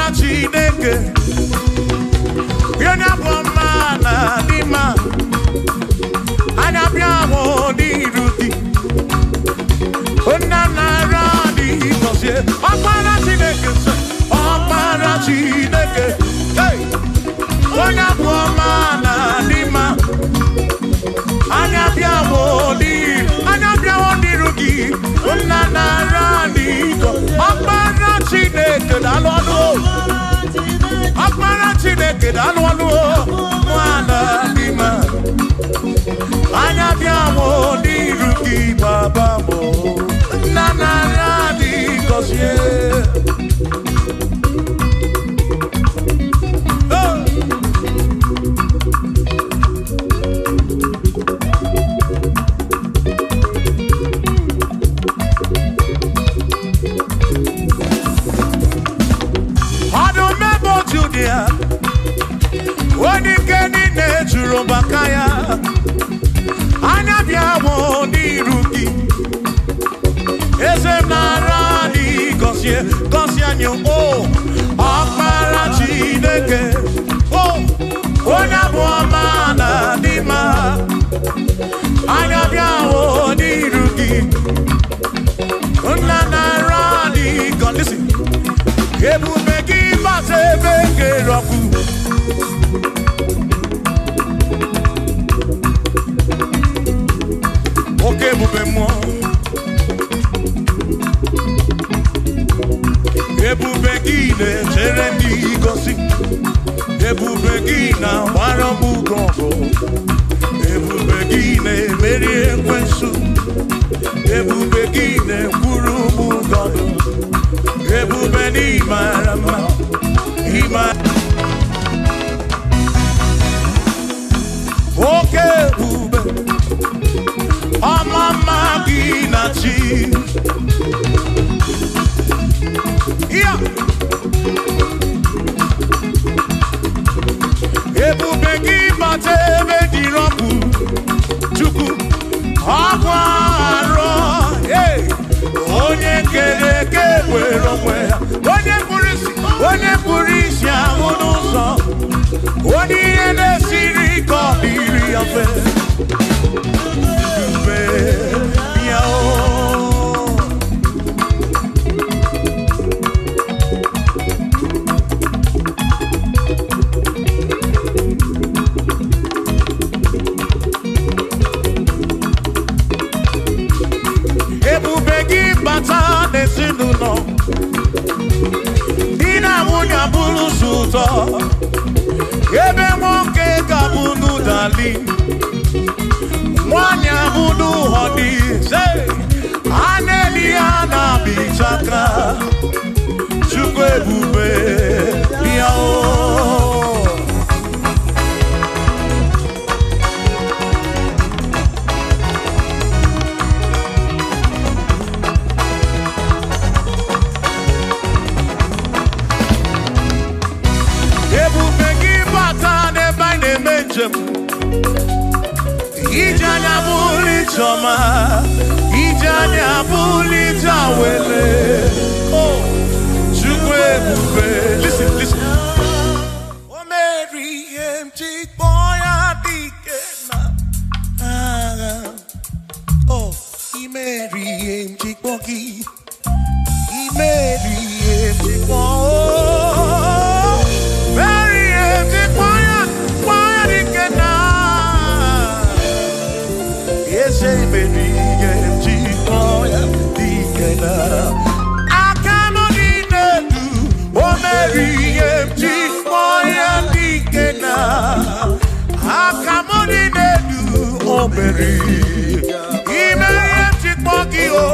Ọkpara Chineke, onye bụ ọma na dị mma, anya bịa mụ n'iru gị. Nna nara dị gọzie. Ọkpara Chineke sị, Ọkpara Chineke, hey! Onye bụ ọma na dị mma, anya bịa mụ n'iru, anya bịa mụ n'iru gị. Nna nara dị gọzie. Ọkpara Chineke daalụ ọnụ o. Ọkpara Chineke daalụ ọnụ o. Nwana dị mma, anya bịa mụ n'iru gị baba mụ. Nna nara dị gọzie. Oh! Ọdụm ebo Judia, onye ike niile juru maka ya, anya bịa mụ n'iru gị. Eze m nara dị gọzie, gọzie anyị o. Ọkpara Chineke, o, onye bụ ọma na dị mma, anya bịa mụ n'iru gị. Nna nara dị gọzie. Listen. Ebube gị bata ebe kere ọkụ. Oke ebube mmụọ. Ebube gị na-echere ndị gosi. Ebube gị na-agbara m ugo ọgụ. Ebube gị na-emeri ekwensu. Ebube gị na-ekwuru m ụgọdụ. Ebube n'ịmara mma, ịma. Oke ebube, ọma mma gị na chi. Ya. Ebube gị bata ebe dị ọkụ, Chukwu, ọkụ arọ. Hey! Onye kere eke were onwe ya. Onye kpụrụ isi, onye kpụrụ isi ahụ n'ụzọ. Onye ihe na-esiri ike ọ dịrị ya mfe. Ebube bịa o. Ebube gị bata n'ezinụlọ, di na nwunye abụrụ sọ ụtọ, ebe nwoke ga-abụ n'ụdali, nwanyị abụ n'ụhọdị, a na-eli ya na-abịchaka. Chukwu ebube bịa o. Ebube gị bata n'ebe anyị na-eme njem, ije anya bụrụ ijeọma, ije anya bụrụ ije awele. Oh, Chukwu ebube. Listen, listen. O mere ihe m ji kpọọ ya dike na agha. Oh, i mere ihe m ji kpọọ gị. I mere ihe m ji kpọọ. Mere ihe m ji kpọọ ya dike na Eze mere ihe m ji kpọọ ya dike na aka m dị n'elu. O mere ihe m ji kpọọ ya dike na aka m dị n'elu. O mere ime ihe m ji kpọọ gị o.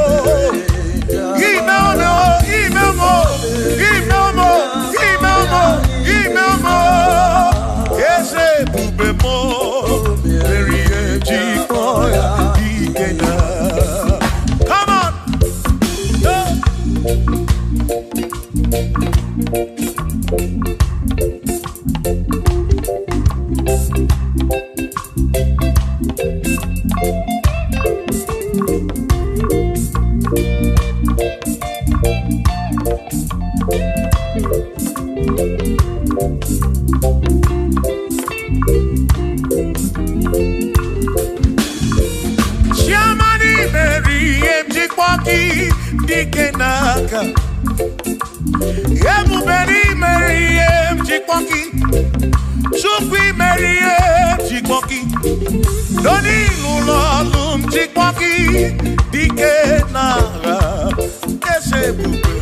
Ime ome o, ime ome o, ime ome o, ime ome o, ime ome o. Eze ebube m o, mere ihe m ji kpọọ ya dike na. Come on! Yeah. dike n'aka. Ebube n'imere ihe m ji kpọ gị. Chukwu imere ihe m ji kpọ gị. N'ụlọ ọlụ m ji kpọ gị dike n'agha. Eze ebube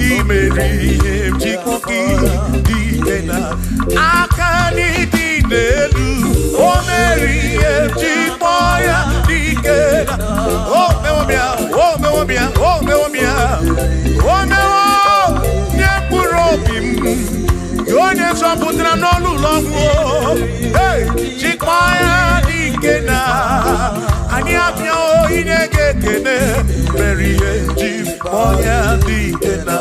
imere ihe m ji kpọ gị dike na aka n'ịdị n'elu. O mere ihe m ji kpọ ya dike na. O mewo m ya, o mewo m ya, o mewo m ya. O mewo nye mkpụrụ obi m. Onye zọpụtara m n'ọnụ ụlọ ọgwụ. Hey, jikpọ ya dike na. Anyị abịawo inye gị ekele. Mere ihe ji kpọ ya dike na.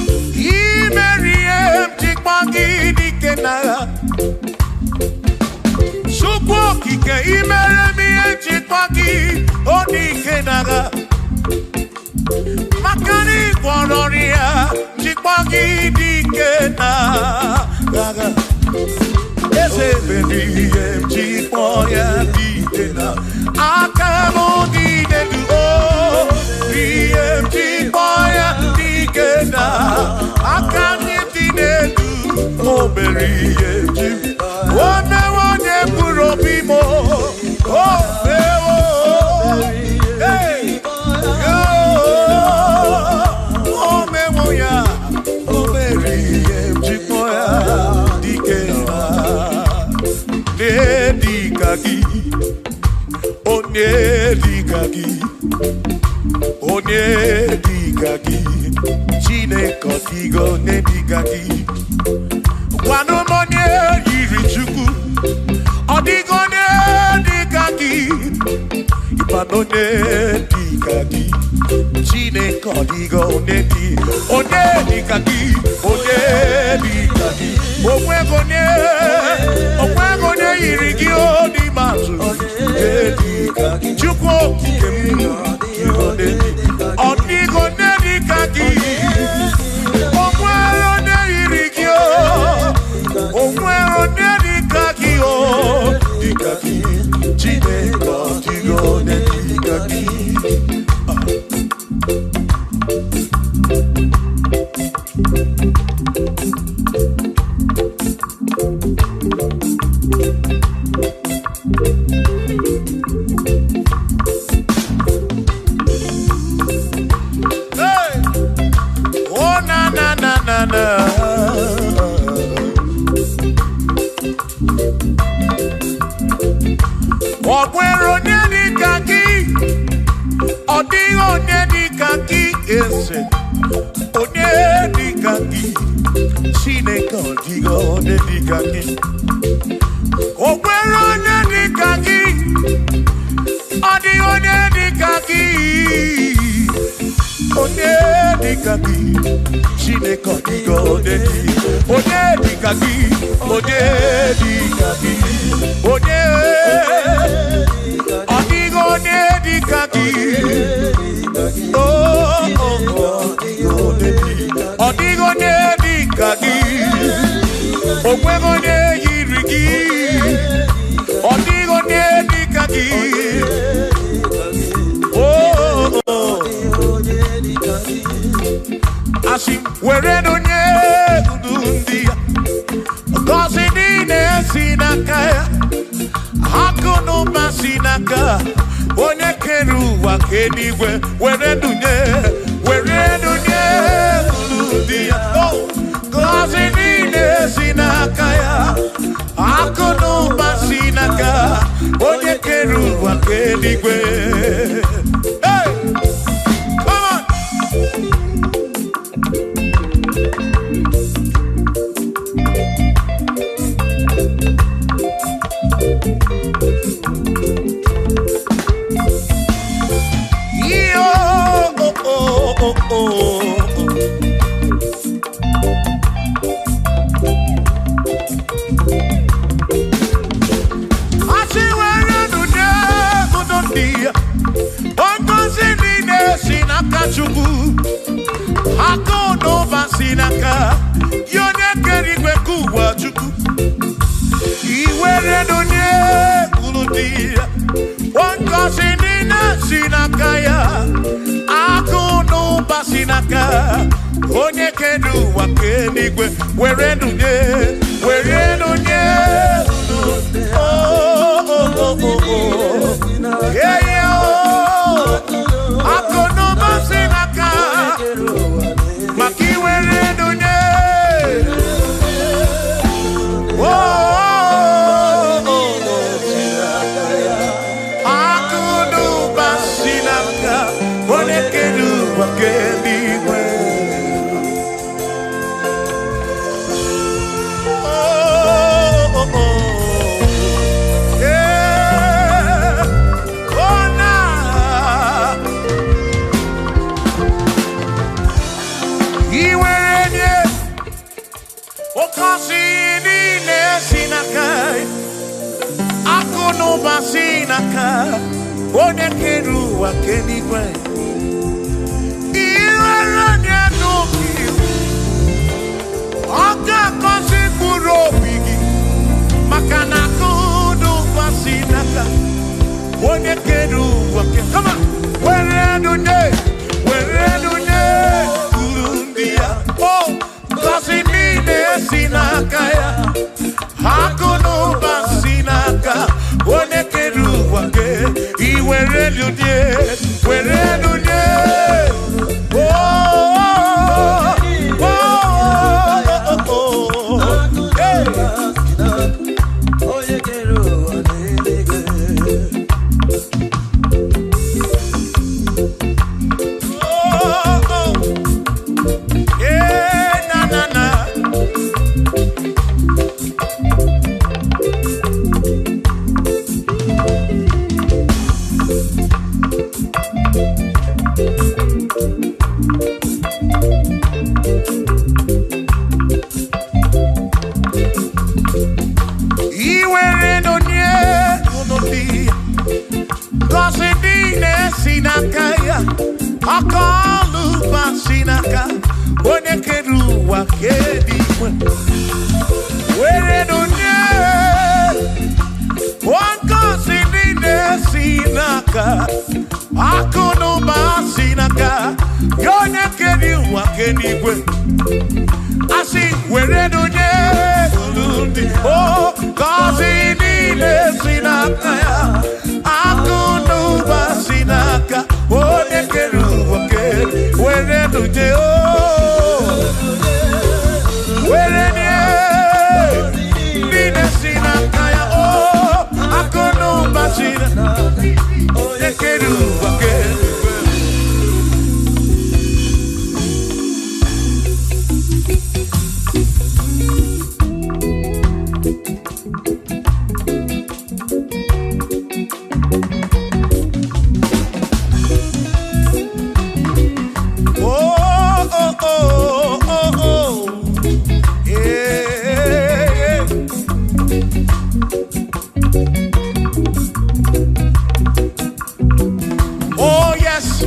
Imere ihe m ji kpọ gị dike n'agha. Chukwu okike imere m ihe m ji kpọ gị o dike n'agha. Maka na ị gwọrọ ọrịa ji kpọ gị dike n'agha. Eze mere ihe m ji kpọ ya dike na aka m dị n'elu o. Ihe m ji kpọ ya dike na aka m dị n'elu. O mere ihe m ji o mewo onye mkpụrụ obi m o. O mewo. Hey! O mewo ya. O mere ihe m ji kpọ ya dike na. Onye dịka gị, onye dịka gị, onye dịka gị, Chineke ọ dịghị onye dịka gị. Gwanụ m onye yiri Chukwu, ọ dịghị onye dịka gị. Ịkwanụ onye dịka gị, Chineke ọ dịghị onye dị, onye dịka gị, onye dịka gị. Onweghị onye, onweghị onye yiri gị o n'ikpeazụ. Onye dịka gị, Chukwu okike m, ọ dịghị onye dịka gị. O nwere onye yiri gị o, o nwere onye dịka gị o, dịka gị. Chineke ọ dịghị onye dịka gị. Hey! Oh na na na na na. Ọ nwere onye dịka gị, ọ dịghị onye dịka gị eze. Onye dịka gị, Chineke ọ dịghị onye dịka gị. O nwere onye dịka gị, ọ dịghị onye dịka gị. Onye dịka gị, Chineke ọ dịghị onye dị. Onye dịka gị, onye dịka gị, onye ọ dịghị onye dịka gị. Oh, oh, oh, ọ dịghị onye dịka gị. O nweghị onye yiri gị. Ọ dịghị onye dịka gị. Oh, oh, oh. Asị m, werenụ nye ndụ ndị ya. Ngọzi niile si n'aka ya. Akụ na ụba si n'aka onye kere ụwa ka eluigwe. Were ndụ nye, were ndụ nye ndụ ndị ya. Oh, ngọzi niile si n'aka ya. Akụ na ụba si n'aka onye kere ụwa ka eluigwe. Hey! Come on! Yo, oh, oh. ụwa Chukwu. Iwere donye unu di ya. Ngọzi niile si n'aka ya. Akụ na ụba si n'aka onye kere ụwa kee n'igwe. Were nunye, were nunye unu. Oh, oh, oh, oh, oh. Yeah, yeah, oh. Akụ na ụba si n'aka maka iwere nunye. Oh, oh, oh, oh. Akụ na ụba si n'aka onye kere ụwa kee n'igwe. Oh, oh, oh. Yeah. Oh, nah. Iwere nye okosi niile si n'aka, akụ na ụba si n'aka onye kere ụwa kee n'igwe. Iwere nye n'obi, ọ ga-akọzi mkpụrụ obi gị, maka na akụ na ụba si n'aka onye kere ụwa kee. Come on. Were nunye, were nunye uru ndị ya. Oh, ngọzi niile si n'aka ya. Akụ na ụba si n'aka onye kere ụwa kee. Iwere nunye, were nunye. Oh, oh, oh, oh, oh. Hey. Onye kere ụwa n'eluigwe. Oh, oh. Yeah, na, na, na. Iwere nonye unu dị, ngọzi niile si n'aka ya, aka ọlụ ụba si n'aka onye kere ụwa kee n'igwe. Were nonye, ngọzi niile si n'aka, akụ na ụba si n'aka ya onye kere ụwa kee n'igwe. Asị were nonye unu dị, o ngọzi niile si n'aka ya, akụ na ụba si n'aka onye kere ụwa kee. Were nunye, o were nye niile si n'aka ya, o akụ na ụba si n'aka onye kere ụwa kee. Oh, oh, oh, oh, oh. Yeah, yeah. Oh, yes,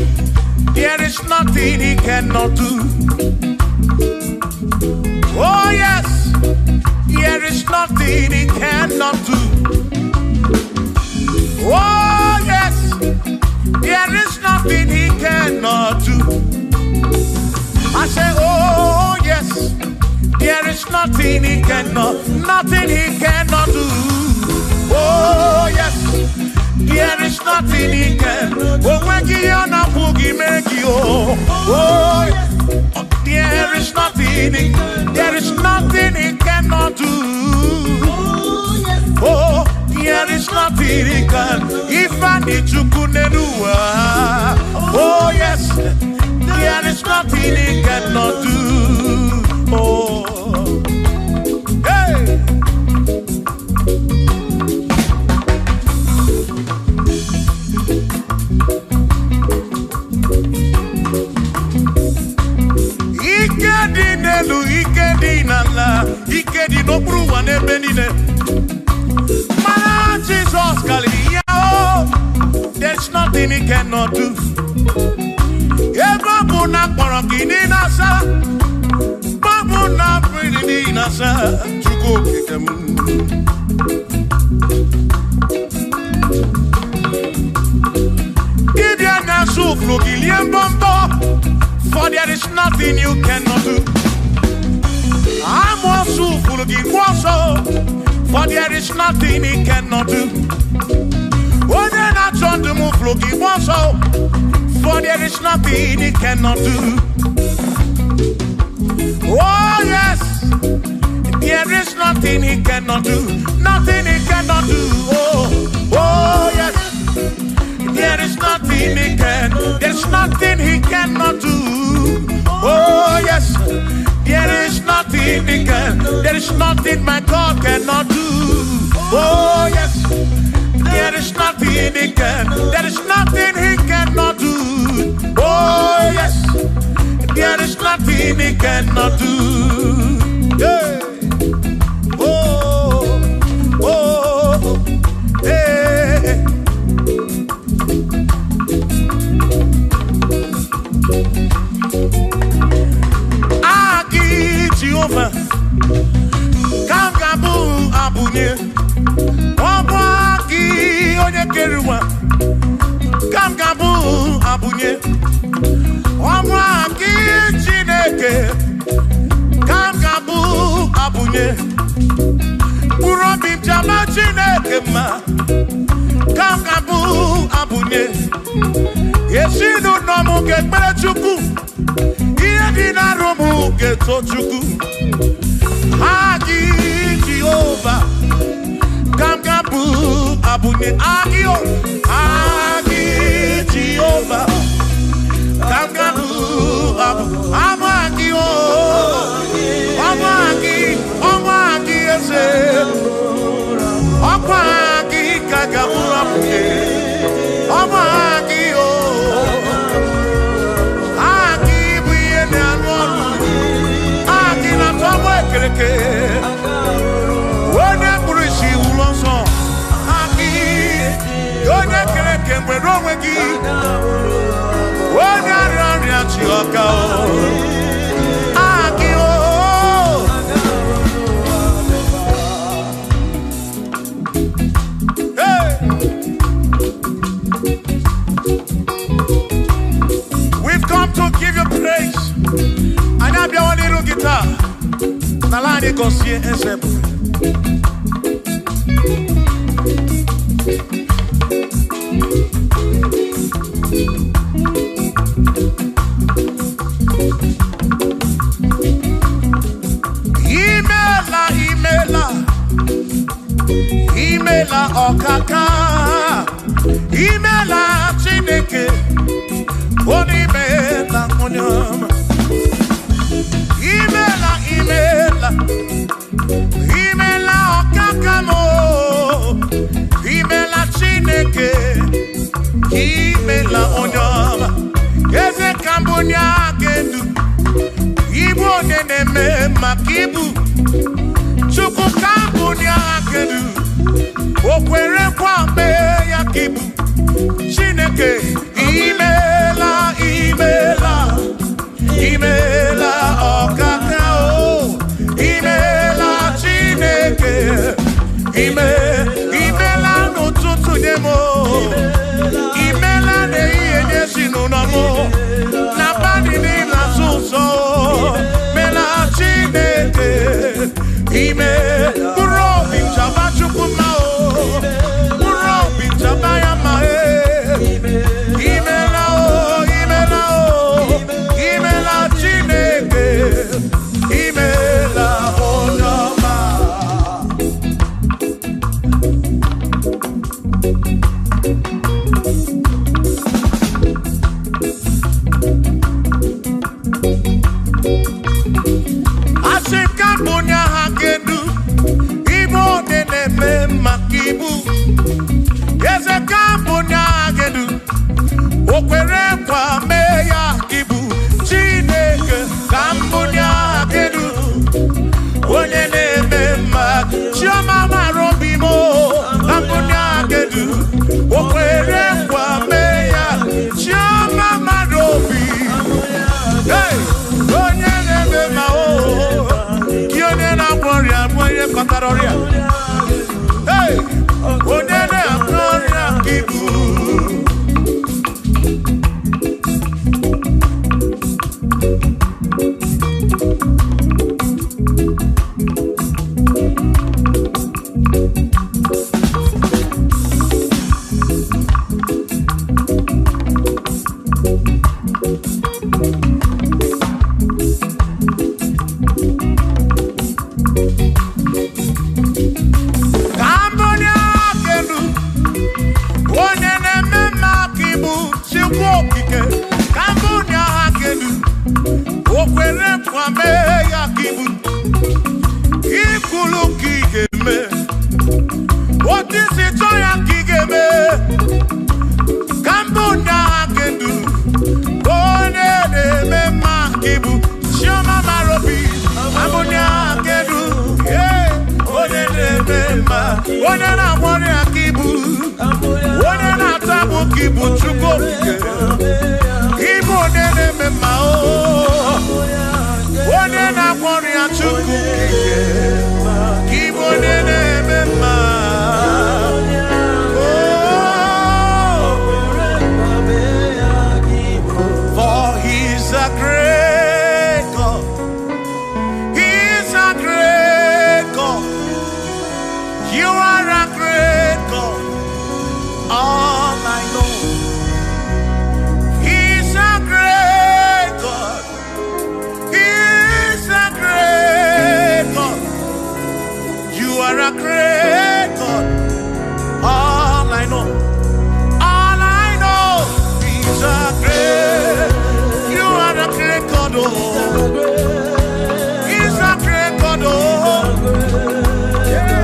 there is nothing he cannot do. Oh, yes, there is nothing he cannot do. Oh, yes, there is nothing he cannot do. I say, oh, yes, there is nothing he cannot, nothing he cannot do. Oh, yes, there is nothing he can. Oh, when he on a boogie make you. Oh, there is nothing he, there is nothing he cannot do. Oh, there is nothing he can. If I need to kunenua. Oh, yes, there is nothing he cannot do. Oh, hey. Ike dị n'elu, ike dị n'ala, ike dị n'okpuru ụwa n'ebe niile. Mana Jizọs karịrị ya, o. There's nothing he cannot do. Ebe ọ bụ na akpọrọ gị n'ịnasa, ọ bụ na mmiri niile. ga-aza Chukwu okike m. Dibịa na-asụ flu gị lie mbọmbọ, for there is nothing you cannot do. Amụọsụ furu gị kwụ ọsọ, for there is nothing he cannot do. Onye na-achọ ndụ m furu gị kwụ ọsọ, for there is nothing he cannot do. Oh yes, there is nothing he cannot do. Nothing he cannot do. Oh, oh yes, there is nothing he can. There's nothing he cannot do. Oh yes, there is nothing he can. There is nothing my God cannot do. Oh yes, there is nothing he can. There is nothing he cannot do. Oh yes, there is nothing he cannot do. Yeah. Oh, oh, hey. Aki Jehovah, Kangabu abunye, ọbụ aki onye kere ụwa, Kangabu abunye, ọbụ aki Chineke, Kangabu abunye, mkpụrụ obi m jama Chineke mma, Kangabu abunye, ezinụlọ m ga-ekpere Chukwu, ihe dị n'arụ m ga-eto Chukwu. Aki Jehovah, Kangabu abunye, aki o, aki Jehovah, Kangabu abu, abu aki o, ọmọ aki, ọmọ aki eze, ọkwa aki kagabu abunye, ọmọ aki o, aki bụ ihe na-arụ ọrụ, aki na-atọ ọgbọ ekereke. Onye kpụrụ isi wụrụ ọsọ, aki, onye kere eke nwere onwe gị, onye arịa ọrịa chi ọka o, aki o. Hey! We've come to give you praise. Anyị abịawo n'iru gị taa, n'ala anyị gọzie eze ebube. Imela, imela, imela ọkaka, imela Chineke, onye imela onye ọma. Imela, imela, imela ọkaka m o, imela Chineke, imela onye ọma. Eze ka mbụ onye aka elu, ibu onye na-eme maka ibu, Chukwu ka mbụ onye aka elu, o kwere nkwa mee ya ka ibu. Chineke, imela, imela, imela ọkaka o, imela Chineke, ime, imela n'ụtụtụ nye m o, imela n'ehihie nye ezinụlọ m o, n'abalị niile azụ ụzọ o, mela Chineke, ime, mkpụrụ obi m chaba Chukwu mma o, mkpụrụ obi m chaba ya mma e. Imela o, imela o, imela Chineke, imela onye ọma. Asị m ka mbụ onye agha ga-edu, kpatara ọrịa. Hey! Onye na-agwọ ọrịa ka ibu. Onye na-agwọ ọrịa ka ibu, onye na-ata agbụ ka ibu, Chukwu okike, ịbụ onye na-eme mma o, onye na-agwọ ọrịa Chukwu okike, ka ịbụ onye na-eme mma. For he's a great God. He's a great God. You are a great God. All I know. He's a great God. He's a great God. You are a great God. All I know. All I know. He's a great. You are a great God. Oh. He's a great God. Oh. Yeah.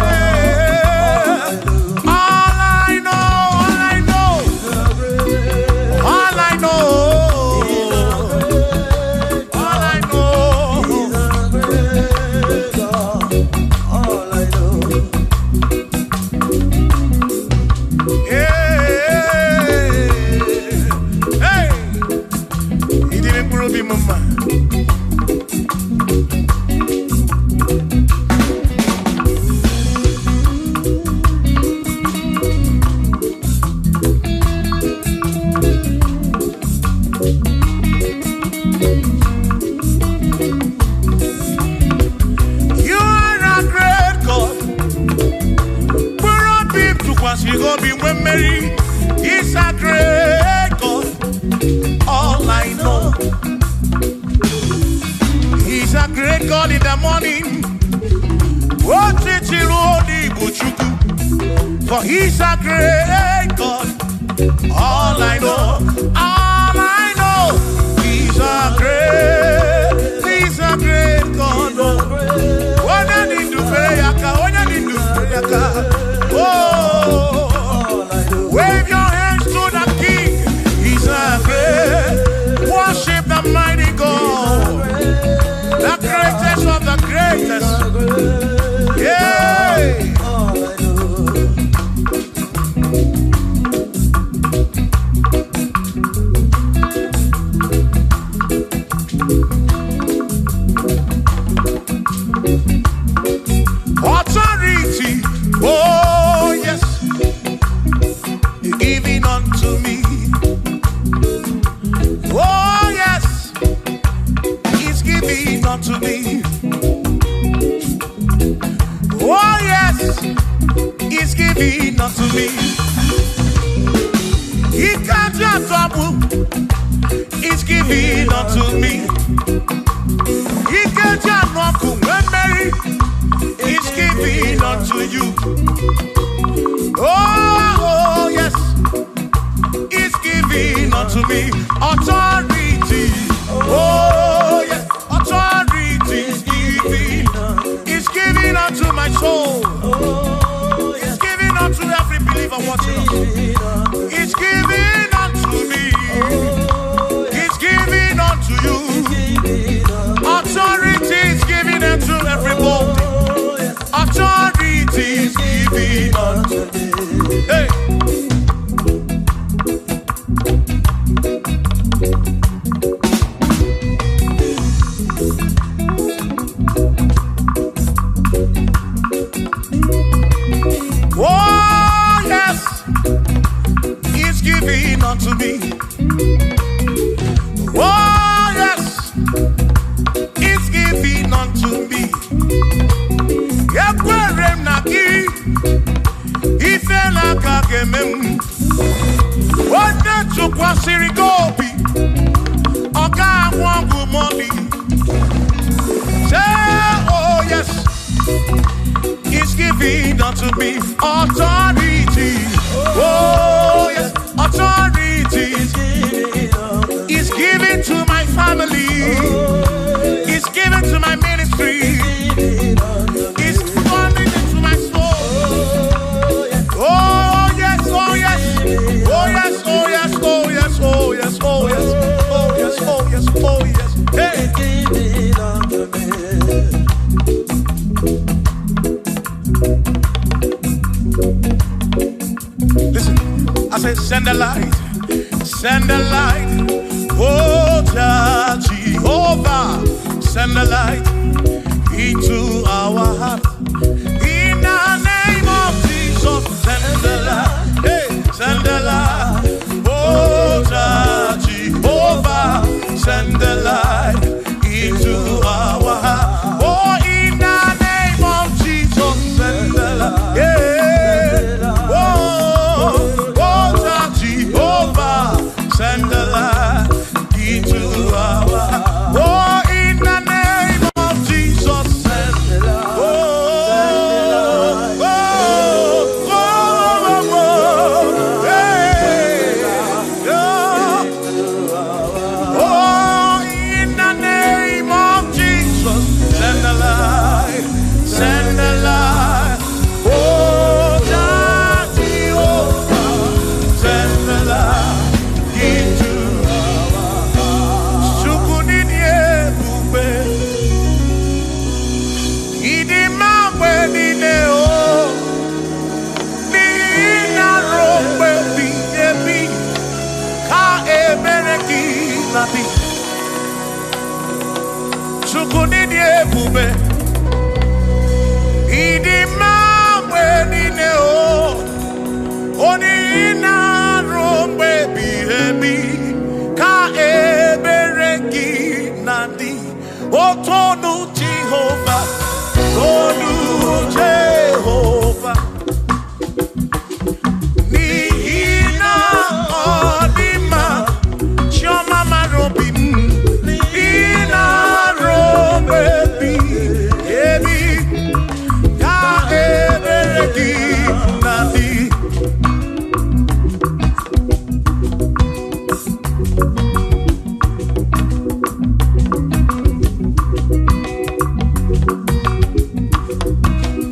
All I know, all I know, all I know, all I know. All I know. Hey, hey, he didn't prove him, mama. You are a great God. Mkpụrụ obi m tụkwasịrị gị obi nwee mmeri. He's a great God. All I know. He's a great God in the morning. Otiti ruo n'Igbo Chukwu. For he's a great God. All I know. All I know. He's a great God. Onye dị ndụ fere ya aka, onye dị ndụ fere ya aka. Oh, wave your hands to the King. He's a great. Worship the mighty God, the greatest of the greatest. Yeah. Authority, oh yes, giving unto me. Oh yes, he's giving unto me. Oh yes, he's giving unto me. He can't just trouble. He's giving unto me. He can't just knock when Mary. He's giving unto you. Oh, yes, he's giving unto me authority. Oh, yes, authority is giving. He's giving unto my soul. He's giving unto every believer watching us. He's giving unto me. He's giving unto you. Authority is given unto everybody. Authority is given unto me. Oh yes, it's given unto me. Ekwere m na gị, ife na-aka ga-eme m. Onye tụkwasịrị gị obi, ọ ga-anwụ ọgwụ mọlị. Say, oh yes, it's given unto me authority. Oh yes, authority is given to my family. It's given to my ministry. It's coming into my soul. Oh yes, oh yes, oh yes, oh yes, oh yes, oh yes, oh yes, oh yes, oh yes, oh yes. Hey. Listen, I said, send the light, send the light. Oh, Jehovah, send the light into our heart. In the name of Jesus, send the light. Hey, send the light. Oh, Jehovah, send the light into our heart. Oh, in the name of Jesus, send the light. Yeah. Oh, oh, Jehovah, send the light into our heart. Oh, in the name of Jesus, send the light. Oh, oh, oh, oh, oh, hey, oh. Oh, in the name of Jesus, send the light, send the light. Oh, Jehovah, send the light into our heart. Chukwu dị ebube, ịdị mma mgbe niile o, n'ihi na ruo mgbe ebighị ebi ka ebere gị na-adị. Chukwu dị ebube, ịdị mma mgbe niile o, n'ihi na ruo mgbe ebighị ebi ka ebere gị na-adị. O tonu Jehova, tonu Jehova, n'ihi na ọ dị mma, chiọma mara obi m, n'ihi na ruo mgbe ebighị ebi ka ebere gị na-adị.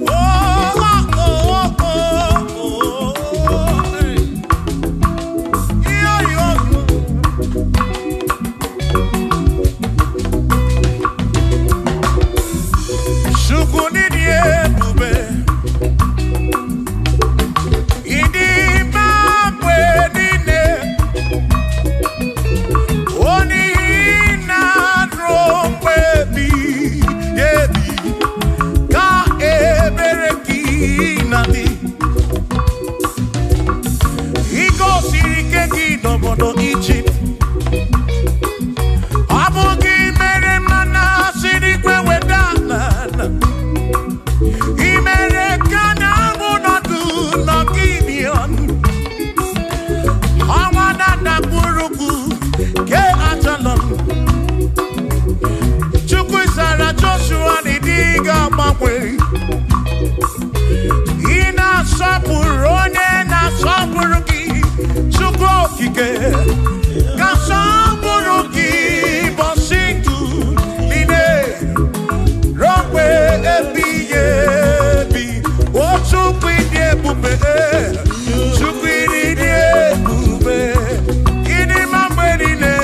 Oh, oh, oh, oh, oh, hey. Yo, yo, yo. Chukwu dị ebube, ịdị mma mgbe niile, ọ n'ihi na ruo mgbe ebighị ebi ka ebere gị na-adị. I gosiri ike gị n'obodo Ijipt, ọ bụ gị mere mmanụ siri ikwe weda n'ala. I mere ka na anwụ nọdụ n'Gibion, ọnwa na-adakpụrụkwu ke Ajalon. Chukwu zara Joshua na ịdị ga-agbanwe. Ị na-asọpụrụ onye na-asọpụrụ gị, Chukwu okike ka sọpụrụ gị bọsị ndụ niile ruo mgbe ebighị ebi. O Chukwu ịdị ebube, Chukwu ịdị ebube, ịdị mma mgbe niile,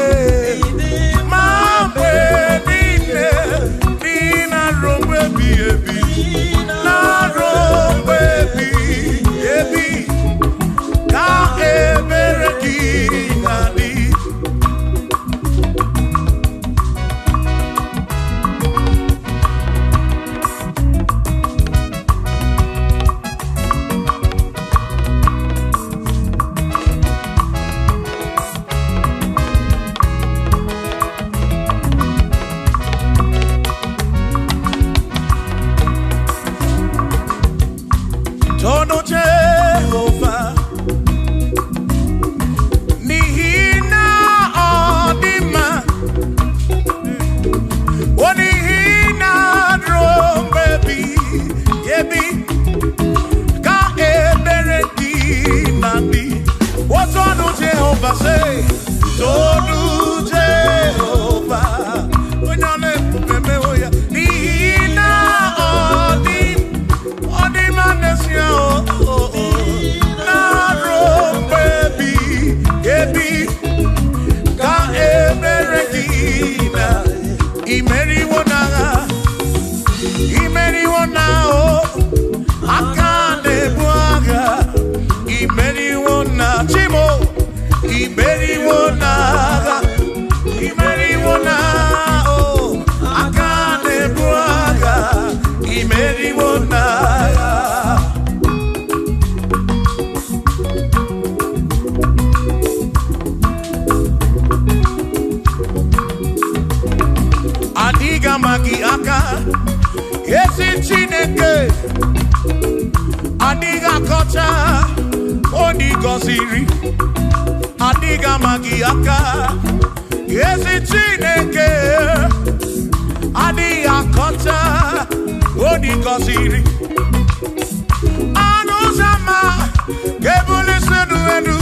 ma mgbe niile, n'ihi na ruo mgbe ebighị ebi. Tonu Jehova, n'ihi na ọ dị mma, ọ n'ihi na ruo mgbe ebighị ebi ka ebere gị na-adị. O tonu Jehova, say, tonu Jehova, onye ọ na-ebube mewo ya, n'ihi na ọ dị ọ dị mma n'ezie, o o, o, na ruo mgbe ebighị ebi ka ebere gị na imeriwo n'agha, imeriwo na o aka na-ebu agha, imeriwo na chimo, imeriwo n'agha, imeriwo na o aka na-ebu agha, imeriwo n'agha. Adịghị ama gị aka, ezi Chineke, adịghị akọcha onye ị gọziri, adịghị ama gị aka, ezi Chineke, adịghị akọcha onye ị gọziri. Ọnụ ụzọ ámá ga-ebulite ndụ elu,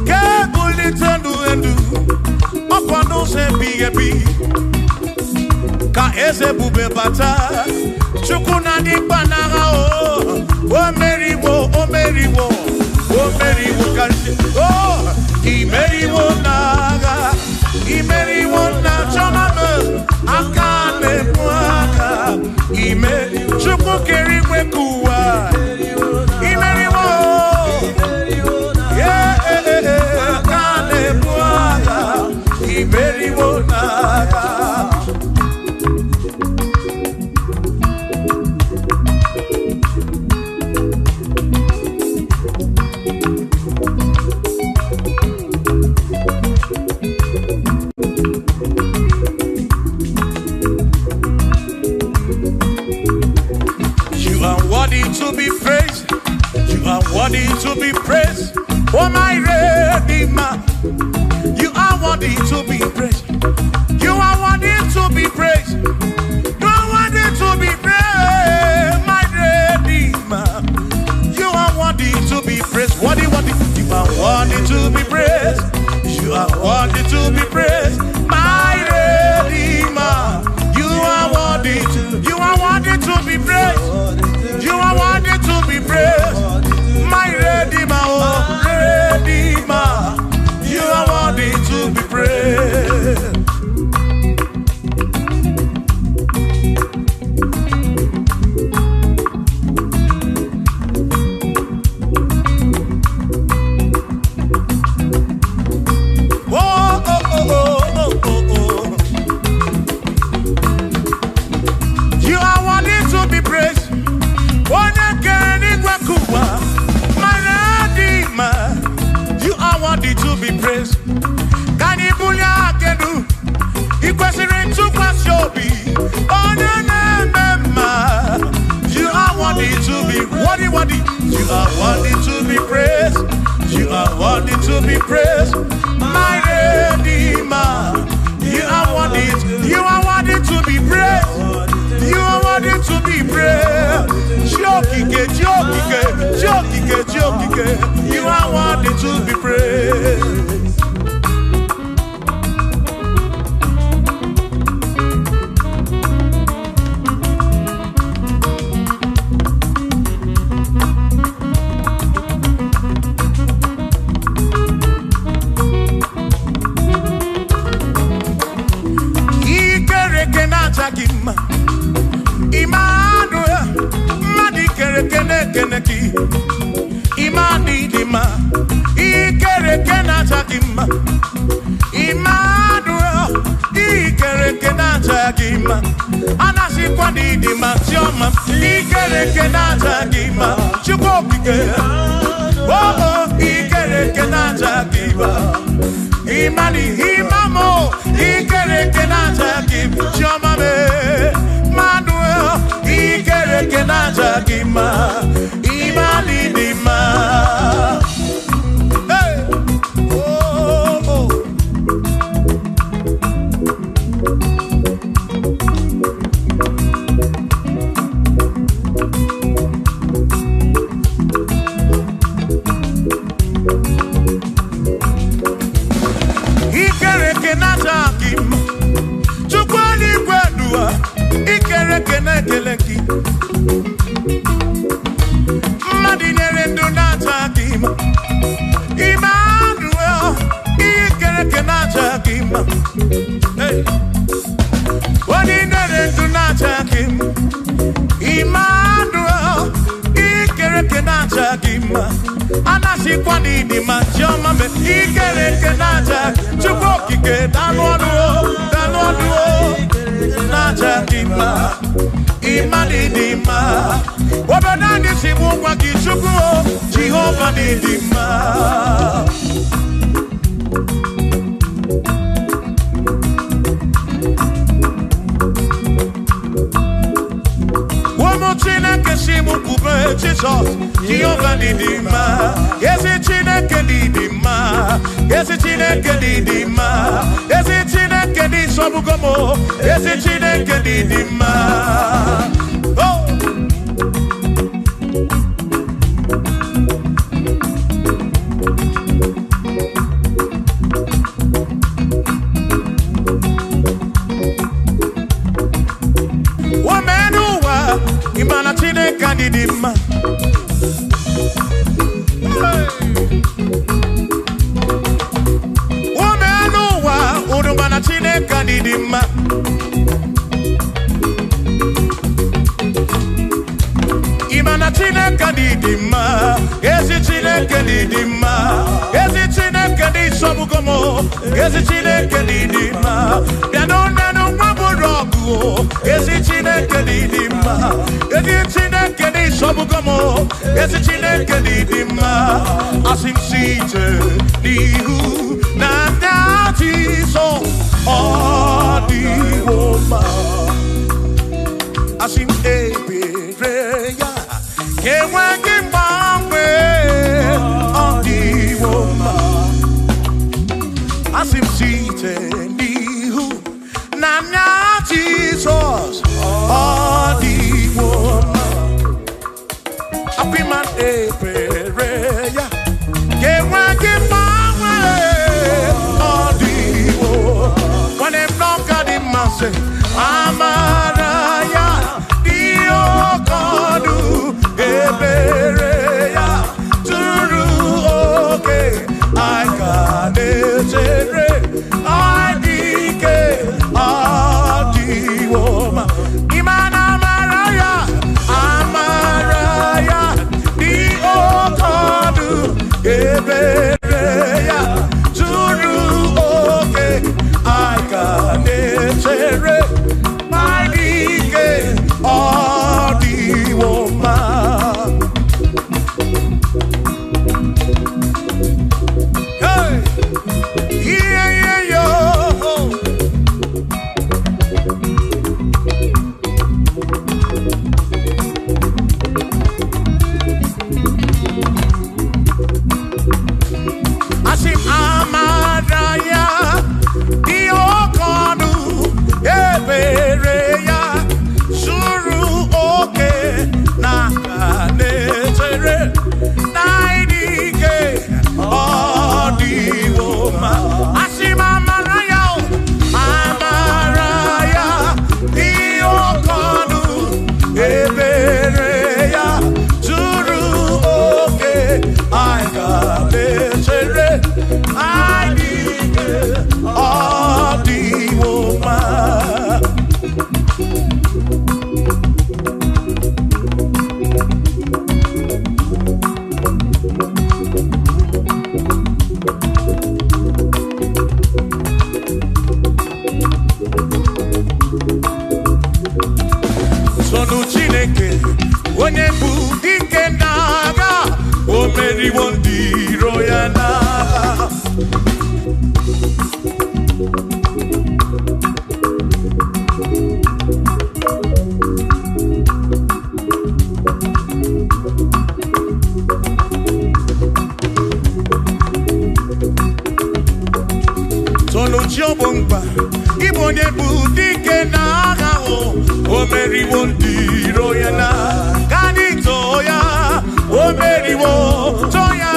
ga-ebulite ndụ elu, ọkwa n'ụzọ ebighị ebi ka eze ebube bata. Chukwu na dị mkpa n'agha, o o meriwo, o meriwo, o meriwo karịsịa, o imeriwo n'agha, imeriwo na chọma m aka na-ekwu aka ime. Chukwu kere igwe ka ụwa, imeriwo, yeah, aka na-ebu agha, imeriwo n'agha. You are worthy to be praised. You are worthy to be praised. Oh my Redeemer, you are worthy to be praised. You are worthy to be praised. You are worthy to be praised, my Redeemer. You are worthy to be praised. Worthy, worthy. You are worthy to be praised. You are worthy to be praised, my Redeemer. You are worthy to. You are worthy to be praised. You are worthy to be praised, my Redeemer, oh Redeemer. You are worthy to be praised. Oh, oh, oh, oh, oh, oh, oh. You are worthy to be praised. Onye kere n'igwe kụwa, my Redeemer. You are worthy to be praised. Ka anyị bulie aka elu, ị kwesịrị ntụkwasị obi, onye na-eme mma. You are worthy to be worthy, worthy. You are worthy to be praised. You are worthy to be praised, my Redeemer. You are worthy. You are worthy to be praised. You are worthy to be praised. Chiokike, Chiokike, Chiokike, Chiokike. You are worthy to be praised. Ikereke na-acha gị mma. Emmanuel, mmadụ ikereke na-ekene gị. Imani dị mma, ikereke na-acha gị mma. Emmanuel, ikereke na-acha gị mma. Anasịkwa na ịdị mma, Chiọma, ikereke na-acha gị mma. Chukwu okike, oh, oh, ikereke na-acha gị mma. Imani, imamo, ikereke na-acha gị mma. Chiọma mee, Emmanuel, ikereke na-acha gị mma. Imani dị mma. Emmanuel, ihe kere na-aja gị mma. Hey. Onye nere ndụ na-aja gị mma. Emmanuel, ihe kere na-aja gị mma. Anasikwa n'ịdị mma, chiọma me, ihe kere na-aja. Chukwu okike, daalụ ọnụ o, daalụ ọnụ o, na-aja gị mma. Ịma n'ịdị mma. Obodo anyị si mụ gwa gị Chukwu o, Jehova n'ịdị mma. Ụmụ Chineke si mụ kwube Jizọs, Jehova n'ịdị mma. Ezi Chineke n'ịdị mma. Ezi Chineke n'ịdị mma. Ezi Chineke n'ịsọgbugo m o. Ezi Chineke n'ịdị mma. Oh! Woman ụwa, ị ma na Chineke anyị dị mma. Hey! Woman ụwa, unu ma na Chineke anyị dị mma. Ị ma na Chineke anyị dị mma. Ezi Chineke anyị dị mma. Ezi Chineke dị nsọgbugo m o. Ezi Chineke dị dị mma. Bịanụ nenụ nwa bụrụ ọgụ o. Ezi Chineke dị dị mma. Ezi Chineke dị nsọgbugo m o. Ezi Chineke dị dị mma. Asị m site n'ihu na ndị Jizọs ọ dịwo mma. Asị m ebere ya enweghị mgbanwe, ọ dịwo mma. Asị m site n'ihu na anya Jizọs ọ dịwo mma. Apịma ebere ya enweghị mgbanwe, ọ dịwo. Nwanne m n'ọka dị mma sị, amara ya dị oke ọnụ, ebere ya tụrụ oke, anyị ka na-echere, anyị dị ike, ọ dịwo mma. Ịma na amara ya, amara ya dị oke ọnụ, ebere ya tụrụ oke, anyị ka na-echere, anyị dị ike, ọ dịwo mma. Hey! Yeah, yeah, yo. Asị m amara ya dị oke ọnụ, ebere ya zuru oke, na ka na-echere, na ịdị ike, ọ dịwo mma. Asị m amara ya o, amara ya dị oke ọnụ, ebere ya zuru oke, anyị ka na-echere, anyị dị ike, ọ dịwo mma. Sọnụ Chineke, onye bụ dike n'agha, o meriwo ndị iro ya n'agha. Sọnụ chi ọgbọ mkpa, ịbụ onye bụ dike n'agha o, o meriwo ndị iro ya na ka anyị too ya, o meriwo, too ya,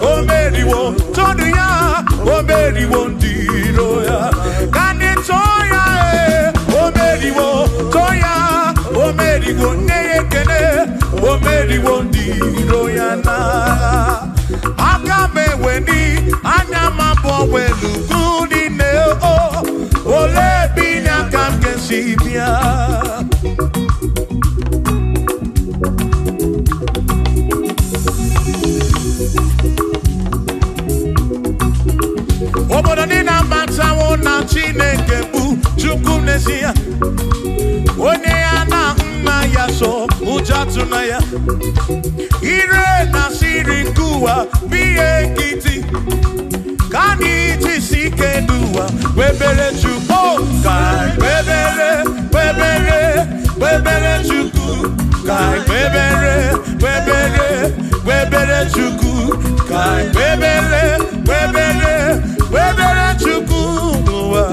o meriwo, tonu ya, o meriwo ndị iro ya. Ka anyị too ya, e, o meriwo, too ya, o meriwo, nne ya ekele, o meriwo ndị iro ya n'agha. Aka m eweni anya m abụọ welu ugwu niile o. Olee ebe inye aka m ga-esi bịa? Obodo niile amatawo na Chineke bụ Chukwu n'ezie. Onye ya na nna ya so ụjọ atụna ya. Ire na siri nke ụwa bụ ihe nkịtị. Ka anyị jisi ike n'ụwa kpebere Chukwu. Ka anyị kpebere, kpebere, kpebere Chukwu. Ka anyị kpebere, kpebere, kpebere Chukwu. Ka anyị kpebere, kpebere, kpebere Chukwu n'ụwa.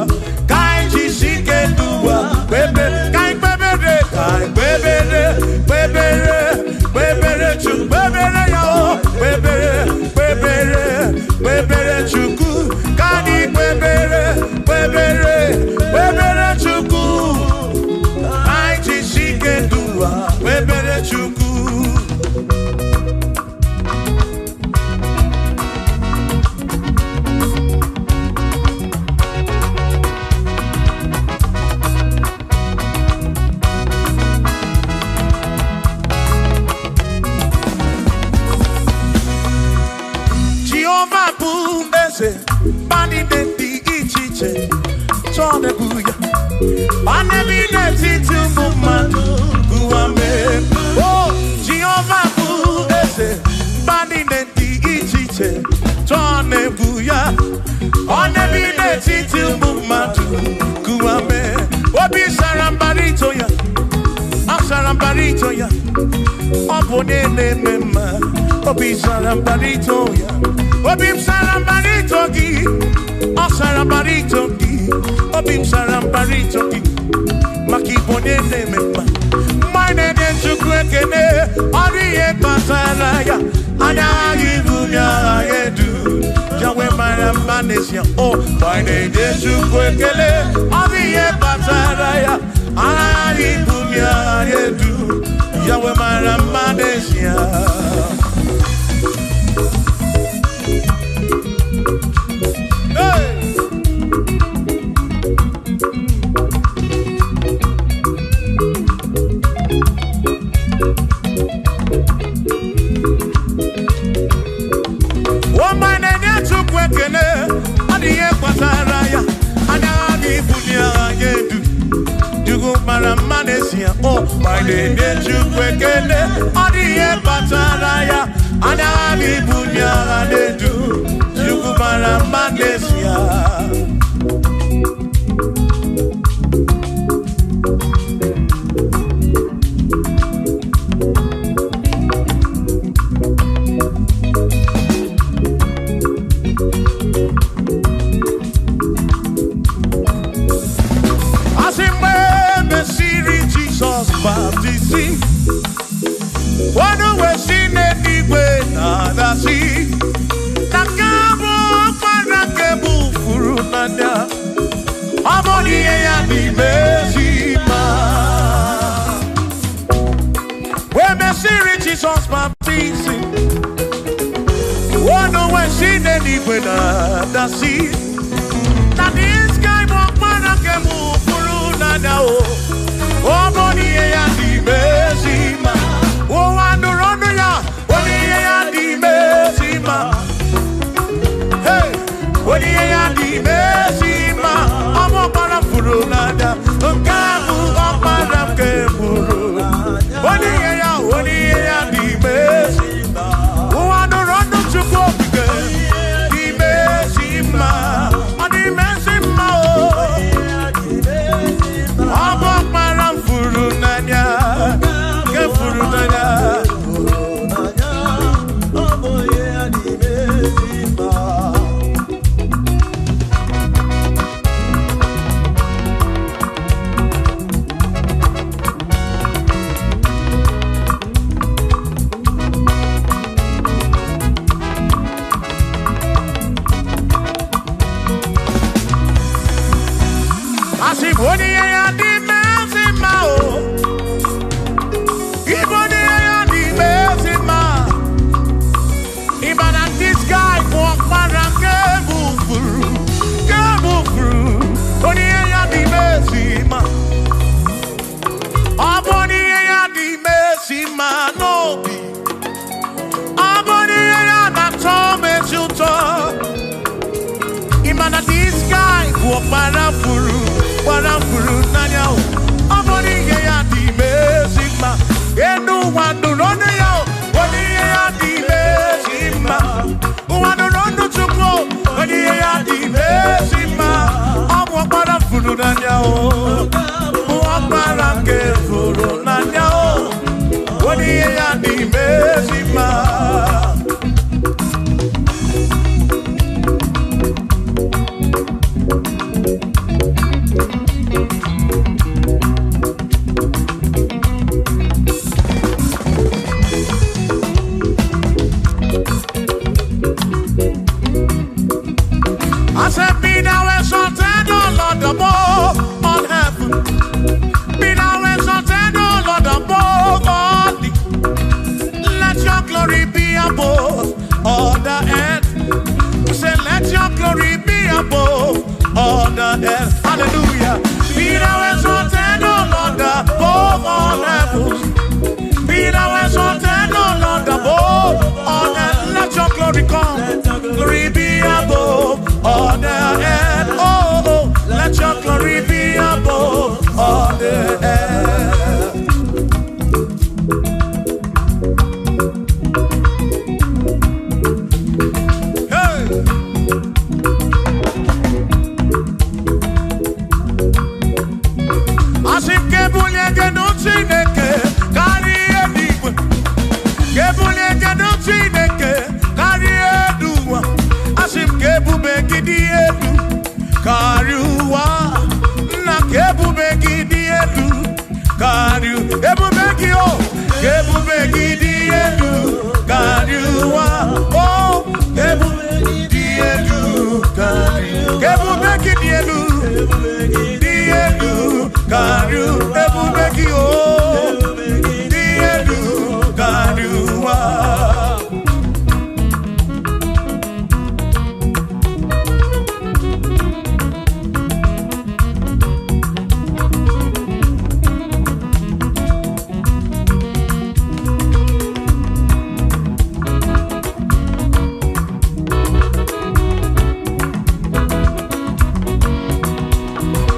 Ka anyị jisi ike n'ụwa kpebere, ka anyị kpebere, ka anyị kpebere, kpebere, kpebere Chukwu, kpebere ya o, kpebere, kpebere, kpebere Chukwu. Ka anyị kpebere, kpebere, kpebere Chukwu. Anyị jisi ike n'ụwa kpebere Chukwu. Jehova bụ eze, mba niile dị iche iche chọọ na-ebu ya. Ọ na-ebi n'etiti ụmụ mmadụ ụwa mee. O Jehova bụ eze, mba niile dị iche iche chọọ na-ebu ya. Ọ na-ebi n'etiti ụmụ mmadụ ụwa mee. Obi sara mbara ito ya, ọ sara mbara ito ya. Ọ bụ onye na-eme mma, obi sara mbara ito ya. Obi m sara mbara ito gị, ọ sara mbara ito gị. Obi m sara mbara ito gị, maka ịbụ onye na-eme mma. Mma na-enye Chukwu ekele, ọ dị ihe kpatara ya. Anya agha ibu m ya agha edu, ya wee mara mma n'ezie. O mgbe anyị na-enye Chukwu ekele, ọ dị ihe kpatara ya. Anya agha ibu m ya agha edu, ya wee mara mma n'ezie. Hey! Ọma na-enye Chukwu ekele, ọ dị ihe kpatara ya. Anya agha ibuli agha ya edu, Chukwu mara mma n'ezie. O ma na-enye Chukwu ekele, ọ dị ihe kpatara ya. Anya agha ibuli agha na-edu, Chukwu mara mma n'ezie. Asị mgbe e mesịrị Jizọs baptizim, ọnụ wee si n'eluigwe na-adasị, na nke a bụ ọkpara nke bụ furu n'anya, ọ bụ na ihe ya n'ime ezi mma. Wee mesịrị Jizọs baptizim, ọnụ wee si n'eluigwe na-adasị, na this guy bụ ọkpara nke bụ furu n'anya o. Ọ bụ na ihe ya n'ime ezi mma. Ụwa nụrụ ọnụ ya, ọ bụ ihe ya n'ime ezi mma. Hey! Onye ihe ya n'ime ezi mma. Ọ bụ ọkpara furu n'anya, nke a bụ ọkpara nke furu. Onye ihe ya, onye ihe ya n'ime ezi mma. Ụwa nụrụ ọnụ Chukwu okike n'ime ezi mma. Ọ n'ime ezi mma o. Ọ bụ ọkpara ọkpara furu n'anya o. Ọ bụ n'ihe ya dị ime ezi mma. Enu ụwa nụrụ ọnụ ya o. Onye ihe ya dị ime ezi mma. Ụwa nụrụ ọnụ Chukwu o. Onye ihe ya dị ime ezi mma. Ọ bụ ọkpara furu n'anya o. Bụ ọkpara nke furu n'anya o. Onye ihe ya dị ime ezi mma. I said, be thou exalted, O Lord, above all heaven. Be thou exalted, O Lord, above all the. Let your glory be above all the earth. Say, let your glory be above all the earth. Hallelujah. Be thou exalted, O Lord, above all heavens. Be thou exalted, O Lord, above all earth. Let your glory come. Glory be above all the earth. Oh, oh, let your glory be above all the earth. Hey! Asị m ka ebulie gị elu Chineke karịa eluigwe. Ka ebulie gị elu Chineke karịa elu ụwa. Asị m ka ebube gị dị elu karịa ụwa. Nna ka ebube gị dị elu karịa ebube gị o. Ka ebube gị dị elu karịa ụwa. O ebube gị dị elu karịa. Ka ebube gị dị elu dị elu karịa ebube gị o. Dị elu karịa ụwa.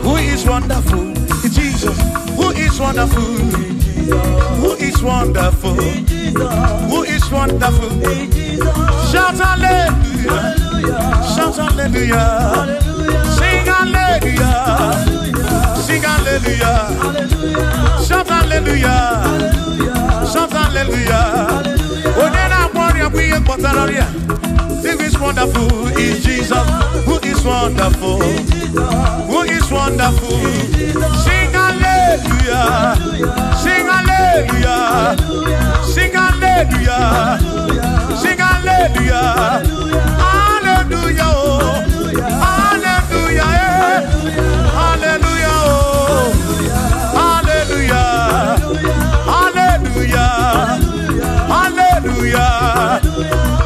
Who is wonderful? Jesus. Who is wonderful? Who is wonderful? Who is wonderful? Shout hallelujah. Shout hallelujah. Sing hallelujah. Sing hallelujah. Shout hallelujah. Shout hallelujah. Onye na-agwọ ọrịa bụ ihe kpọtara ọrịa. Who is wonderful is Jesus. Who is wonderful? Who is wonderful? Sing hallelujah. Sing hallelujah. Sing hallelujah. Sing hallelujah. Hallelujah. Oh. Hallelujah. Eh. Hallelujah. Oh. Hallelujah. Hallelujah. Hallelujah.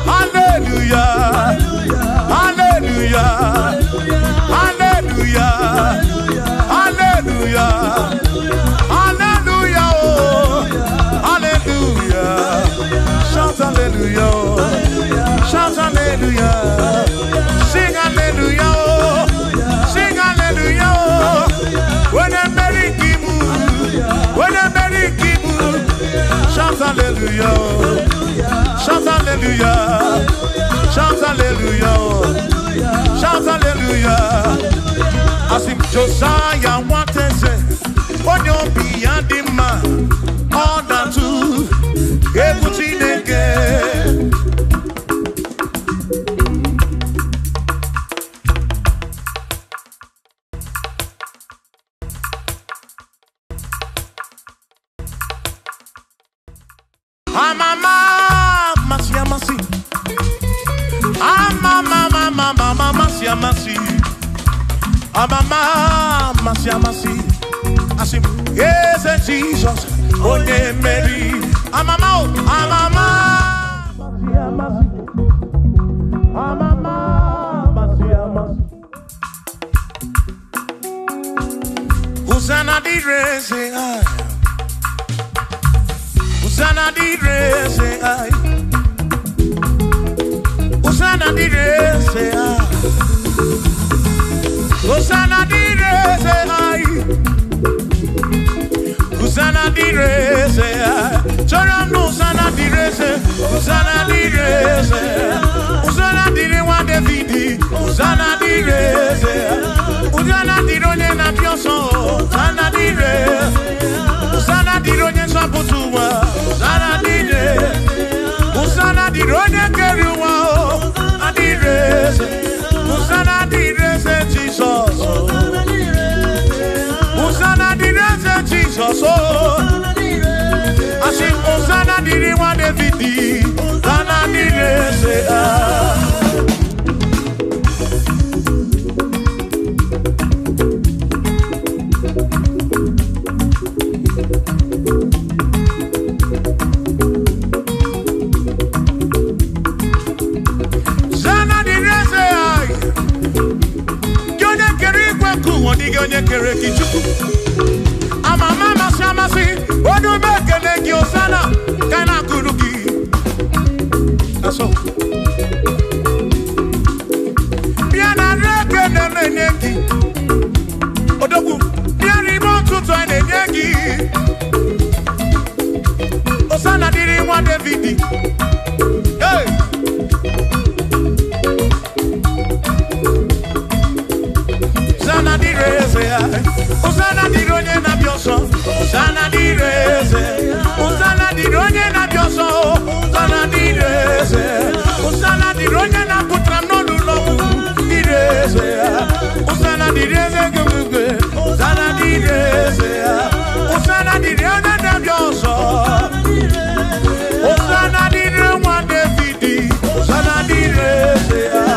Hallelujah. Hallelujah. Hallelujah. Hallelujah. Hallelujah. Oh. Hallelujah. Shout hallelujah. Shout hallelujah. Sing hallelujah. Sing hallelujah. When I'm Mary Kibu. When I'm Mary Kibu. Shout hallelujah. Shout hallelujah. Shout hallelujah. Shout hallelujah. Asị m Josiah nwata eze, onye obi ya dị mma, ọ na-atụ egwu Chineke. Amama amasị amasị. Amama amama amasị amasị. Amama amasị amasị. Asị m eze Jizọs onye mmeri. Amama o amama amasị amasị. Amama amasị amasị. Hosanna dịrị eze anyị. Hosanna dịrị eze anyị. Hosanna dịrị eze anyị. Hosanna. Hosanna dịrị eze. Hosanna dịrị nwa David. Hosanna dịrị eze. Hosanna dịrị onye na-abịa ọsọ. Hosanna dịrị. Hosanna dịrị onye nzọpụta ụwa. Hosanna dịrị. Hosanna dịrị onye kere ụwa. Hosanna dịrị eze. Hosanna dịrị eze Jizọs. Hosanna dịrị eze Jizọs. Asị Hosanna dịrị nwa David. Hosanna dịrị eze. Hosanna dịrị eze anyị. Gị onye kere igwe nke ụwa, dị gị onye kere gị Chukwu. Amama amasị amasị, onye ume ekele gị Hosanna, ka anyị na-akụrụ gị. That's all. Bịa na ekele na-enye gị. Odogwu, bịa n'ime ụtụtụ anyị na-enye gị. Hosanna dịrị nwa David. Hey! Hosanna dịrị eze ya. Hosanna dịrị onye na-abịa ọsọ. Hosanna dịrị eze. Hosanna dịrị onye na-abịa ọsọ. Hosanna dịrị eze. Hosanna dịrị onye na-apụtara m n'ọnụ ụlọ ọgwụ. Dịrị eze ya. Hosanna dịrị eze gị. Hosanna dịrị eze ya. Hosanna dịrị onye na-abịa ọsọ. Hosanna dịrị nwa David. Hosanna dịrị eze ya.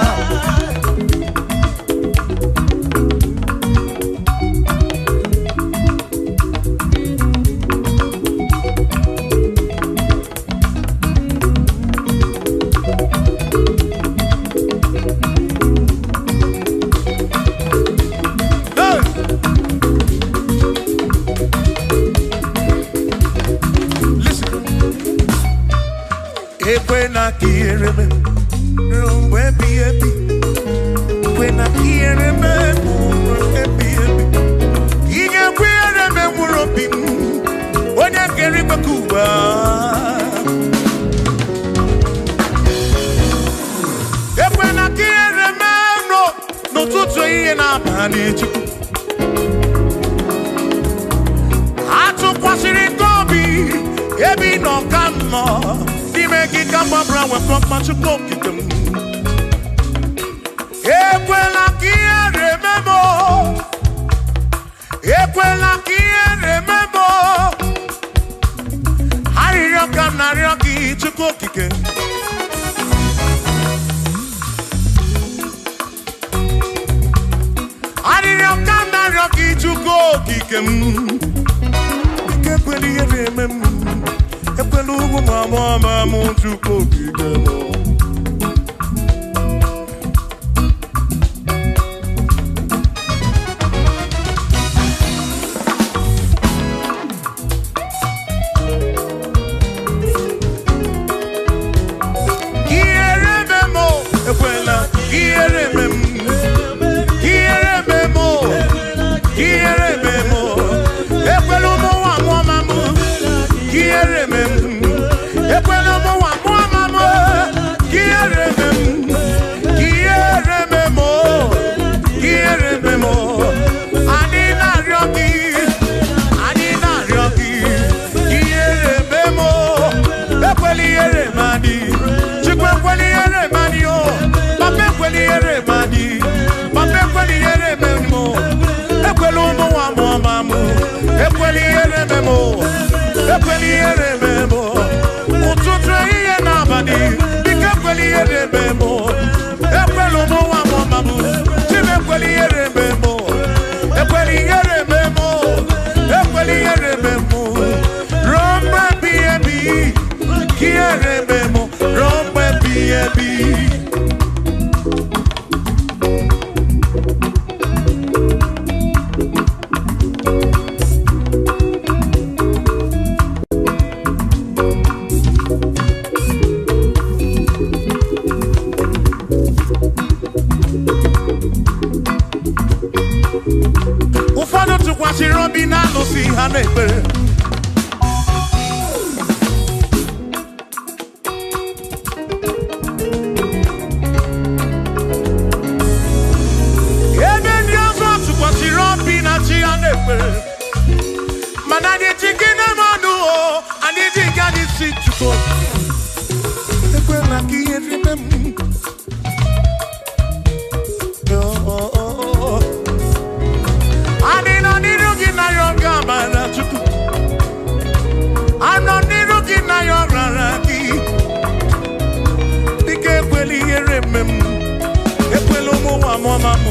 Hey! Listen. Ekwela ka ihere mee ruo mgbe ebighị ebi. Ekwela ka ihere mee ruo ebighị ebi. Ị ga-ekwe ihere mee mkpụrụ obi m, onye kere igwe ka ụwa. Ekwela ka ihere mee n'ụtụtụ ehihie na abalị Chukwu. Atụkwasịrị gị obi ebe ị nọ ka m nọ n'ime gị ka mgbabara wepụ mma Chukwu okike m. Ekwela ka ihere mee m o. Ekwela ka ihere mee m o. Arịrịọ ka m na-arịọ gị Chukwu okike. Arịrịọ ka m na-arịọ gị Chukwu okike m. Ike ekwela ihere eme m. Ekwela ugwu ma mụọ ma mụ Chukwu okike m. Ihere eme m o, ekwela ihere eme m. Ihere eme m o, ihere eme m o. Ekwela ụmụ nwa mụọ ma mụ. Ihere eme m. Ekwela ụmụ nwa mụọ ma mụ. Ihere eme m. Ihere eme m o. Ihere eme m o. Anyị na-arịọ gị. Anyị na-arịọ gị. Ihere eme m o. Ekwela ihere m adị. Chukwu ekwela ihere m adị o. Papa ekwela ihere m adị. Papa ekwela ihere eme m o. Ekwela ụmụ nwa mụọ ma mụ. Ekwela ihere eme m o. Ekwela ihere eme m o. Ụtụtụ ehihie na abalị, biko ekwela ihere eme m o. Ekwela ụmụ nwa mụọ ma mụ. Chim ekwela ihere eme m o. Ekwela ihere eme m o. Ekwela ihere eme m o. Ruo mgbe ebighị ebi, ka ihere eme m o. Ruo mgbe ebighị ebi. Ụfọdụ tụkwasịrị obi na-alụsị ha n'ekpere. ihere eme m. Anyị nọ n'iru gị na ya ọ ga-amara Chukwu. Anọ n'iru gị na ya ọ rara gị. Biko ekwela ihere eme m. Ekwela ụmụ nwa m ọma m.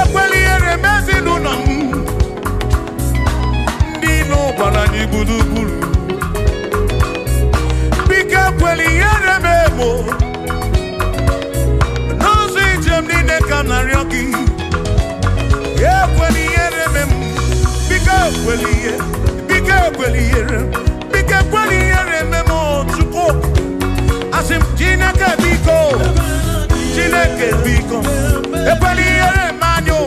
Ekwela ihere eme ezinụlọ m. Ndị ilo gbara anyị gburugburu. Biko ekwela ihere eme m o. N'ụzọ ije m niile ka m na-arịọ gị. Ekwela ihere eme m. Biko ekwela ihe. Biko ekwela ihere. Biko ekwela ihere eme m o, Chukwu. Asị m Chineke biko. Chineke biko. Ekwela ihere eme anyị o.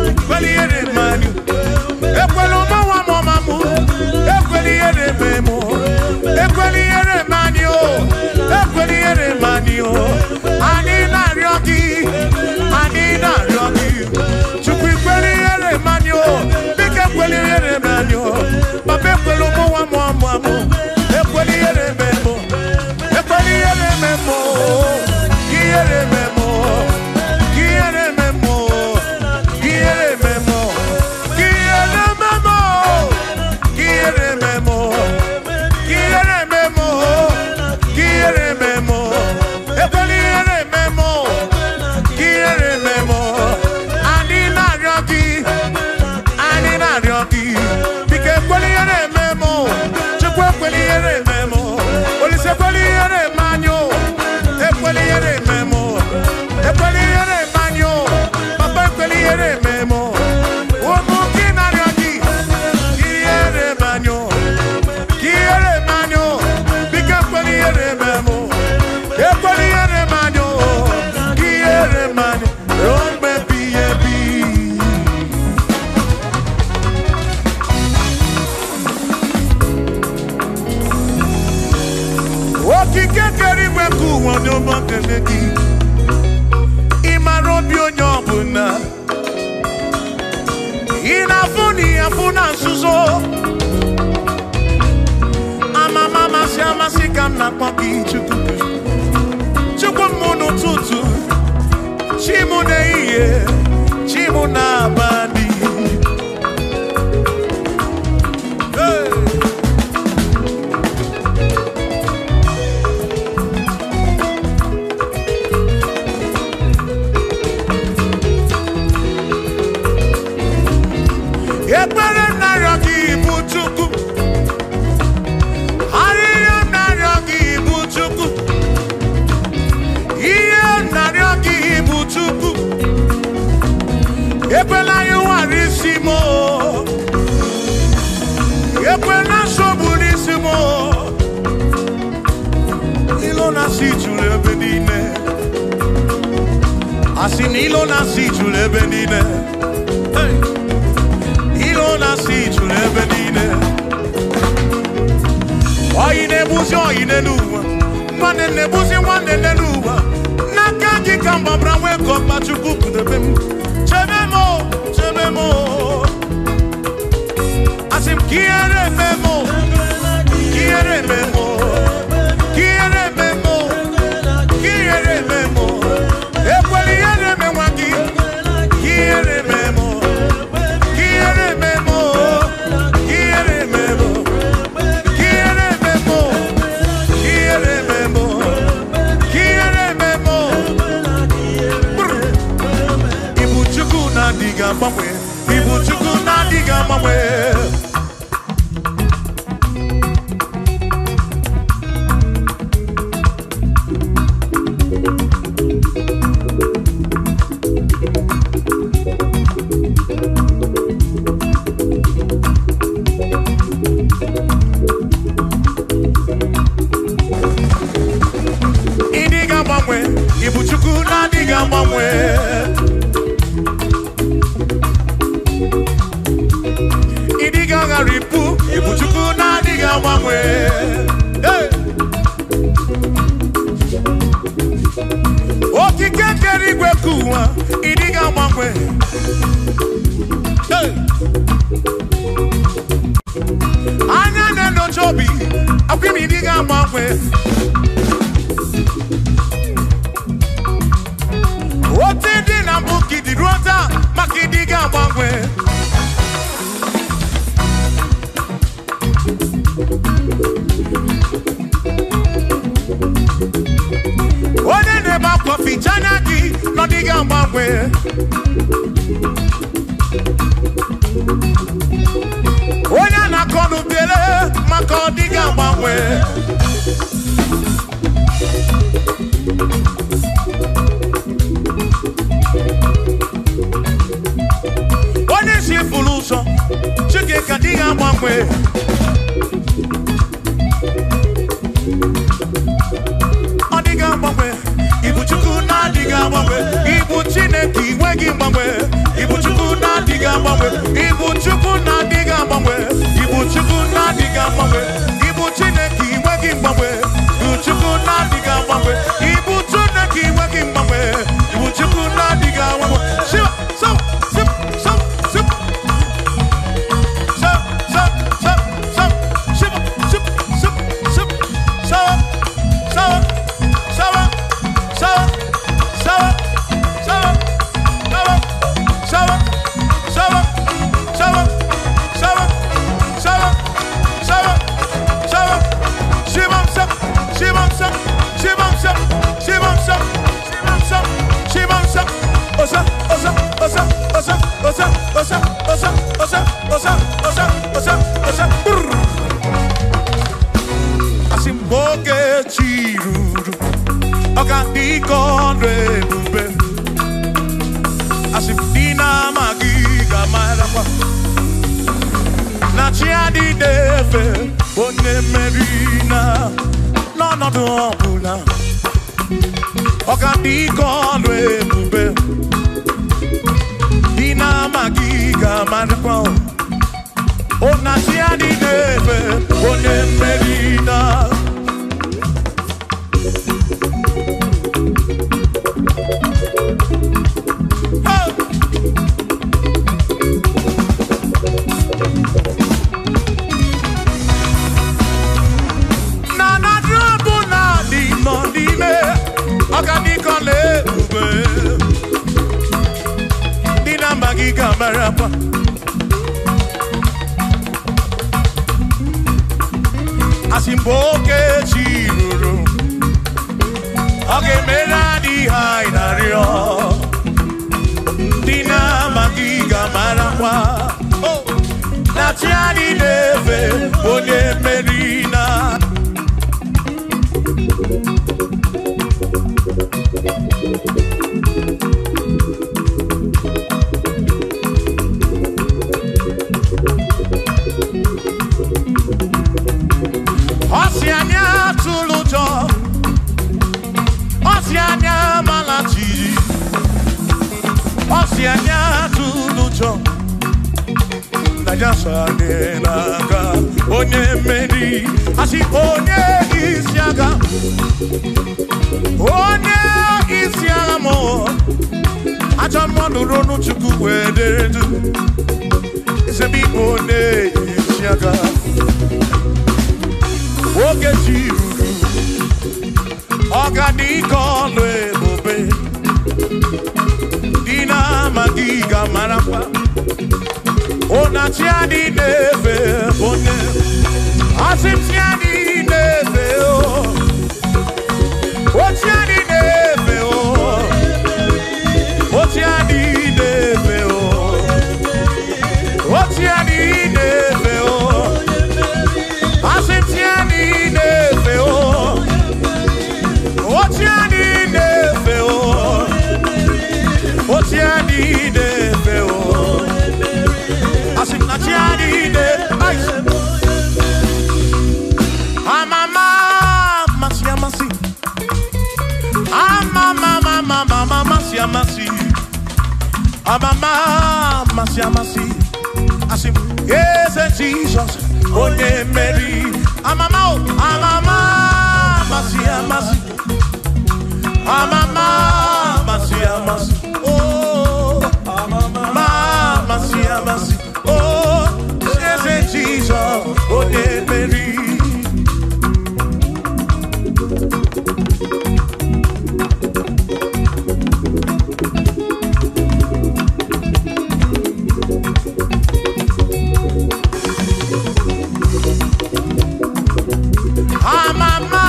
Ekwela ihere eme anyị o. Ekwela ụmụ nwa m ọma m. Ekwela ihere eme m o. Ekwela ihere eme anyị o. Ekwela ihere eme anyị o. Anyị na-arịọ gị. Anyị na-arịọ gị. Chukwu ekwela ihere eme anyị o. Biko ekwela ihere eme anyị o. Papa ekwela ụmụ nwa m ọma m. Ekwela ihere eme m o. Ekwela ihere eme m o. Ihere eme m o. Ihere eme m o. Ihere eme m o. Ihere eme m o. Ihere eme m o. Ihere eme m o. Ihere eme m o. Ekwela ihere eme m o. Ihere eme m o. Anyị na-arịọ gị. Anyị na-arịọ gị. Biko ekwela ihere eme m o. Chukwu ekwela ihere eme m o. Olise ekwela ihere eme anyị o. Ekwela ihere eme m o. Ekwela ihere eme anyị o. Papa ekwela ihere eme m o. Ụmụ gị na-arịọ gị. Ihere eme anyị o. Ihere eme anyị o. Biko ekwela ihere eme m o. Ekwela ihere eme anyị o. Ihere eme anyị ruo mgbe ebighị ebi. Okike kere igwe ka ụwa onye ọma kele gị. Ị mara obi onye ọbụla. Ị na-afụ na ị afụ na nzuzo. Amama amasị amasị ka m na-akpọ gị Chukwu. Chukwu m n'ụtụtụ, chi m n'ehihie, chi m n'abalị. Hey! Ekpere m na-arịọ gị bụ Chukwu. Arịrịọ m na-arịọ gị bụ Chukwu. Ihe m na-arịọ gị bụ Chukwu. Ekwela ihe ụghara isi m o. Ekwela nsogbu n'isi m o. Ilo na-asị juru ebe niile. Asị na ilo na-asị juru ebe niile. Hey! Ilo na-asị juru ebe niile. Oyi na-egbuzi oyi n'elu ụwa. Nwanne na-egbuzi nwanne n'elu ụwa. N'aka gị ka m gbabara nwee ka ọkpa Chukwu kpụdebe m. Chebe m o, chebe m o. Asị m ka ihere eme m o. Ka ihere eme m o. Ka ihere eme m o. Ka ihere eme m o. Ekwela ihere eme nwa gị. Ka ihere eme m o. Ka ihere eme m o. Ka ihere eme m o. Ka ihere eme m o. Ka ihere eme m o. Ka ihere eme m o. Brr. Ibu Chukwu na-adịghị agbanwe. Ibu Chukwu na-adịghị agbanwe. Ịdịghị agbanwe. Ibu Chukwu na-adịghị agbanwe. Ịdịghị agharịpụ. Ibu Chukwu na-adịghị agbanwe. Hey! Okike kere igwe ka ụwa, ịdịghị agbanwe. Hey! Anya na-enyocha obi, akwa ime ịdịghị agbanwe. Biko ficha anya gị na ọ dịghị agbanwe. Onye a na-akọ n'ubele maka ọ dịghị agbanwe. Onye isi furu ụzọ, Chineke adịghị agbanwe. Ọ dịghị agbanwe. Ibu Chukwu na-adịghị agbanwe. Ibu Chineke inweghị mgbanwe. Ibu Chukwu na-adịghị agbanwe. Ibu Chukwu na-adịghị agbanwe. Ibu Chukwu na-adịghị agbanwe. Ibu Chineke inweghị mgbanwe. Ibu Chukwu na-adịghị agbanwe. Ibu Chineke inweghị mgbanwe. Ibu Chukwu na-adịghị agbanwe. Shiva, so, sip, so, sip. So, so, so, so, shiva, sip, sip, sip. So, so, so, so, so, so, so, so, so, so, so, so, so, Shivam sap, Shivam sap, Shivam sap, Shivam sap, Shivam sap, Shivam sap, Osa, osa, osa, osa, osa, osa, osa, osa, osa, osa, osa, osa, brr. Asị m oge chi ruru, ọ ga-adị ka ọrụ ebube. Asị m ndị na-amaghị ga-amarakwa na chi adịghị efe onye mmeri na n'ọnọdụ ọbụla. Ọ ga-adị ka ọrụ ebube. Ndị na-amaghị ga-amarakwa o na chi adịghị efe onye mmeri na. Hey! Na na drọbụ na dị nọ n'ime ọgadịkọ na-ebube ndị na-amaghị ga-amarakwa. Asị mgbe oke chi ruru, ọ ga-emere anyị ihe anyị na-arịọ. Ndị na-amaghị ga-amarakwa na chi anyị na-efe onye mmeri na. Ọ sị anyị atụla ụjọ, ọ sị anyị amala jijiji, ọ sị anyị atụla ụjọ, na ya so anyị n'aka onye mmeri. Asị onye isi agha, onye isi agha mụ, ajọ mmadụ ronu Chukwu wee dere du, eze m ịbụ onye isi agha. Oge chi ruru, ọ ga-adị ka ọlụ ebube. Ndị na-amaghị ga-amarakwa na chi adị na-efe onye. Asị m chi adị na-efe o, o chi adị na-efe o, o chi adị na-efe o, o chi adị na-efe o. Asị m chi adị na-efe o, o chi adị na-efe o, o chi adị na-efe o. Asị m na chi adị na-efe. Amama amasị amasị, amama amama amasị amasị, amama amasị amasị. Asị m eze Jizọs onye mmeri. Amama o, amama amasị amasị, amama amasị amasị, oh amama amasị amasị, oh eze Jizọs onye mmeri. Amama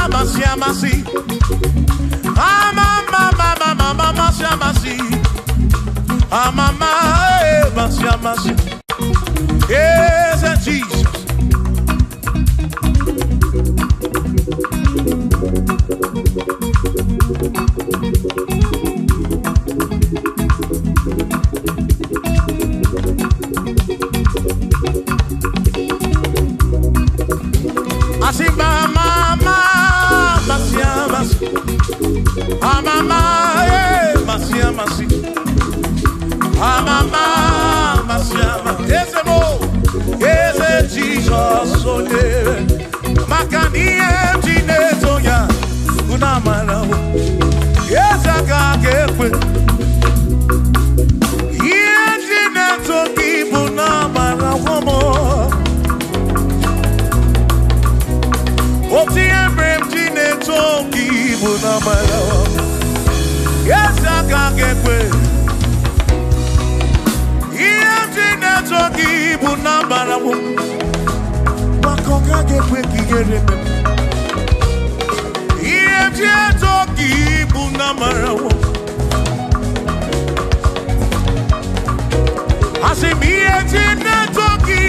amasị amasị, amama amasị. Eze Jizọs. Asị ma ma ma masị amasị. Amama masị amasị. Amama masị amasị. Eze mo, eze Jizọs onye maka na ihe m ji na-eto ya unu amara o. Eze aka ga-ekwe. Ihe m ji na-eto gị bụ na amara m. Otu ihe mere m ji na-eto gị bụ na amara m. Eze aka ga-ekwe. Ihe m ji na-eto gị bụ na amara m. Maka ọ gaghị ekwe ka ihere mee m. Ihe m ji eto gị bụ na amara m. Asị m ihe m ji na-eto gị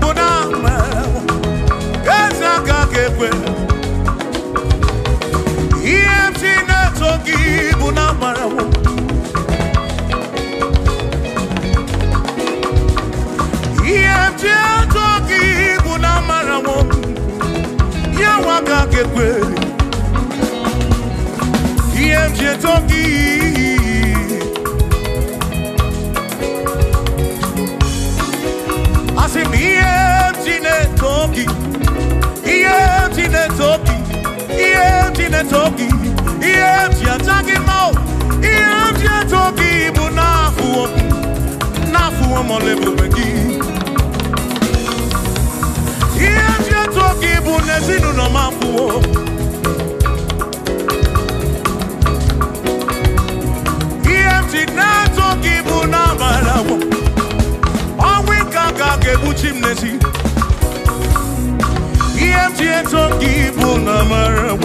bụ na amara m. Eze aka ga-ekwe. Ihe m ji na-eto gị bụ na amara m. Ihe m ji eto gị bụ na amara m. Ya nwa aka ga-ekwe. Ihe m ji eto gị. Asị m ihe m ji na-eto gị. Ihe m ji na-eto gị. Ihe m ji na-eto gị. Ihe m ji aja gị mma o. Ihe m ji eto gị bụ n'afụwo m. N'afụwo m ọla ebube gị. Ihe m ji eto gị bụ n'ezinụlọ m afụwo. Ihe m ji na-eto gị bụ n'amara m. Ọnwụ ike aka ga-egbuchi m n'ezi. Ihe m ji eto gị bụ n'amara m.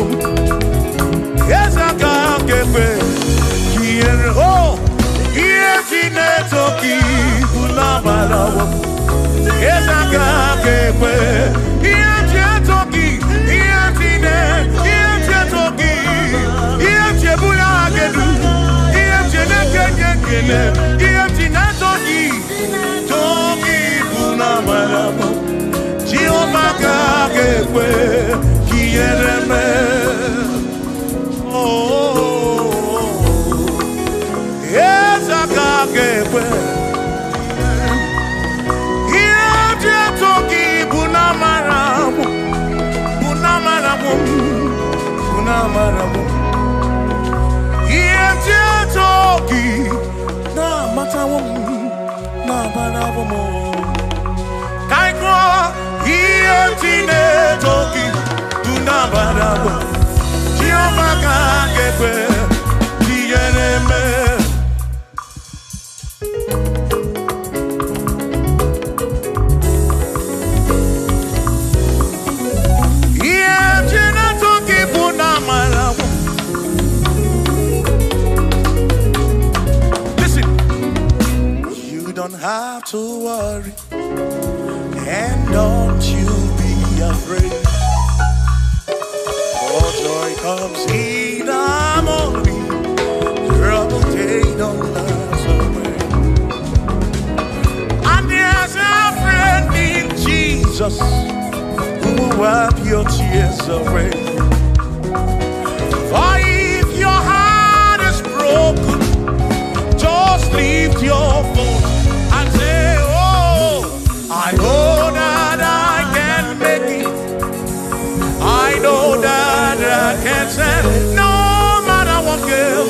Eze aka ga-ekwe ka ihere o. Ihe m ji na-eto gị bụ n'amara m. Eze aka ga-ekwe. Ihe m ji eto gị, ihe m ji na- ihe m ji eto gị, ihe m ji ebuli aha gị elu, ihe m ji na-ekenye ekele, ihe m ji na-eto gị, too gị bụ n'amara m. Jehova ka ga-ekwe ka ihere mee. Oh, eze aka ga-ekwe. Ihe m ji eto gị bụ n'amara m, bụ n'amara m, bụ n'amara m. Ihe m ji eto gị na-amatawo m, na-amarawo m. Ka anyị gụọ, ihe m ji na-eto gị bụ n'amara m. Jehova ka ga-ekwe ka ihere mee. Ihe m ji na-eto gị bụ n'amara m. Listen, you don't have to worry, and don't you be afraid. For joy comes in the morning, trouble they don't last away. And there's a friend in Jesus who will wipe your tears away. For if your heart is broken, just lift your voice and say, oh, I know that I can make it. I know that I can stand. No matter what girl,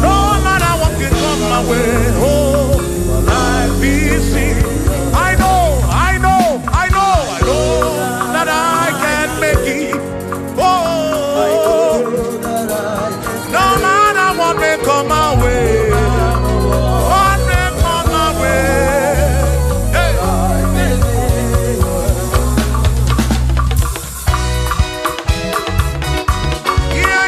no matter what can come my way. Oh, my life is seen. I know, I know, I know, I know that I can make it. Oh, no matter what may come my way. What may come my way. Hey. Yeah,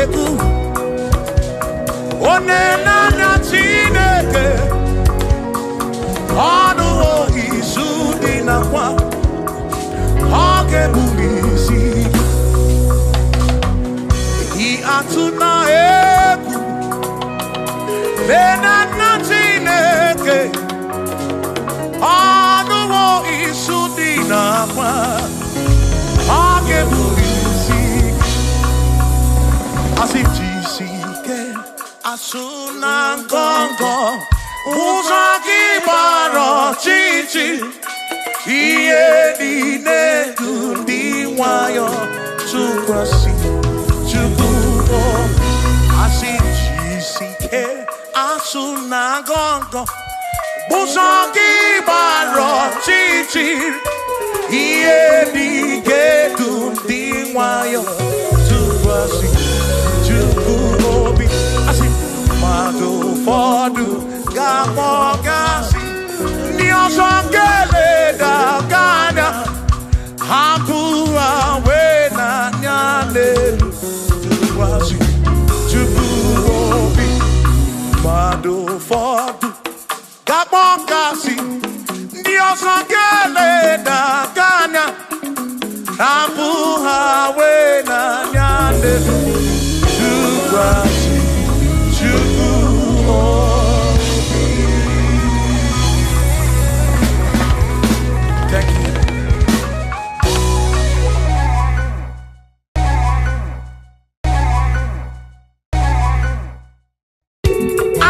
egwu. Onye na-anya Chineke, ọnụ izu dị n'akwa, ọ ga-ebuli isi. Ị atụna egwu, lee n'anya Chineke, ọnụ izu dị n'akwa, ọ ga-ebuli isi. Asị jisi ike, asụ na ngọngọ, ụzọ gị gbara ọchịchị, ihe niile dị ndị nwayọ tụkwasị Chukwu obi. Asị jisi ike, asụ na ngọngọ, ụzọ gị gbara ọchịchị, ihe niile dị ndị nwayọ tụkwasị Chukwu obi. Asị mmadụ ụfọdụ ga-akpọ gasị, ndị ọzọ ga-eleda gị anya, hapụ ha wee n'anya n'elu tụkwasị Chukwu obi. Mmadụ ụfọdụ ga-akpọ gasị, ndị ọzọ ga-eleda gị anya, hapụ ha wee n'anya n'elu tụkwasị Chukwu obi. Thank you.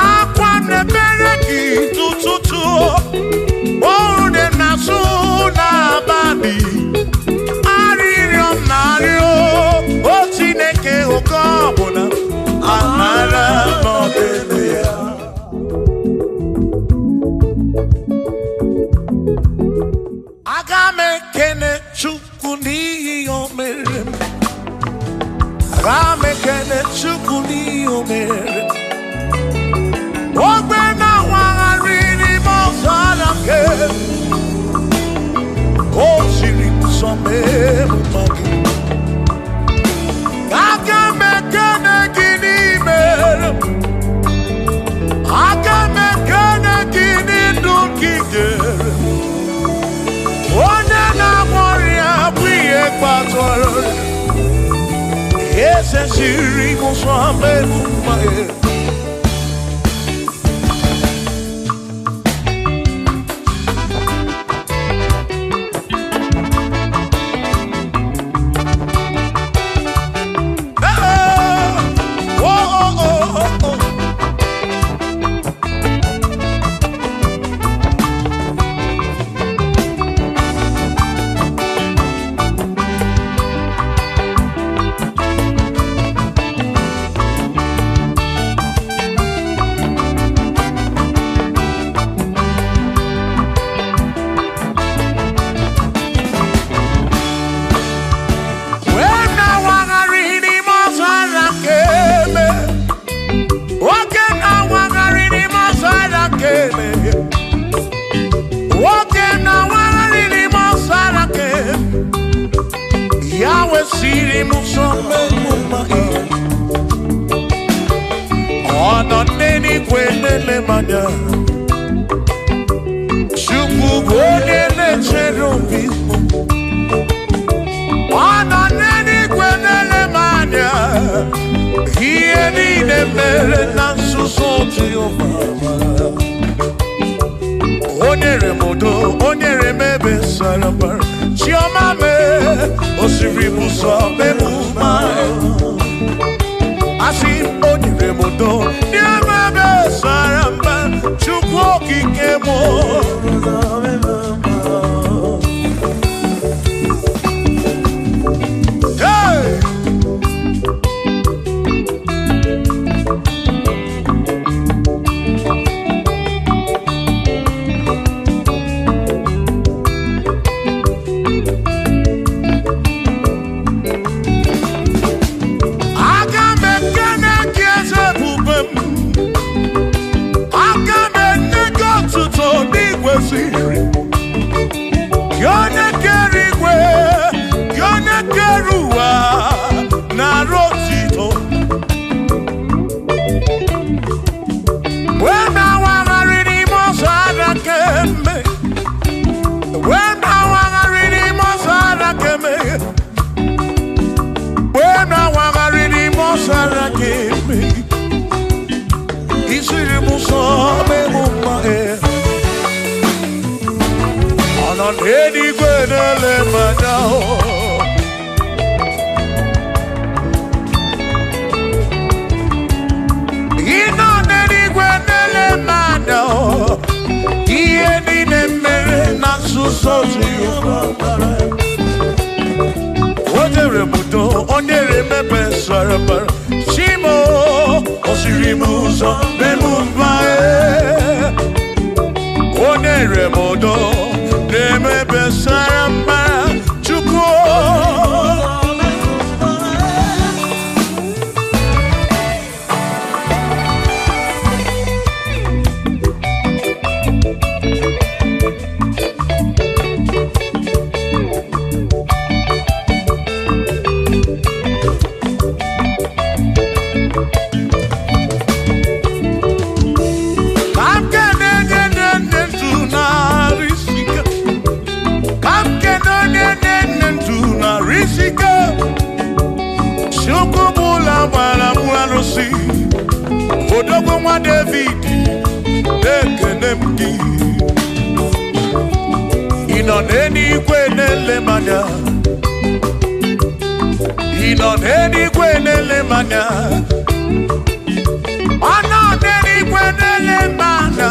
Akwa na-ebere gị tụtụtụ, oru dị na-asụ n'abalị, arịrịọ m na-arịọ, o Chineke oke ọbụla, amara m ọdịdị ya. Aga m ekene Chukwu n'ihi o mere m. Aga m ekene Chukwu n'ihi o mere m. Ogbe na-awagharị n'ime ọzara nke o siri nsọ mee mma gị. Aga m ekene gị n'ime m. Aga m ekene gị n'ndụ gị nyere m. Onye na-agwọ ọrịa bụ ihe kpatara eze siri m nsọ mee mma gị. Oh, oh, oh, oh, oh. Wee na-awagharị n'ime ọzara nke eme. Nwoke na-awagharị n'ime ọzara nke eme. Nwoke na-awagharị n'ime ọzara nke eme. Ya wesịrị m nsọ mmemme mma gị. Ọ nọ n'eluigwe na-ele m anya. Chukwu bụ onye na-echere obi m. Ọ nọ n'eluigwe na-ele m anya. Ihe niile mere na nzuzo Jehova. O nyere m udo, o nyere m ebe sara mbara. Chiọma mee, o siri m ụzọ mee m mma. Asị o nyere m udo, nye m ebe sara mbara. Chukwu okike m. Hey! Aga m ekene gị eze ebube m. Aga m enye gị otuto n'igwe Onere mepe sarapara. Chimo, osirimuzo, memumbae. Onere modo, nemebe saramba. Chukwu. Odogwu nwa David, ekene m gị. Ị nọ n'eluigwe na-ele m anya. Ị nọ n'eluigwe na-ele m anya. Ọ nọ n'eluigwe na-ele m anya.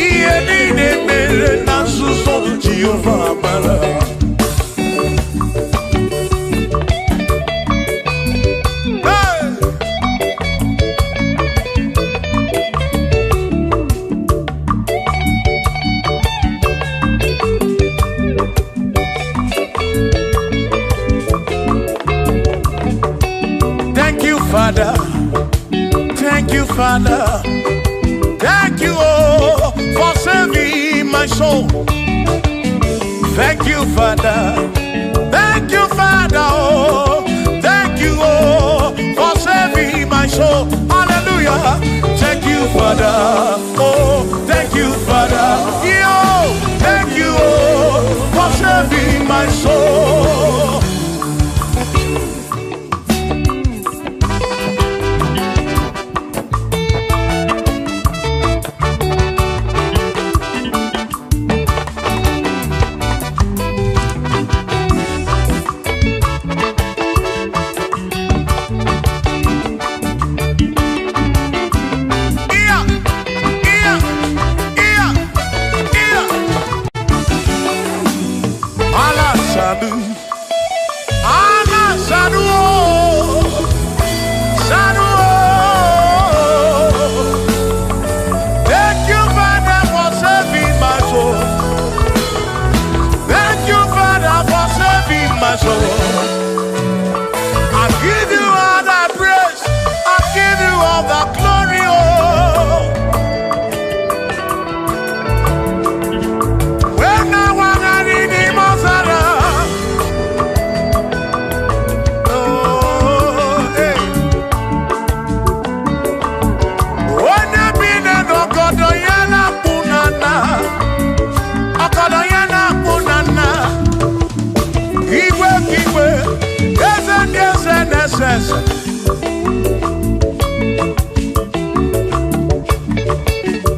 Ihe niile mere na nzuzo Jehova mara. Thank you, Father. Thank you, Father. Thank you, oh, for saving my soul. Thank you, Father. Thank you, Father. Oh, thank you, oh, for saving my soul. Hallelujah. Thank you, Father. Oh, thank you, Father. Yo, thank you, oh, for saving my soul. Yeah, yeah, yeah, yeah. Allah Sadu, Allah Sadu, Sadu. Thank you, Father, for saving my soul. Thank you, Father, for saving my soul. I give you all the praise. I give you all the glory. Oh. When I was in the Mozara, oh, hey. Onye bi n'ọgọdọ ya na-akpụ na nna, ọgọdọ ya na-akpụ na nna. Igwe ka igwe, eze ndị eze na-ese ese.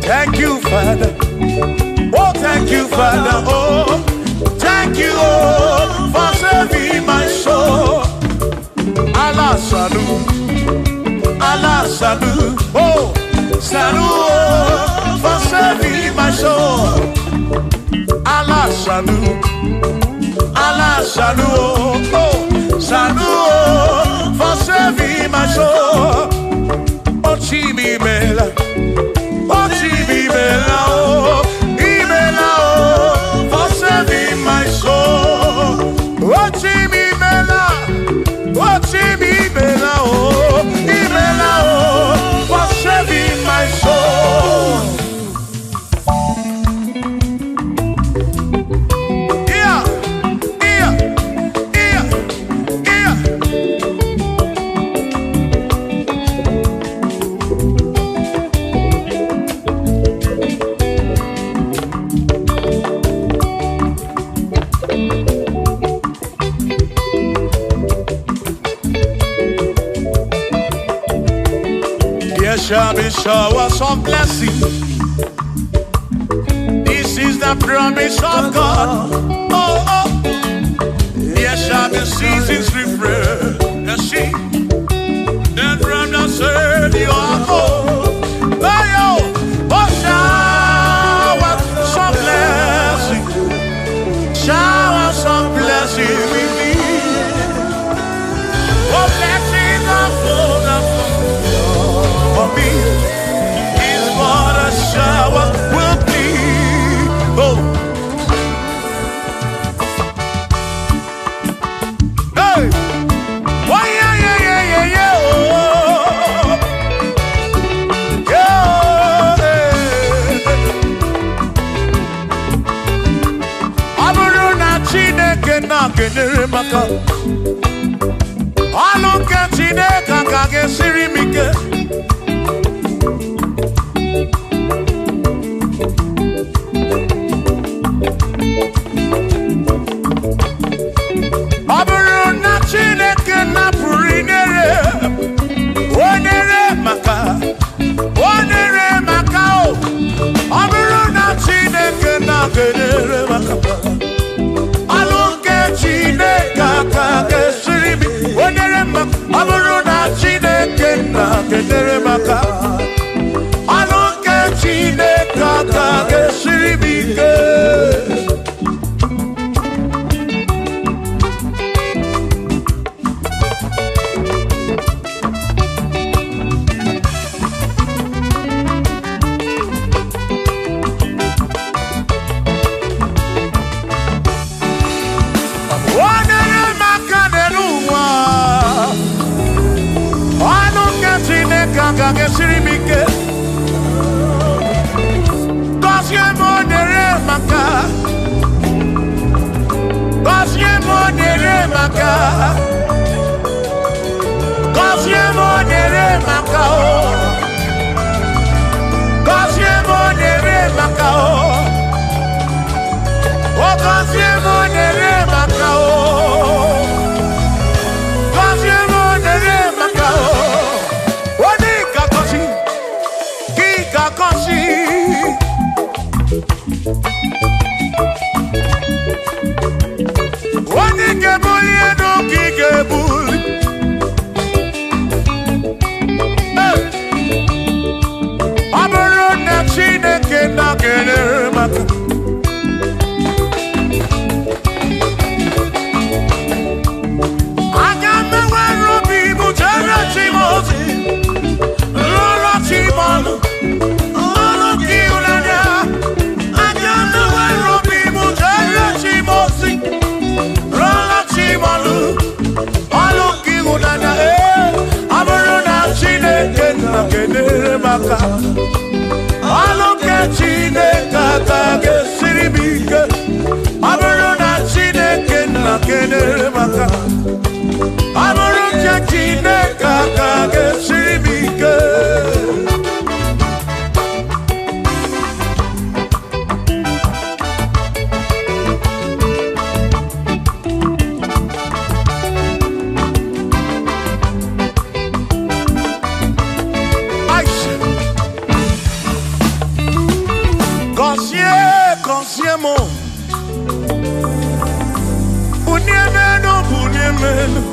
Thank you, Father. Oh, thank you, Father. Oh, thank you, oh, for saving my soul. Allah Sadu, Allah Sadu, oh, Sadu, oh, for saving my soul. Allah Sadu, Allah Sadu, oh, Sadu, oh, for saving my soul. Oh, Chimi Mela. Oh, Chimi Mela, oh, Imela, oh, for saving my soul. Oh, Chimi Mela, oh, Chimi Mela, oh, Imela, oh, for saving my soul. Yeah, yeah, yeah, yeah. There shall be showers of blessing. This is the promise of God. Oh, oh. There shall be seasons refreshed. The sheep and from the said you are oh, oh, shower some blessing. Shower some blessing we need. na-enyere m aka. Ọlụ nke Chineke aka ga-esiri m ike. Ọ bụrụ na Chineke napụrụ inyere, o nyere maka, o nyere maka o. Ọ bụrụ na Chineke na-enyere maka, ọlụ nke Chineke aka ga-esiri m, o nyere maka. Ọ bụrụ na Chineke na-enyere maka, ọlụ nke Chineke aka ga-esiri m ike. O nyere m aka n'elu ụwa, ọnụ nke Chineke agaghị esiri m ike. Gọzie m, o nyere m aka. Gọzie m, o nyere m aka. Gọzie m, o nyere m aka o. Gọzie m, o nyere m aka o. O gọzie m, o nyere m aka o. Gọzie m, o nyere m aka o. Onye ga-agọzi, gị ga-agọzi. Onye ga-ebuli elu ka ị ga-ebuli. Hey! Ọ bụrụ na Chineke na-enyere m aka, aga m enwere obi m jere chi m ozi, lụrụ chi m ọlụ, ọlụ nke ịhụnanya. Aga m enwere obi m jere chi m ozi, lụrụ chi m ọlụ, ọlụ nke ịhụnanya. Ee, ọ bụrụ na Chineke na-enyere m aka, ọlụ nke Chineke aka ga-esiri m ike. Ọ bụrụ na Chineke na-enyere m aka, ọ bụrụ na Chineke aka ga-esiri m ike. Aisha. Gọzie, gọzie m, bunie m elu, bunie m elu.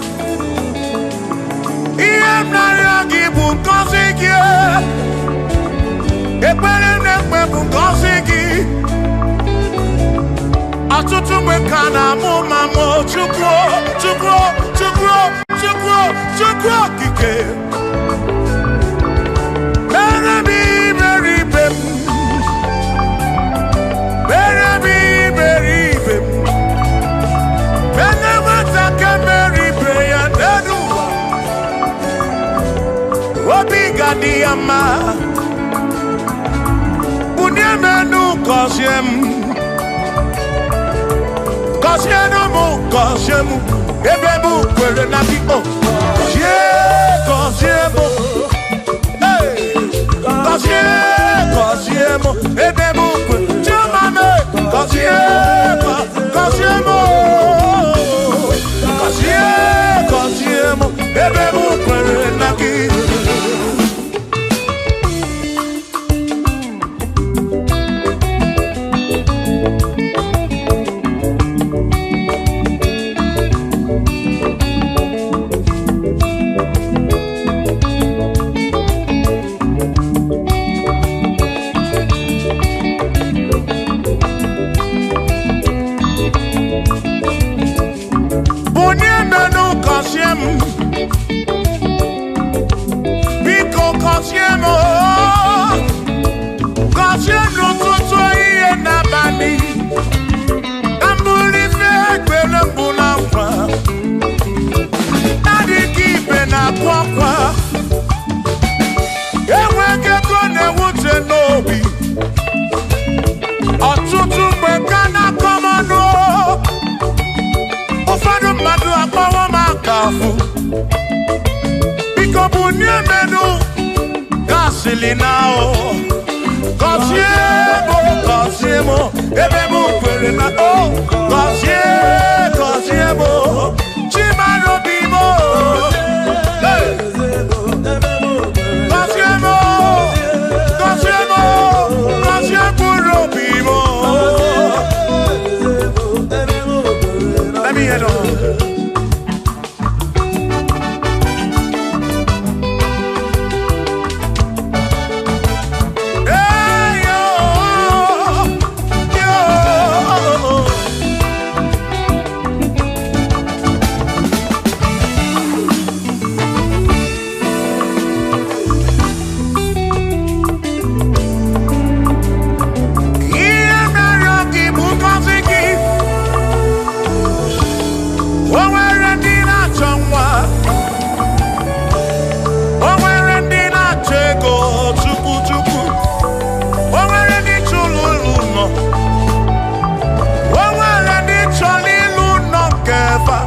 Ihe m na-arịọ gị bụ ngọzi gị. Ekpere m na-ekpe bụ ngọzi gị. Ọtụtụ mgbe ka na-amụ ma mụ, Chukwu, Chukwu, Chukwu, Chukwu, Chukwu okike. Mere m iberibe m, mere m iberibe m. Mere nwata ka mere ibe ya n'elu ụwa, obi ga-adị ya mma. Bunie m elu, gọzie m. Gọzienụ m, gọzie m, ebe m kwere na gị o. Gọzie, gọzie m. Hey! Gọzie, gọzie m, ebe m kwere. Chioma m, gọzie, gọzie m o. Gọzie, gọzie m, ebe m kwere na gị. Bunie m elu, gọzie m. Biko gọzie m o. Gọzie n'ụtụtụ, ehihie n'abalị. Ka m bụrụ ife ekpere mbụ na nkwa. Adịghị ibe na-akwa akwa. Enweghị ego na-ewute n'obi. Ọtụtụ mgbe ka na-akọ m ọnụ. Gọzili na o. Gọzie m, gọzie m, ebe m kwere na o. Gọzie, gọzie m, Chimara obi m. Hey! Gọzie m, gọzie m, gọzie mkpụrụ obi m. Let me hear them. Hey, yo, yo. Ihe mere gị bụ ngọzi gị. O nwere ndị na-achọ nwa. O nwere ndị na-achọ ego chukwu chukwu. O nwere ndị chọrọ ụlọ ụlọ. O nwere ndị chọrọ ịlụ ụlọ nke fa.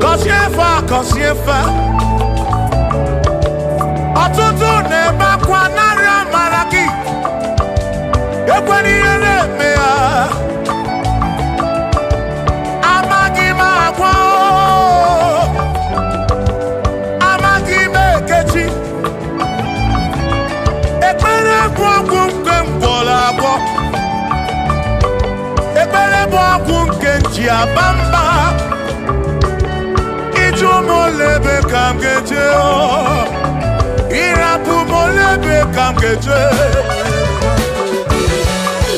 Gọzie fa, gọzie fa. Ọtụtụ na-ebe akwa narị amara gị. Ekwela ihe na-eme ya. Amaghị m agwa o. Amaghị m ekechi. Ekpere bụ ọgwụ nke m gwọrọ agwọ. Ekpere bụ ọgwụ nke m ji aba mba. Ịjụ m ole ebe ka m ga-eje o. Ịrapụ m ole ebe ka m ga-eje.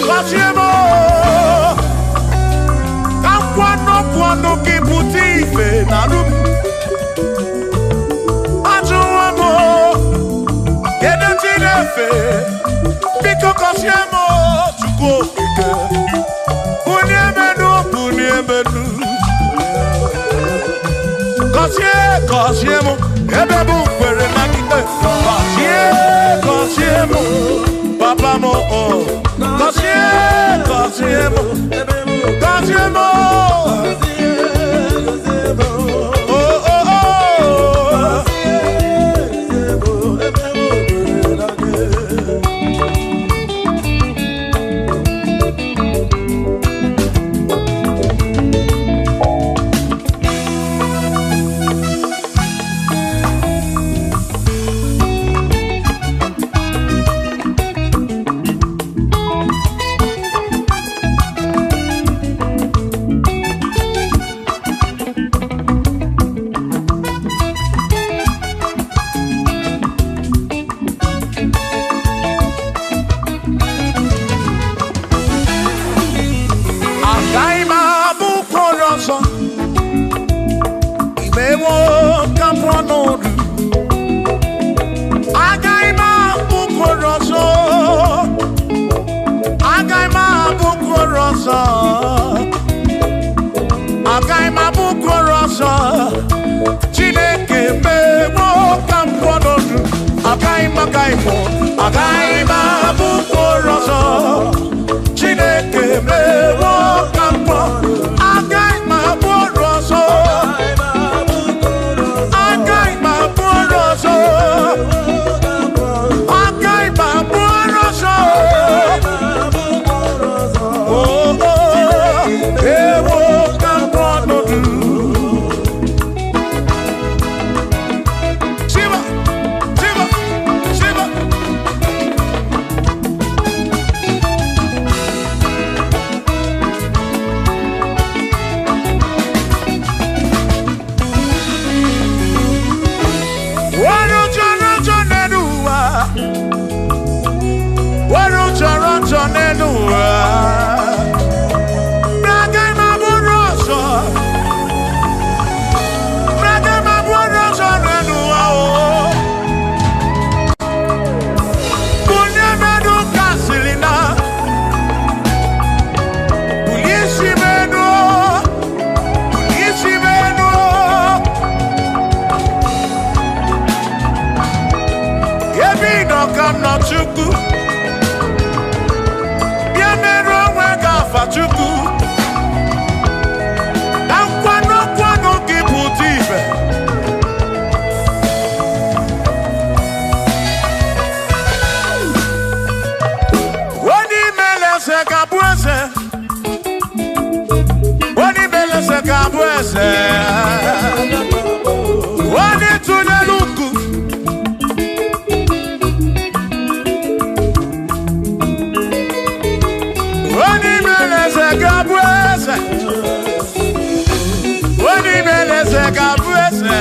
Gọzie m o. Ka nkwanụ ọnụ gị pụta ife na rụ m. Ajụwo m o, kedu chi na-efe? Biko gọzie m o, Chukwu okike. Bunie m enu, bunie m enu. Gọzie, gọzie m, ebe m kwere na gị. Gọzie, gọzie m, papa m o. Gọzie, gọzie m, gọzie m o. Oh, oh, oh. Agaghị m abụ ụkpụrụ ọzọ. Imewo ka m pụọ n'oru. Agaghị m abụ ụkpụrụ ọzọ. Agaghị m abụ ụkpụrụ ọzọ. Agaghị m abụ ụkpụrụ ọzọ. Chineke mewo ka m pụọ n'oru. Agaghị m, agaghị m, agaghị m abụ ụkpụrụ ọzọ. Chineke mewo ka m pụọ. Agaghị m abụ ọrụ ọzọ. Agaghị m abụ ọrụ ọzọ. Agaghị m abụ ọrụ ọzọ. Oh, oh, ewo ka m pụọ n'odu. Shiva, Shiva, Shiva. eze. Onye tụnyere ukwu. Onye mere eze ga-abụ eze. Onye mere eze ga-abụ eze.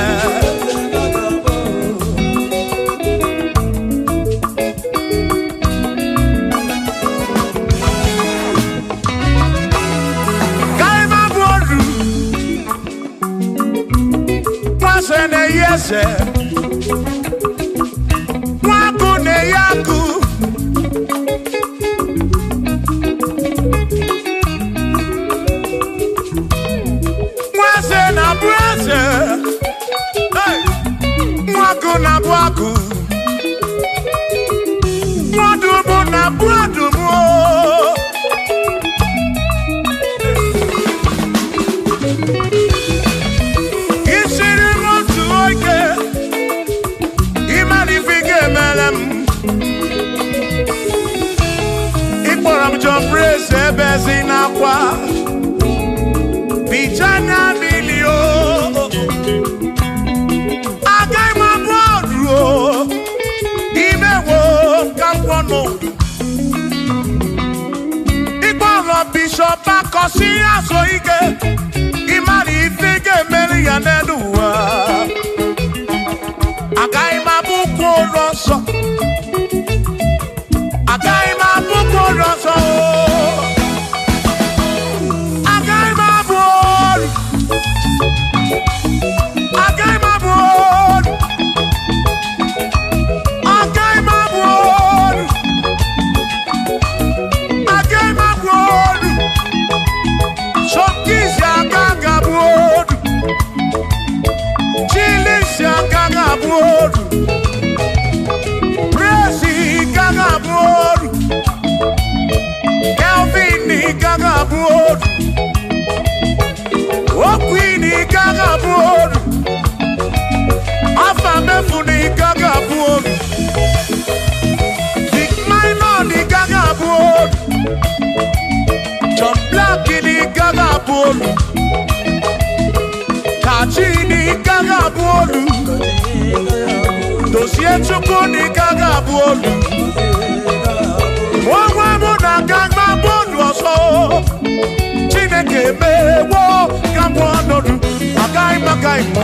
Kaima bụ oru. Nwase na-eyi eze. Nwakụ na-eyi akụ. Nwase na-abụ eze. Hey! Nwakụ na-abụ akụ. Nwadụmụ na-abụ adụmụ. Isiri m otu oge, ịmara ife ị ga-emere m. Ịkpọrọ m John Praise ebe ezi n'akwa. Bicha anya mmiri o. Agaghị m abụ ọrụ o. Imewo ka m gwọnụ. Ịkpọrọ Bishọp Akọsị azụ ike. Ịmara ife ị ga-emere ya n'elu ụwa. Agaghị m abụkwa ụlọ nsọ. Agaghị m abụkwa ụlọ nsọ. Agaghị m abụ ọrụ. Agaghị m abụ ọrụ. Agaghị m abụ ọrụ. Agaghị m abụ ọrụ. Sọkizi aka ga-abụ ọrụ. Chilisi aka ga-abụ ọrụ. Presi ka ga-abụ ọrụ. Kelvin ka ga-abụ ọrụ. Okwini ka ga-abụ ọrụ. Afa mefuni ka ga-abụ ọrụ. Big Minor ka ga-abụ ọrụ. John Black ka ga-abụ ọrụ. Kachi ka ga-abụ ọrụ. Dozie Chukwu ka ga-abụ ọrụ. Onwe mụ na aka gba bọọlụ ọsọ. Chineke mewo ka m ọnọdụ. Agaghị m agaghị m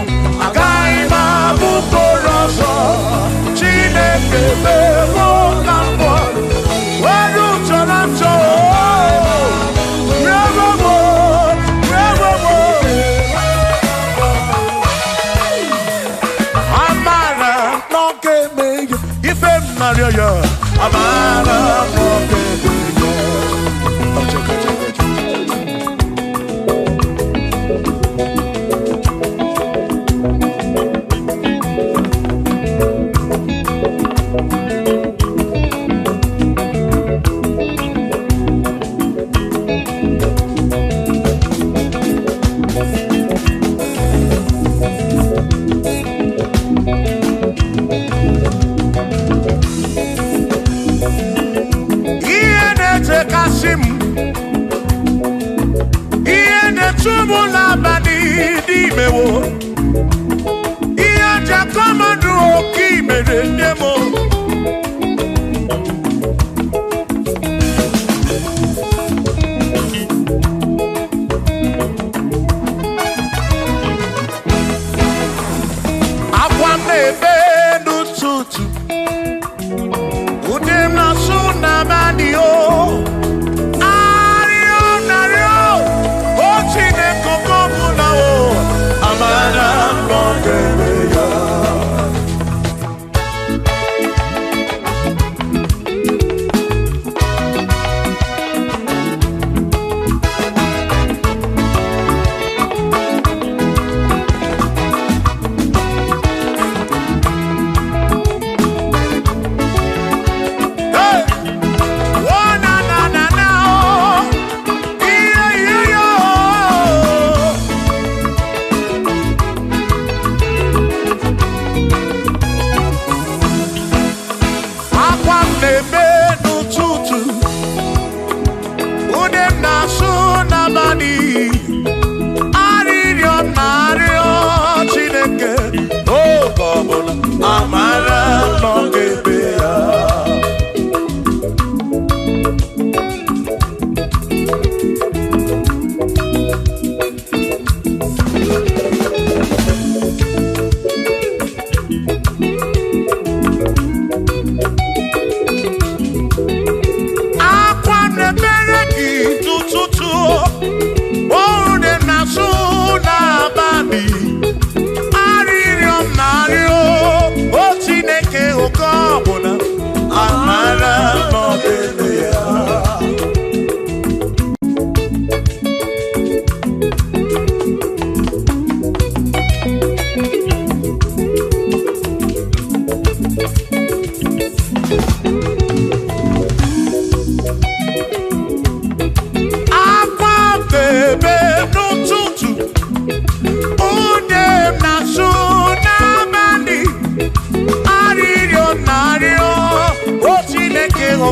agaghị m abụ mkpụrụ ọsọ. Chineke mewo ka m were chọrọ nchọ. Rewowo, rewowo. Amara n'oge eme ya, ife m narịọ ya. Amara n'oge eme ya. Ọchọkọ, ọchọkọ, ọchọkọ. Ihe na-echekasị m, ihe na-echu m n'abalị n'imewo, ihe njakọmadụ oke imere nne m. Akwa m na-ebe n'ụtụtụ, ụdị m na-asụ n'abalị o. Arịọ narịọ, o Chineke oke ọbụla o, amara m na ọ ga-eme ya. Hey!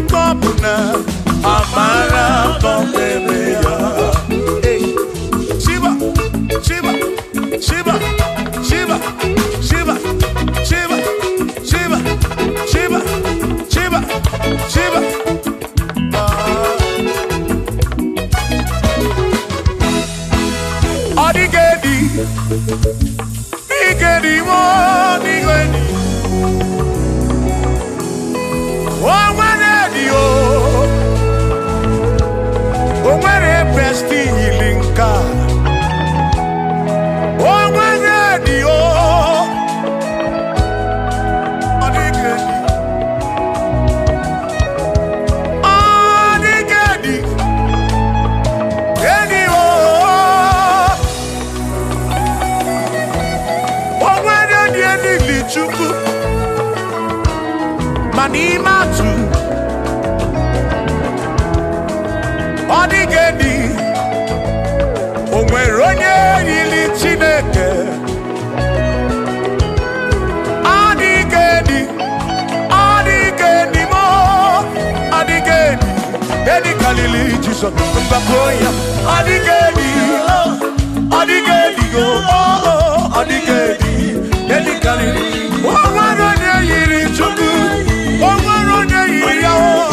Nwoke ọbụla amara nọ n'ebe ya. Shiba, Shiba, Shiba, Shiba, Shiba, Shiba, Shiba, Shiba, Shiba, Shiba. Adigedi, Digedi, Digedi. Oh, o nwere besti linka. O nwere di o. Adigedi, Adigedi, edi o. O nwere di elili Chukwu, ma n'ime atụ. Ọ dịghị o nwere onye yiri Chineke. Ọ dịghị, ọ dịghị mo, ọ dịghị edi kalili Jizọs mgbakọ ya. Ọ dịghị, ọ dịghị o, ọ dịghị edi kalili. O nwere onye yiri Chukwu, o nwere onye yiri ya o.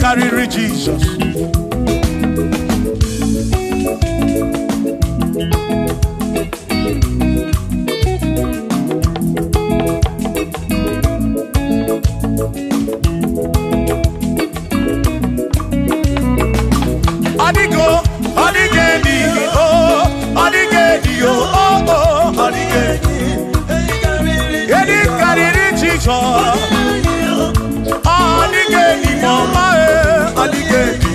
Karịrị Jizọs. Ọdịgo, ọdịgo edi, o, ọdịgo edi, o, o, ọdịgo edi. Edi karịrị Jizọs. Ọdịgo edi mama e, ọdịgo edi,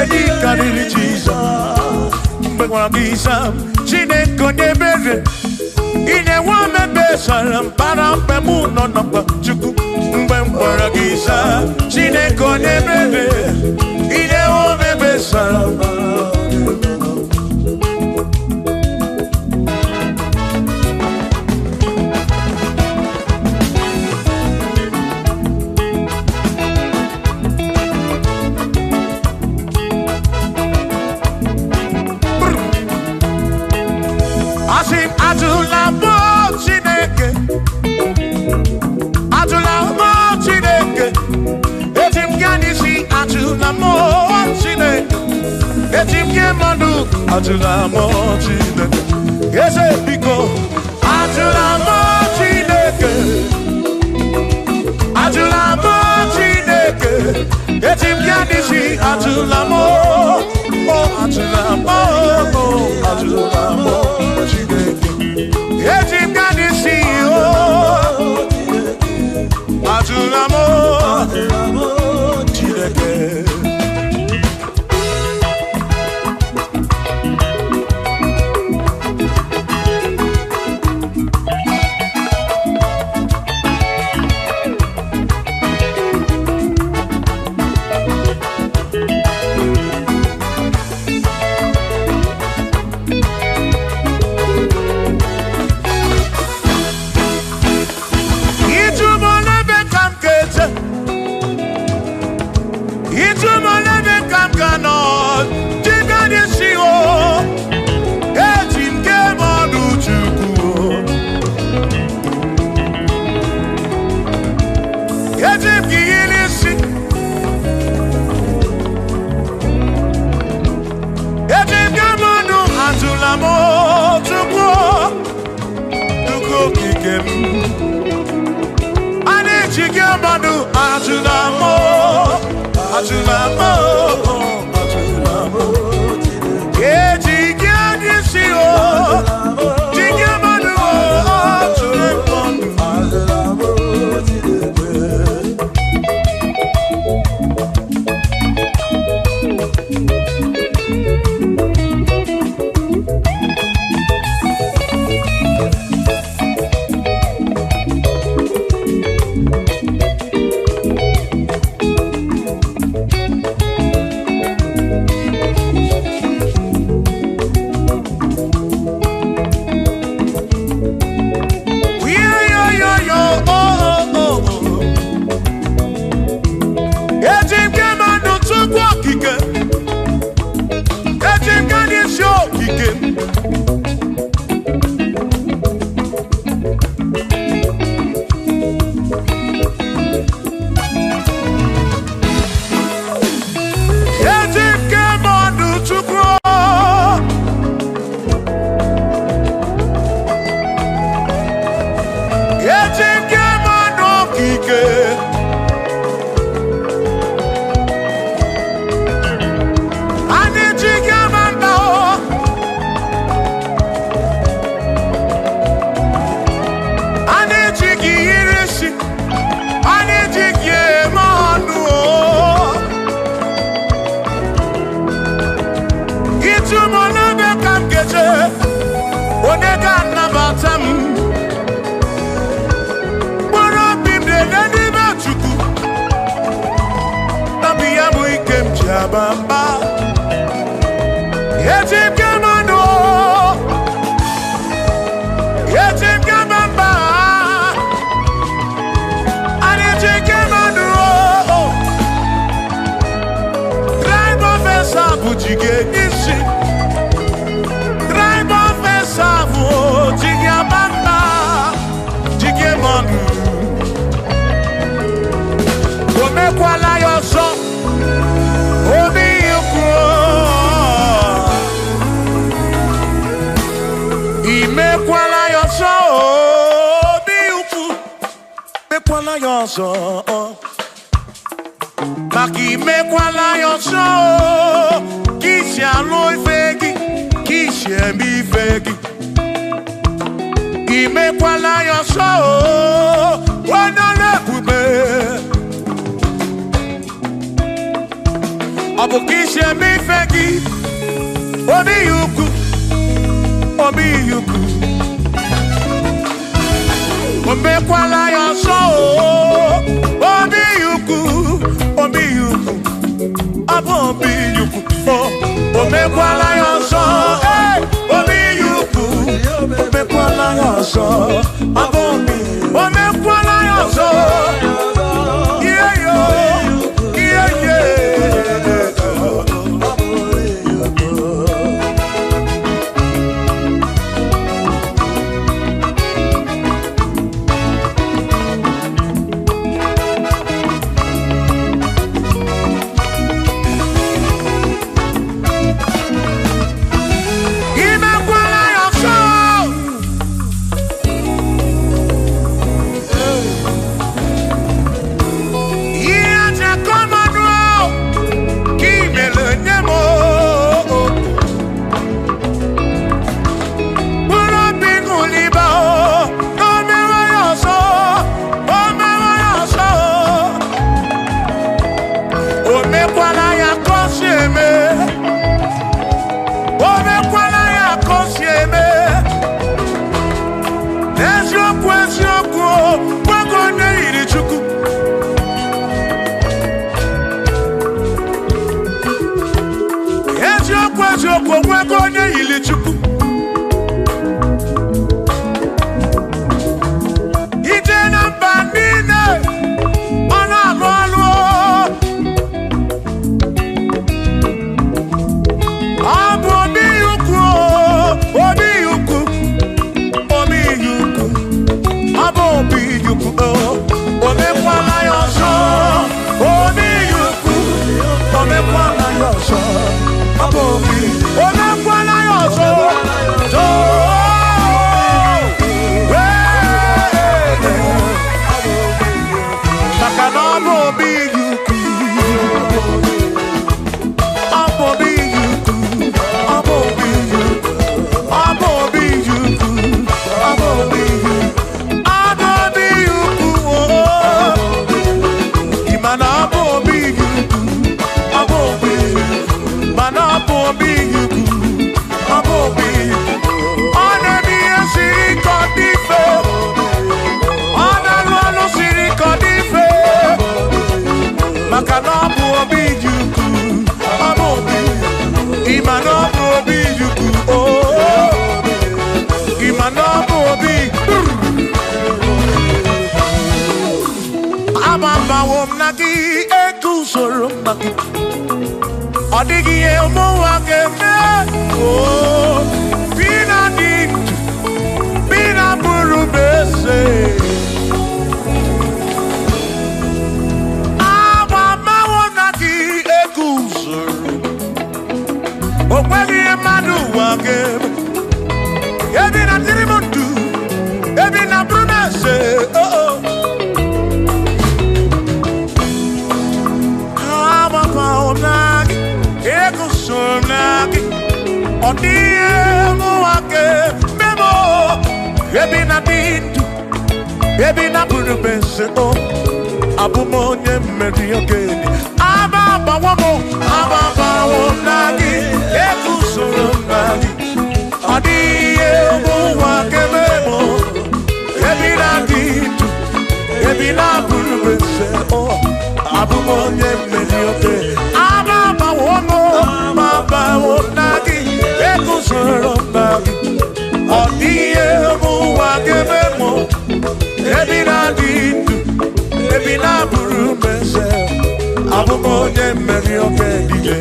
edi karịrị Jizọs. Mgbe gwara gị sam, Chineke onye ebere, ị na-enwe omebe sara mbara mgbe mụ nọ n'ọkpa Chukwu. Mgbe m gwara gị sam, Chineke onye ebere, ị na-enwe omebe sara mbara. Ajụla mụ Chineke, ajụla mụ Chineke, eji m gaa n'isi ajụla mụ Chineke, eji m gị mmadụ ajụla mụ Chineke, eze biko ajụla mụ Chineke, ajụla mụ Chineke, eji m gaa n'isi ajụla mụ, ajụla mụ, ajụla mụ Chineke. Eji m gaa n'isi o, ajụla m Chineke. jige isi. Tribe of Esau jige amamba jige manu. Omekwala ya ọzọ obi ukwu. Imekwala ya ọzọ obi ukwu. Mekwala ya ọzọ. Maka imekwala ya ọzọ ka isi alụ ife gị ka isi eme ife gị. Imekwala ya ọzọ onye ọrụ ebube. Ọ bụ ka isi eme ife gị obi ukwu obi ukwu. Omekwala ya ọzọ obi ukwu obi ukwu. Ọ bụ obi ukwu omekwala ya ọzọ obi ukwu. Omekwala ya ọzọ ọ bụ obi. Omekwala ya ọzọ ihe yo ihe ye. Imekwala ya ọzọ. Ihe aja kọmanụ ka imere nye m mkpụrụ obi ṅụliba o mewe ya ọzọ o mewe ya ọzọ. O mekwala ya ka o si eme. O mekwala ya ka o si eme. Eziokwu eziokwu gwago onye yiri Chukwu. Eziokwu eziokwu onwego onye yiri Chukwu. Ije na mba niile ọ na-alụ ọlụ. Ọ bụ obi ukwu obi ukwu obi ukwu. Ọ bụ obi ukwu o mekwala ya ọzọ obi ukwu. O mekwala ya ọzọ ọ bụ obi. O mekwala ya ọzọ. Maka na ọ bụ obi ukwu. Ọ bụ obi ukwu. Ọ bụ obi ukwu. Ọ bụ obi ukwu. Ọ bụ obi ukwu. Ọ bụ obi ukwu. Ị ma na ọ bụ obi ukwu. Ọ bụ obi ukwu. Mana ọ bụ obi ukwu. Ọ bụ obi ukwu. Ọ na-eme ihe siri ike ọ dị mfe. Ọ na-alụ ọlụ siri ike ọ dị mfe. Maka na ọ bụ obi ukwu. Ọ bụ obi. Ị ma na ọ bụ obi ukwu. Ị ma na ọ bụ obi. Agbabawo m na gị eguzoro m na gị. Ọ dịghị ihe ụmụ ụwa ga-eme. Bi na dị ndụ, bi na bụrụ m eze. Agbabawo m na gị eguzoro. O nweghị ihe mmadụ ụwa ga-eme. Ebi na dịrị m ndụ, ebi na bụrụ m eze. Agbabawo m na gị, eguzoro m na gị. Ọ dịghị ihe ụwa ga-eme m. Ebi na dị ndụ, ebi na bụrụ m eze. Abụ m onye mmeri okenye. Agbabawo m, agbabawo m na gị, eguzoro m na gị. Ọ dịghị ihe ụwa ga-eme m. Ebi na dị ndụ, ebi na bụrụ m eze. Abụ m onye mmeri okenye. Agbabawo m, agbabawo m na gị, eguzoro m na gị. Ọ dịghị ihe ụwa ga-eme m. Ebi na dị ndụ, ebi na bụrụ m eze. Abụ m onye mmeri okenye.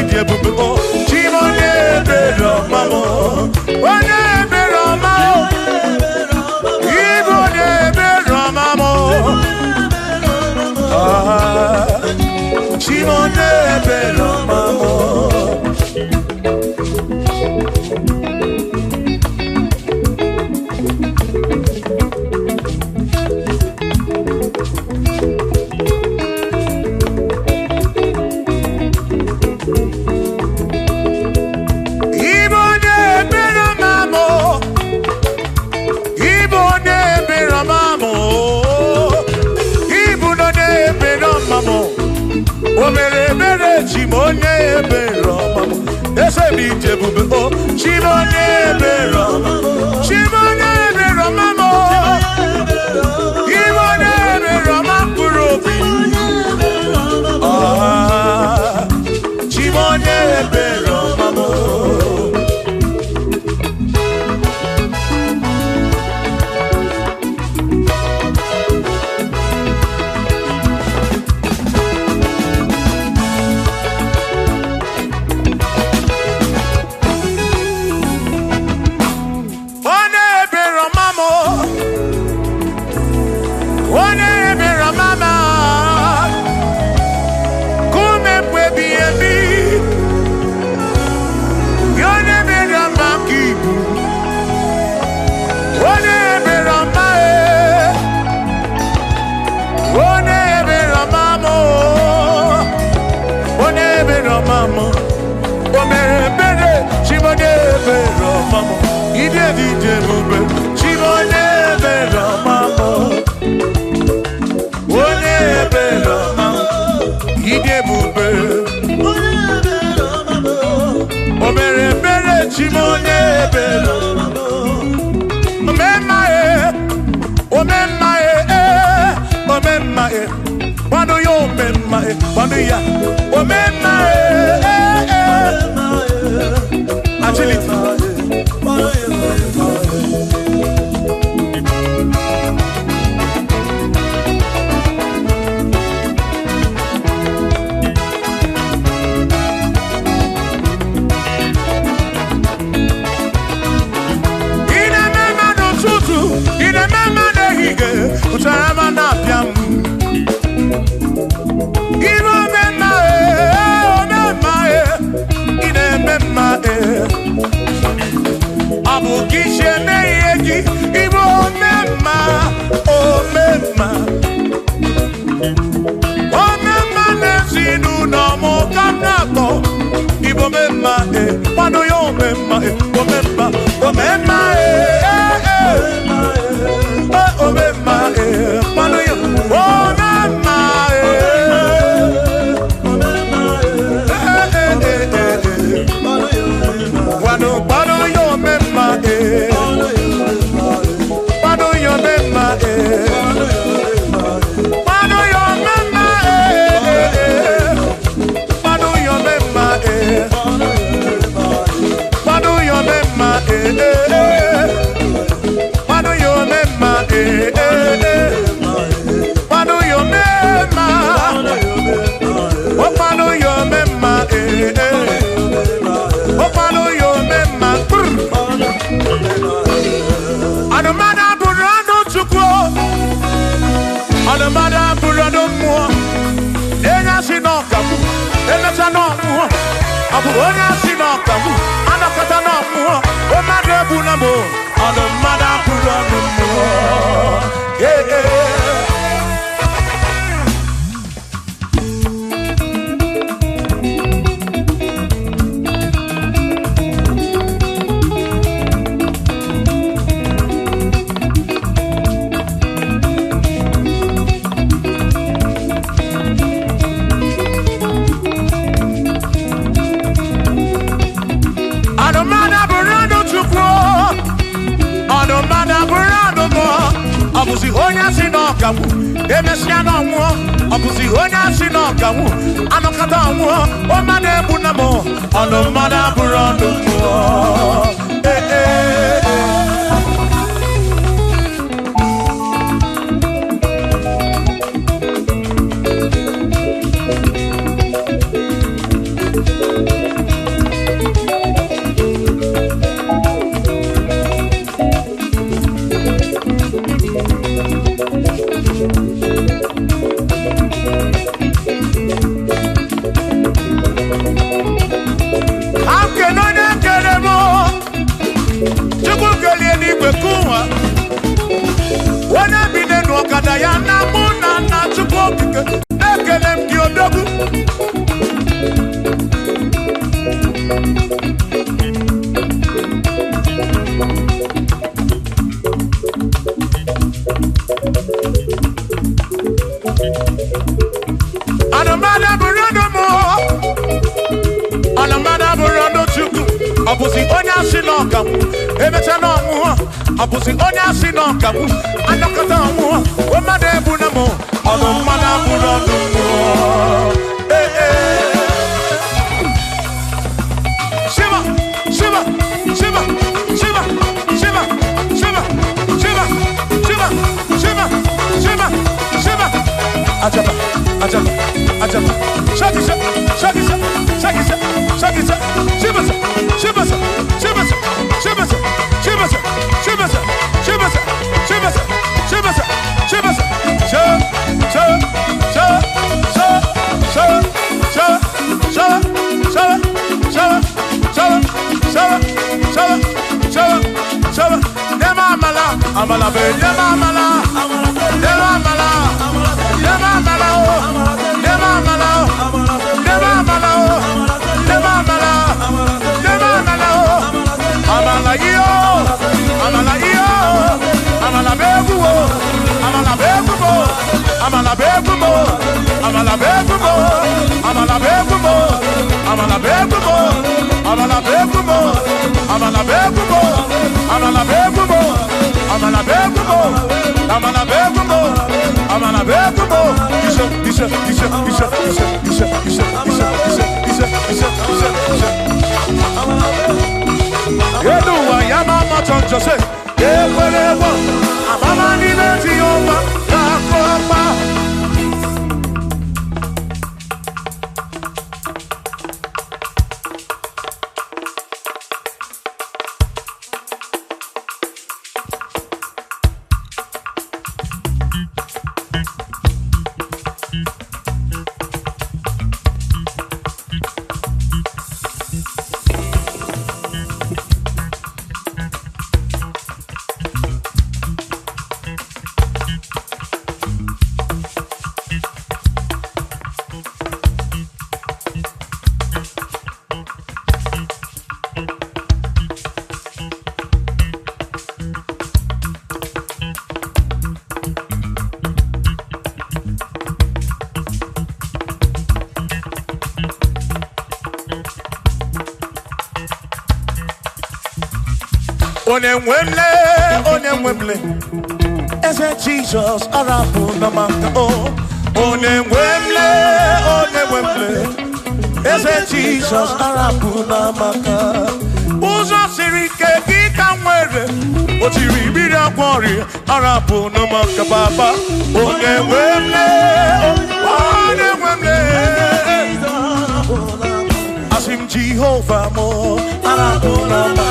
Ịdị ebube o. Chi m onye ebere ọma m. Onye ebere ọma o. Ịbụ onye ebere ọma m. Ah, Chi m onye ebere ọma m. Ịbụ onye ebere ọma m. Ịbụ onye ebere ọma m. Ịbụ onye ebere ọma m. O mere ebere chi m onye ebere ọma m. Eze m ije ebube o. Chi m onye ebere ọma m. Chi m onye ebere ọma m. Ịbụ onye ebere ọma mkpụrụ obi. Ah, Chi m onye ebere ọma m. Onye ebere ọma m. Onye ebere ọma m. Kume mgbe ebighị ebi. Onye ebere ọma ka ibu. Onye ebere ọma e. Onye ebere ọma m. Onye ebere ọma m. O mere ebere chi m onye ebere ọma m. Ịdị ebe ije ebube chi m onye ebere ọma m. Onye ebere ọma m. Ịdị ebube. O mere ebere chi m onye ebere. Omemma e, omemma e, omemma e. Kwado ya omemma e, kwado ya. Omemma e, eh. Agility. Ị na-eme mma n'ụtụtụ, ị na-eme mma n'ehihie, ụtara na-apịa m. Ị bụ omemma e, omemma e, ị na-eme mma e. Ọ bụ gị si eme ihe gị, ị bụ omemma, omemma. Omemma n'ezinụlọ m ka m na-akpọ. Ị bụ omemma e, kwado ya omemma e, omemma, omemma e, e, e. Omemma e, kwado ya omemma e. Eh, eh, eh, eh, eh. Kwado, kwado ya omemma e. Kwado ya omemma e. Kwado ya omemma e, eh, eh. Kwado ya omemma e. Kwado ya omemma e, eh, eh. Kwado ya omemma e, eh, eh. Kwado ya omemma. Oh, kwado ya omemma e, eh. Oh, kwado ya omemma. Brr. Anụmanụ abụrụ anụ Chukwu. Anụmanụ abụrụ anụ mmụọ. Onye asị na ọkagbu, emecha na ọmụọ. Ọ bụ onye asị na ọkagbu, anọkọta na ọmụọ. O mmadụ egbu na m o. Anụmanụ abụrụ anụ mmụọ. Ee, ee. Anụmanụ abụrụ anụ Chukwu. Anụmanụ abụrụ anụ mmụọ. Ọ bụzi onye asị na ọkagbu, emesịa na ọnwụọ. Ọ bụzi onye asị na ọkagbu, anọkọta ọnwụọ. O mmadụ egbu na m. Ọnụmmadụ abụrụ ọnụ mmụọ. Ee, ee, ee. Ọ bụzi onye asị na ọka m anọkọta ọnwụọ mmadụ ebu na m ọnụ mmadụ abụrụ ọnụ mmụọ. Ee, ee. Shiva, Shiva, Shiva, Shiva, Shiva, Shiva, Shiva, Shiva, Shiva, Shiva, Shiva. Ajaba, ajaba, ajaba. Shaki, shaki, shaki, shaki, shaki, Shiva, Shiva, Shiva, Shiva, Shiva, Shiva, Shiva, Shiva, Shiva, Shiva, Sha, sha, sha, sha, sha, sha, sha, sha, sha, sha, sha, sha, sha, sha. Nema amala, amala be, nema amala, nema amala, nema amala o, nema amala o, nema amala o, nema amala, nema amala o, amala iyo, amala iyo, amala be guo, amala be guo, amala be guo, amala be guo, amala be guo, amala be guo, amala be guo, amala be guo, amala be guo, amala be guo, amala be guo, amala be guo. Isha, isha, isha, isha, isha, isha, isha, isha, isha, isha, isha, isha. Eduwa ya mama choncho se, ekwerewo, amama ni meji ọba kakọpa. Onye nwemle, onye nwemle, eze Jizọs arapụ na maka o. Onye nwemle, onye nwemle, eze Jizọs arapụ na maka. Ụzọ siri ike gị ka nwere, o tiri mmiri agwọ ọrịa arapụ na maka baba. Onye nwemle, onye nwemle, asị m Jehova mụ arapụ na maka.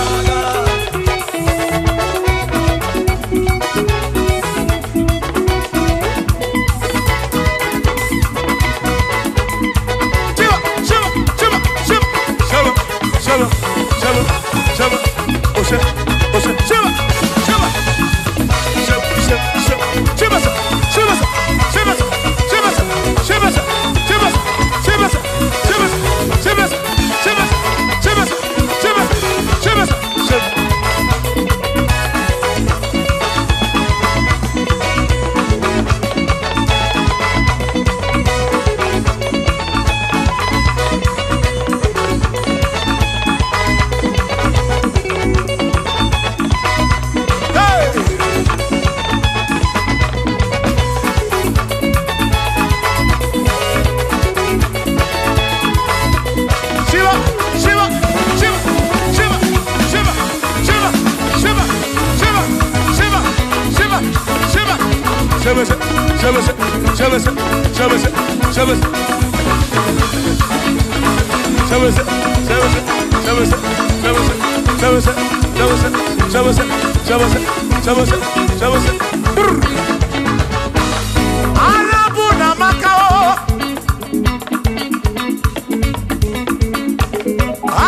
Arabu na Macao,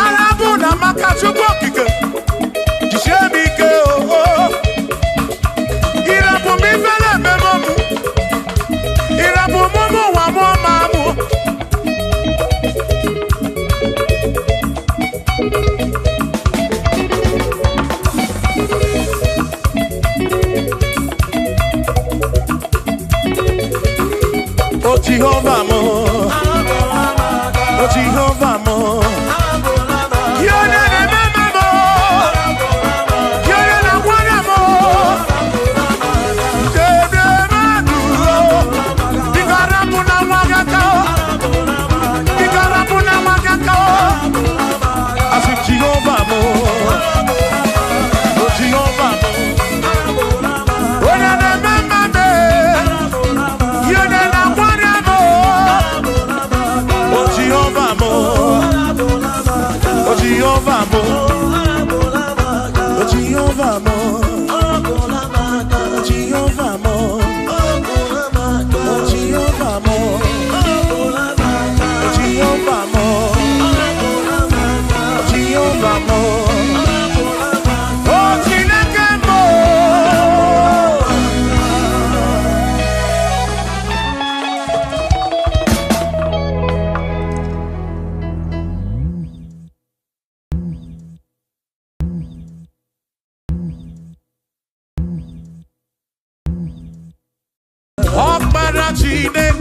Arabu na Macao, Chukwu okike, jisie m ike o. Irabu m ifele ememe mụ, irabu m ụmụ ụwa mụọ ma mụ. O Jehovah mo, o Jehovah mo, Yone na mama mo, yone na mwana mo,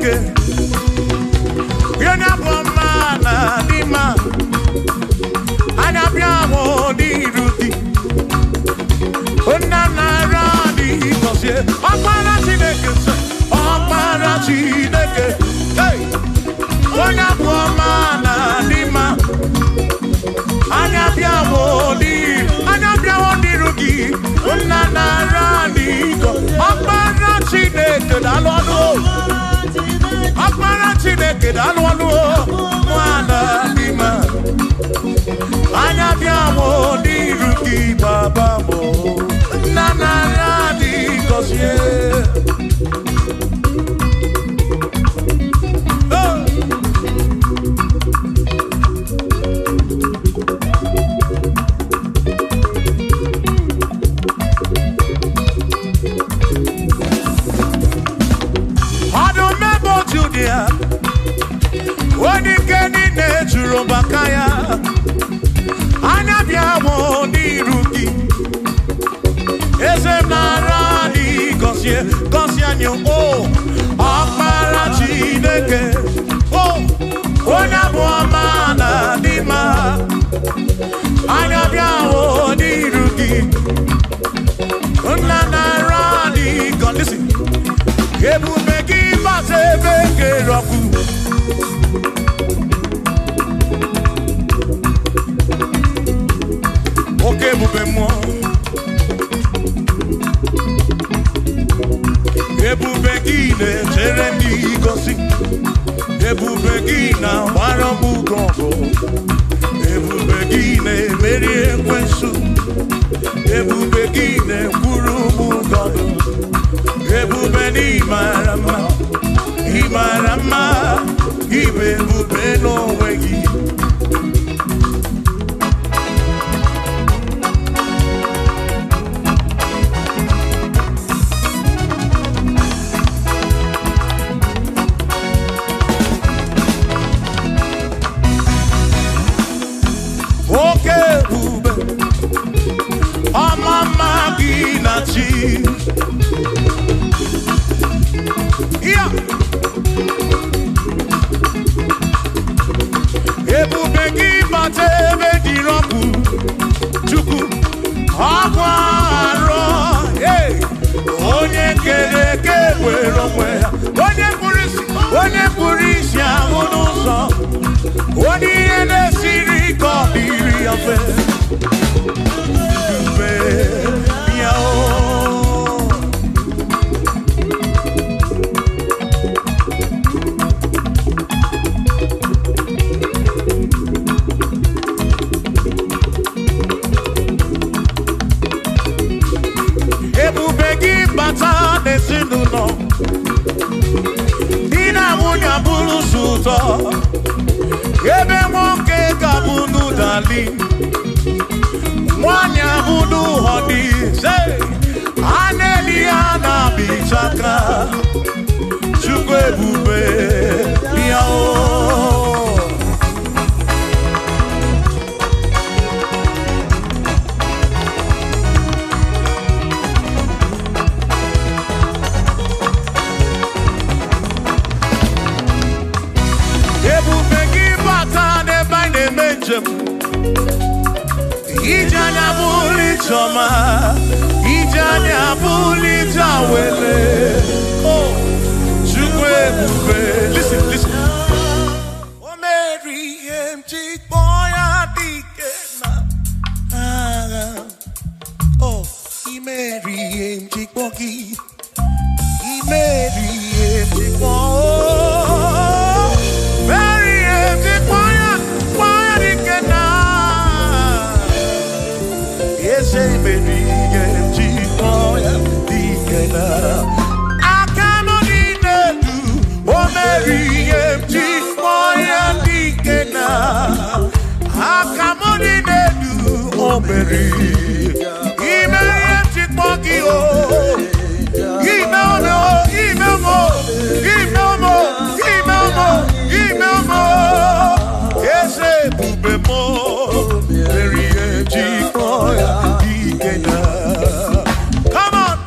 Chineke, onye abụ ọma na dị mma, anya bịa mụ n'iru gị. Nna nara dị gọzie, Ọkpara Chineke sị, Ọkpara Chineke, hey! Onye abụ ọma na dị mma, anya bịa mụ n'iru, anya bịa mụ n'iru gị. Nna nara dị gọzie, Ọkpara Chineke daalụ ọnụ o. Ọkpara Chineke daalụ ọnụ o. Nwana dị mma, anya bịa mụ n'iru gị baba mụ. Nna nara dị gọzie. Oh! Ọdụm ebo Judia, onye ike niile juru maka ya, anya bịa mụ n'iru gị. Eze m nara dị gọzie, gọzie anyị o. Ọkpara Chineke, o, onye abụ ọma na dị mma, anya bịa mụ n'iru gị. Nna nara dị gọzie. Listen. Ebube gị bata ebe kere ọkụ. Oke ebube mmụọ. Ebube gị na-echere ndị gosi. Ebube gị na-agbara m ugo ọgụ. Ebube gị na-emeri ekwensu. Ebube gị na-ekwuru m ụgọdụ. Ebube na ị mara mma, ị mara mma, ị bụ ebube n'onwe gị. Oke ebube, ọma mma gị na chi. Ya! Ebube gị bata ebe dị ọkụ, Chukwu, ọkụ arọ, hey! Onye kere eke were onwe ya, onye kpụrụ isi, onye kpụrụ isi ahụ n'ụzọ, onye ihe na-esiri ike ọ dịrị ya mfe. Ebube bịa o. Ebube gị bata n'ezinụlọ, di na nwunye abụrụ sọ ụtọ, ebe nwoke ga-abụ n'ụdali, nwanyị abụ n'ụhọdị, a na-eli ya na-abịchaka. Chukwu ebube bịa o. Ebube gị bata n'ebe anyị na-eme njem, ije anya bụrụ ije ọma, ije anya bụrụ ije awele. Oh, Chukwu ebube. Listen, listen. O mere ihe m ji kpọọ ya dike na agha. Oh, i mere ihe m ji kpọọ gị. I mere ihe m ji kpọọ. Mere ihe m ji kpọọ ya dike na Eze mere ihe m ji kpọọ ya dike na aka nọ n'elu, o mere ihe m ji kpọọ ya dike na aka m dị n'elu, o mere ime ihe m ji kpọọ gị o. Ime ome o, ime ome o, ime ome o, ime ome o, ime ome o. Eze ebube m o, mere ihe m ji kpọọ ya dike na. Come on!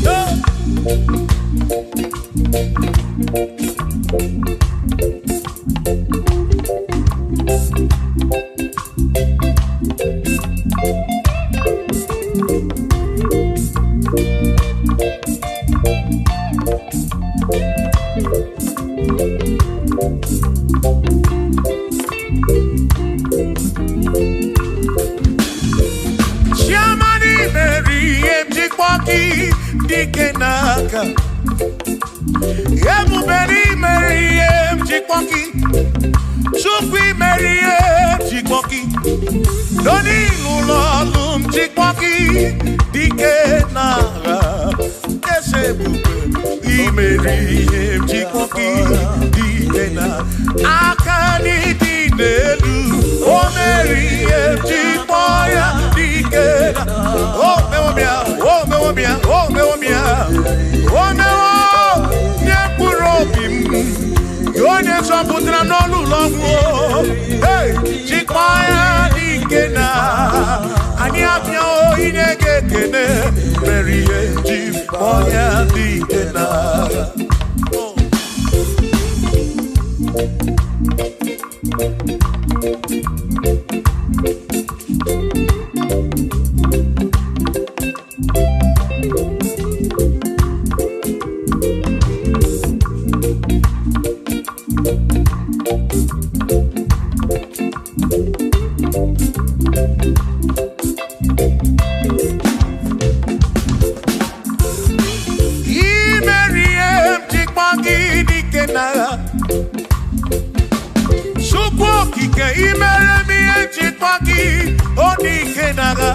Yeah. Ọkaka ebube n'imere ihe m jikpọ gị Chukwu imere ihe m jikpọ gị n'onilu ụlọ ọlụ m jikpọ gị dike n'agha eze ebube imere ihe m jikpọ gị dike na aka n'ịdị n'elu o mere ihe m jikpọ ya dike na o mewo m ya o mewo m ya o mewo m ya o mewo nye mkpụrụ obi m onye zọpụtara n'ọnụ ụlọ ọgwụ jikpọ ya dike na anyị abịa inye gị ekene mere ihe jikpọ ya dike na. Chukwu okike imere m ihe njikwa gị ọ dị ike n'agha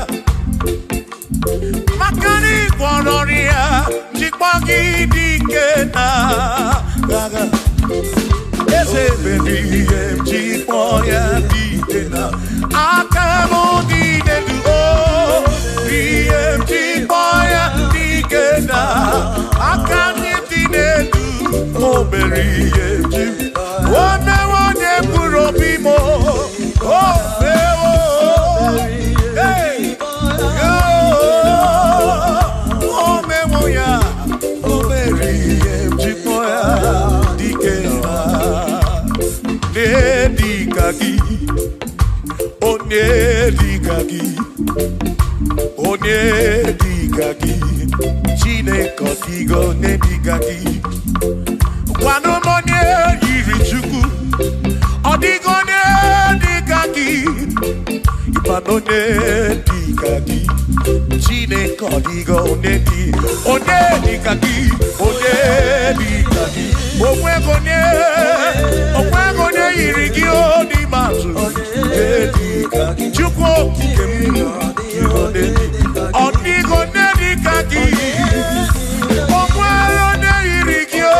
maka na ị gwọrọ ọrịa njikwa gị dị ike n'agha eze mere ihe njikwa ya dị ike na aka m dị n'elu o ihe njikwa ya dị ike na aka m dị n'elu o mere ihe njikwa o mewo onye mkpụrụ obi m o mewo hey o mewo ya o mere ihe njikwa ya dike na dịka gị onye dịka gị onye dịka gị Chineke ọ dịghị onye dịka gị gwanụ m onye yiri Chukwu ọ dịghị onye dịka gị ịkwanụ onye dịka gị Chineke ọ dịghị onye dị onye dịka gị onye dịka gị onweghị onye onweghị onye yiri gị o n'ime atụ onye dịka gị Chukwu okike m ọ dịghị onye dịka gị o nwere onye yiri gị o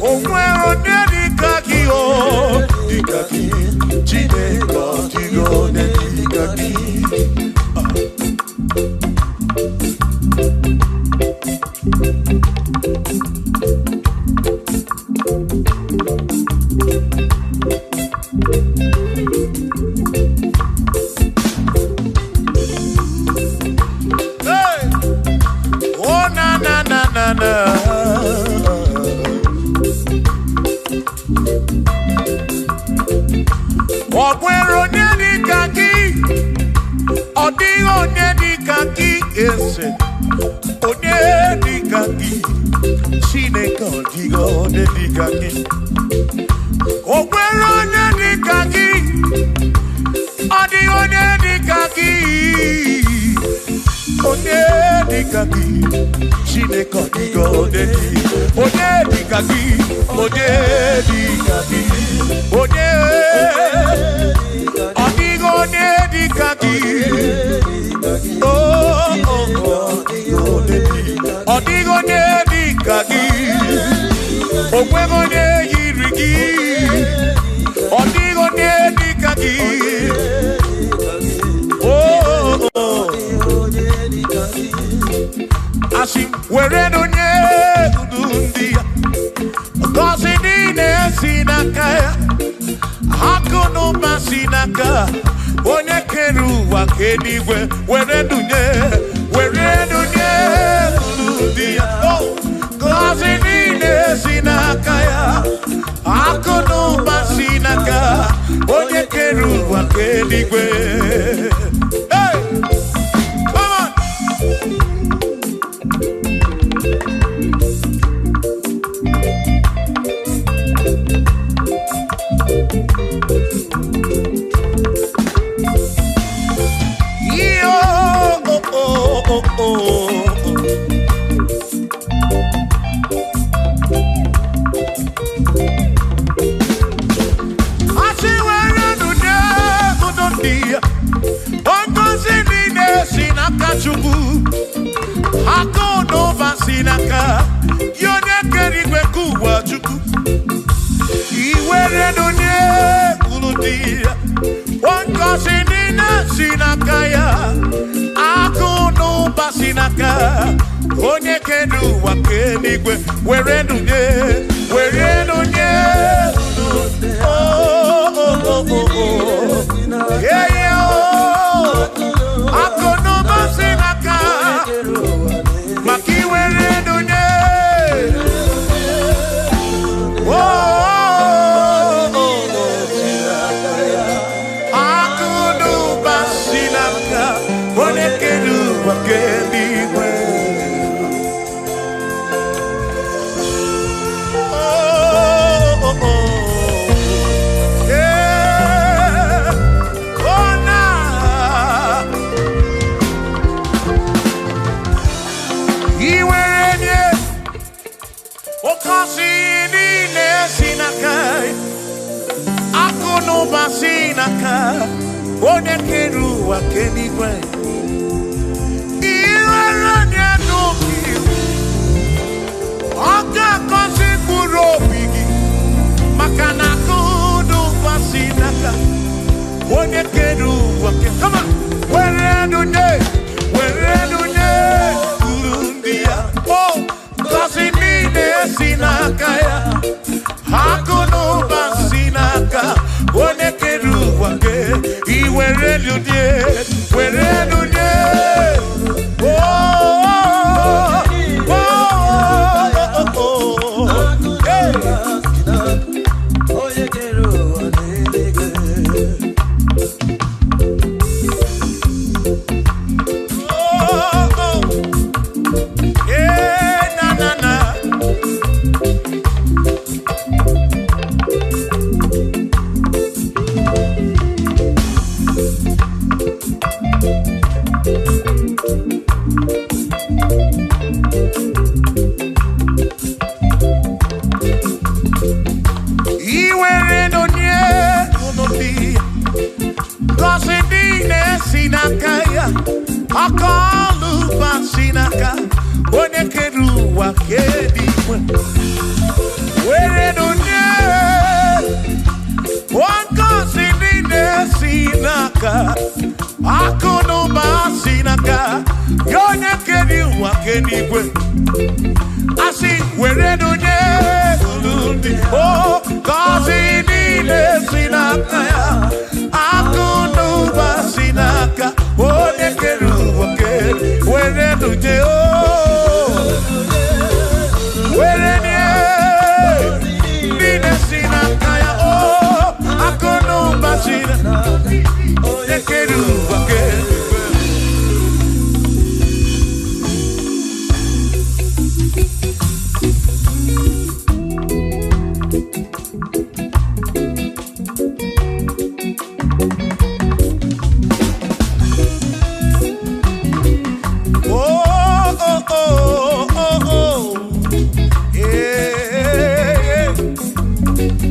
o nwere onye dịka gị o dịka gị Chineke ọ dịghị onye dịka gị. Hey! Oh na na na na na. Ọ nwere onye dịka gị ọ dịghị onye dịka gị eze onye dịka gị Chineke ọ dịghị onye dịka gị o nwere onye dịka gị ọ dịghị onye dịka gị onye dịka gị Chineke ọ dịghị onye dị onye dịka gị onye dịka gị onye ọ dịghị onye dịka gị oh oh oh ọ dịghị onye dịka gị o nweghị onye yiri gị ọ dịghị onye dịka gị oh oh asị m were onye ndu ndị ya ngọzi niile si n'aka ya akụ na ụba si n'aka onye kere ụwa ka eluigwe were dunye ndị ya ngọzi niile si n'aka ya akụ na ụba si n'aka onye kere ụwa ka eluigwe. Hey! Come on! Oh, oh, oh, oh, oh. Chukwu. Akụ na ụba si n'aka ya onye kere igwe ka ụwa Chukwu. Iwere donye uru dị ya, ngọzi niile si n'aka ya. Akụ na ụba si n'aka onye kere ụwa kee n'igwe. Were donye, were donye. Oh, oh, oh, oh, oh. Yeah, yeah, oh. Akụ na ụba si n'aka maka iwere donye. Oh, oh, oh, oh. Akụ na ụba si n'aka onye kere ụwa kee n'igwe. Oh, oh, oh. Yeah. Oh, na. Iwere nye oke osi niile si n'aka, akụ na ụba si n'aka onye kere ụwa kee n'igwe. Iwere nye n'obi, ọ ga-agọzi mkpụrụ obi gị, maka na akụ na ụba si n'aka onye kere ụwa kee. Come on. Were nụ nye, were nụ nye uru ndị ya. Oh, ngọzi niile si n'aka ya, akụ na ụba si n'aka onye kere ụwa kee. Iwere nụ nye, were nụ nye. Oh, oh, oh, oh, oh. Hey. Onye kere ụwa n'eluigwe. Oh, oh. Yeah, na, na, na. Iwere n'onye unu dị, ngọzi niile si n'aka ya, aka ọlụ ụba si n'aka onye kere ụwa kee n'igwe. Were n'onye ngọzi niile si n'aka, akụ na ụba si n'aka ya onye kere ụwa kee n'igwe. Asị were n'onye unu dị, o ngọzi niile si n'aka ya, akụ na ụba si n'aka onye kere ụwa kee. Were n'onye, o were nye niile si n'aka ya, o akụ na ụba si n'aka onye kere ụwa kee. Oh, oh, oh, oh, oh. Yeah, yeah.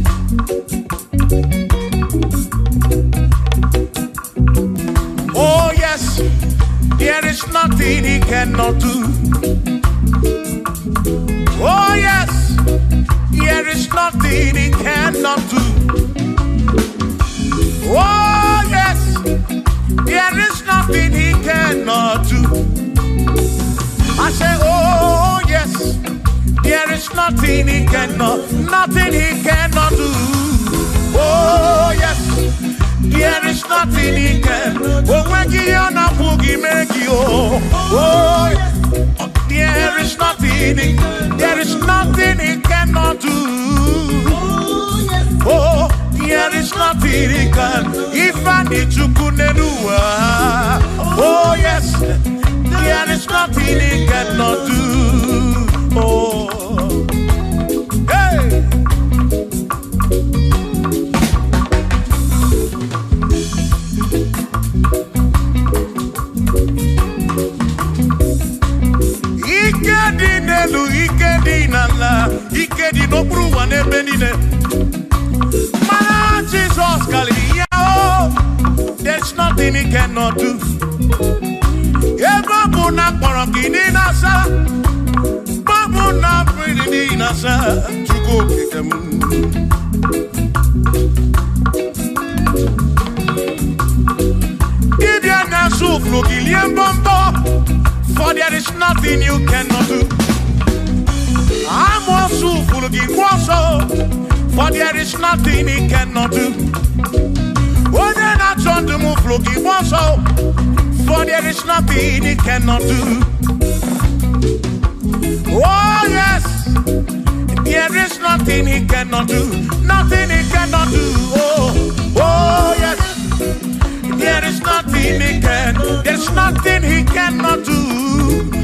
Oh, yes, there is nothing he cannot do. Oh, yes, there is nothing he cannot do. Oh, yes, there is nothing he cannot do. I say, oh, yes, there is nothing he cannot, nothing he cannot do. Oh, yes, there is nothing he can. Oh, when he on a boogie make you. Oh, there is nothing he, there is nothing he cannot do. Oh, there is nothing he can. If I need to kunenua. Oh, yes, there is nothing he cannot do. Oh, hey. Ike dị n'elu, ike dị n'ala, ike dị n'okpuru ụwa n'ebe niile. Mana Jizọs karịrị ya, oh, there's nothing he cannot do. Ebe ọ na kpọrọ gị niile asa, mgbe ọ na mmiri niile asa, Chukwu okike m. Gideon na-asụ flu gị lie mbọmbọ, for there is nothing you cannot do. Amụọsụ furu gị kwụ ọsọ, for there is nothing he cannot do. Onye na-achọ ndụ m furu gị kwụ ọsọ, for there is nothing he cannot do. Oh yes, there is nothing he cannot do. Nothing he cannot do. Oh, oh yes, there is nothing he can. There's nothing he cannot do.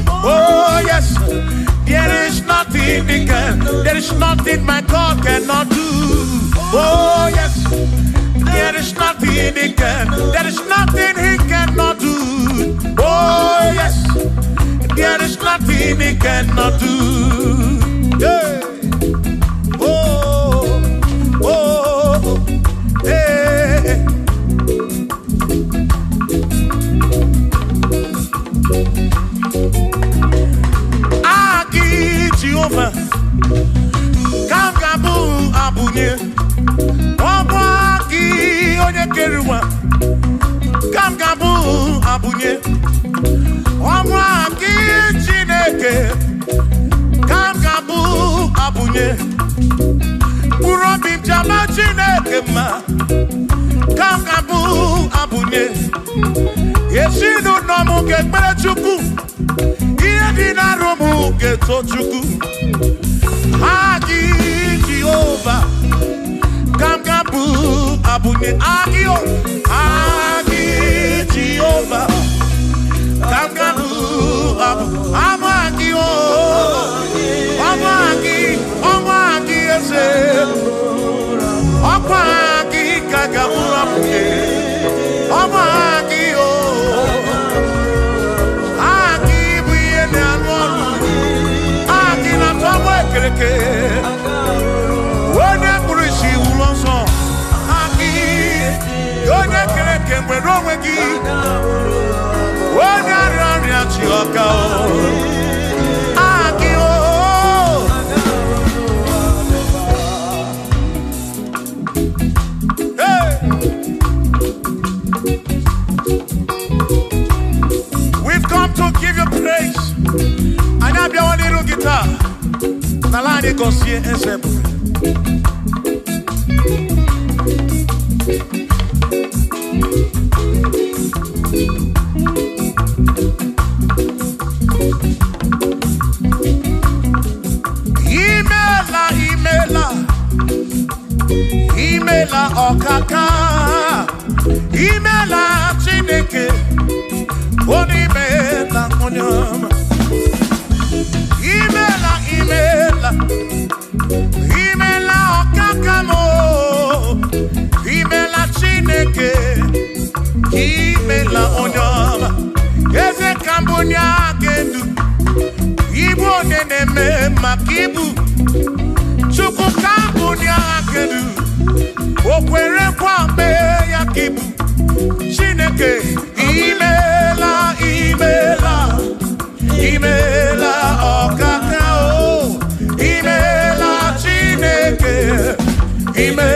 Oh yes, there is nothing he can. There is nothing my God cannot do. Oh yes, there is nothing he can. There is nothing he cannot do. Oh yes, there is nothing he cannot do. Yeah. Oh, oh, hey. Aki Jehova, ka m ga-abụ abụnye. Ọ bụ aki onye kere ụwa, ka m ga-abụ abụnye. Ọ bụ aki Chineke, ka m ga-abụ abụnye. Mkpụrụ obi m jama Chineke mma, ka m ga-abụ abụnye. Ezinụlọ m ga-ekpere Chukwu, ihe dị n'arụ m ga-eto Chukwu. Aki Jehova, ka m ga-abụ abụnye. Aki o, aki Jehova, ka m ga-abụ abụ. Abụ aki o, ọbụ aki, ọbụ aki eze. Ọkwa aki ka ga-abụ abụnye. Ọbụ aki o, aki bụ ihe na-arụ ọrụ. Aki na-atọ ọgbọ ekereke. Onye kpụrụ isi wụrụ ọsọ. Aki, onye kere eke nwere onwe gị. Onye arịa ọrịa chi ọka o. Aki o. Hey! We've come to give you praise. Anyị abịawo n'iru gị taa. N'ala anyị gọzie eze ebube. Imela, imela, imela ọkaka, imela Chineke, onye imela onye ọma. Imela, imela, imela ọkaka m o, imela Chineke, imela onye ọma. Eze ka mbụ onye aka edu, ibu onye na-eme maka ibu. Chukwu ka mbụ onye aka edu, o kwere nkwa mee ya ka ibu. Chineke, imela, imela, imela ọkaka o, imela Chineke, ime,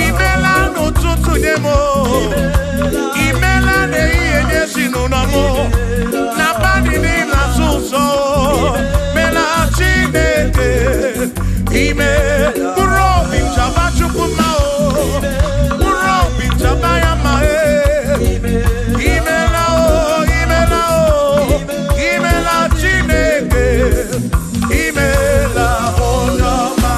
imela n'ụtụtụ nye m o, imela n'ehihie nye ezinụlọ m o, n'abalị niile azụ ụzọ o, mela Chineke, ime, mkpụrụ obi m chaba Chukwu mma o, mkpụrụ obi m chaba ya mma e. Imela o, imela o, imela Chineke, imela onye ọma.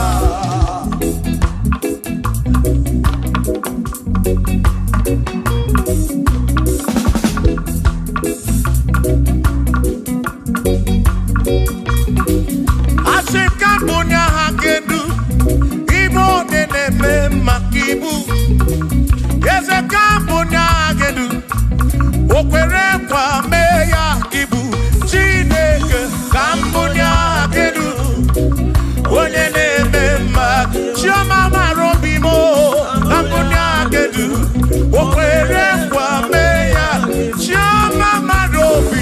Asị m ka m bụ onye agha ga-edu, ibu onye na-eme maka ibu. Eze ka m bụ onye agha ga-edu, o kwere nkwa mee ya ibu. Chineke ka m bụ onye agha ga-edu, onye na-eme mma. Chioma mara obi m o, ka m bụ onye agha ga-edu, o kwere nkwa mee ya. Chioma mara obi.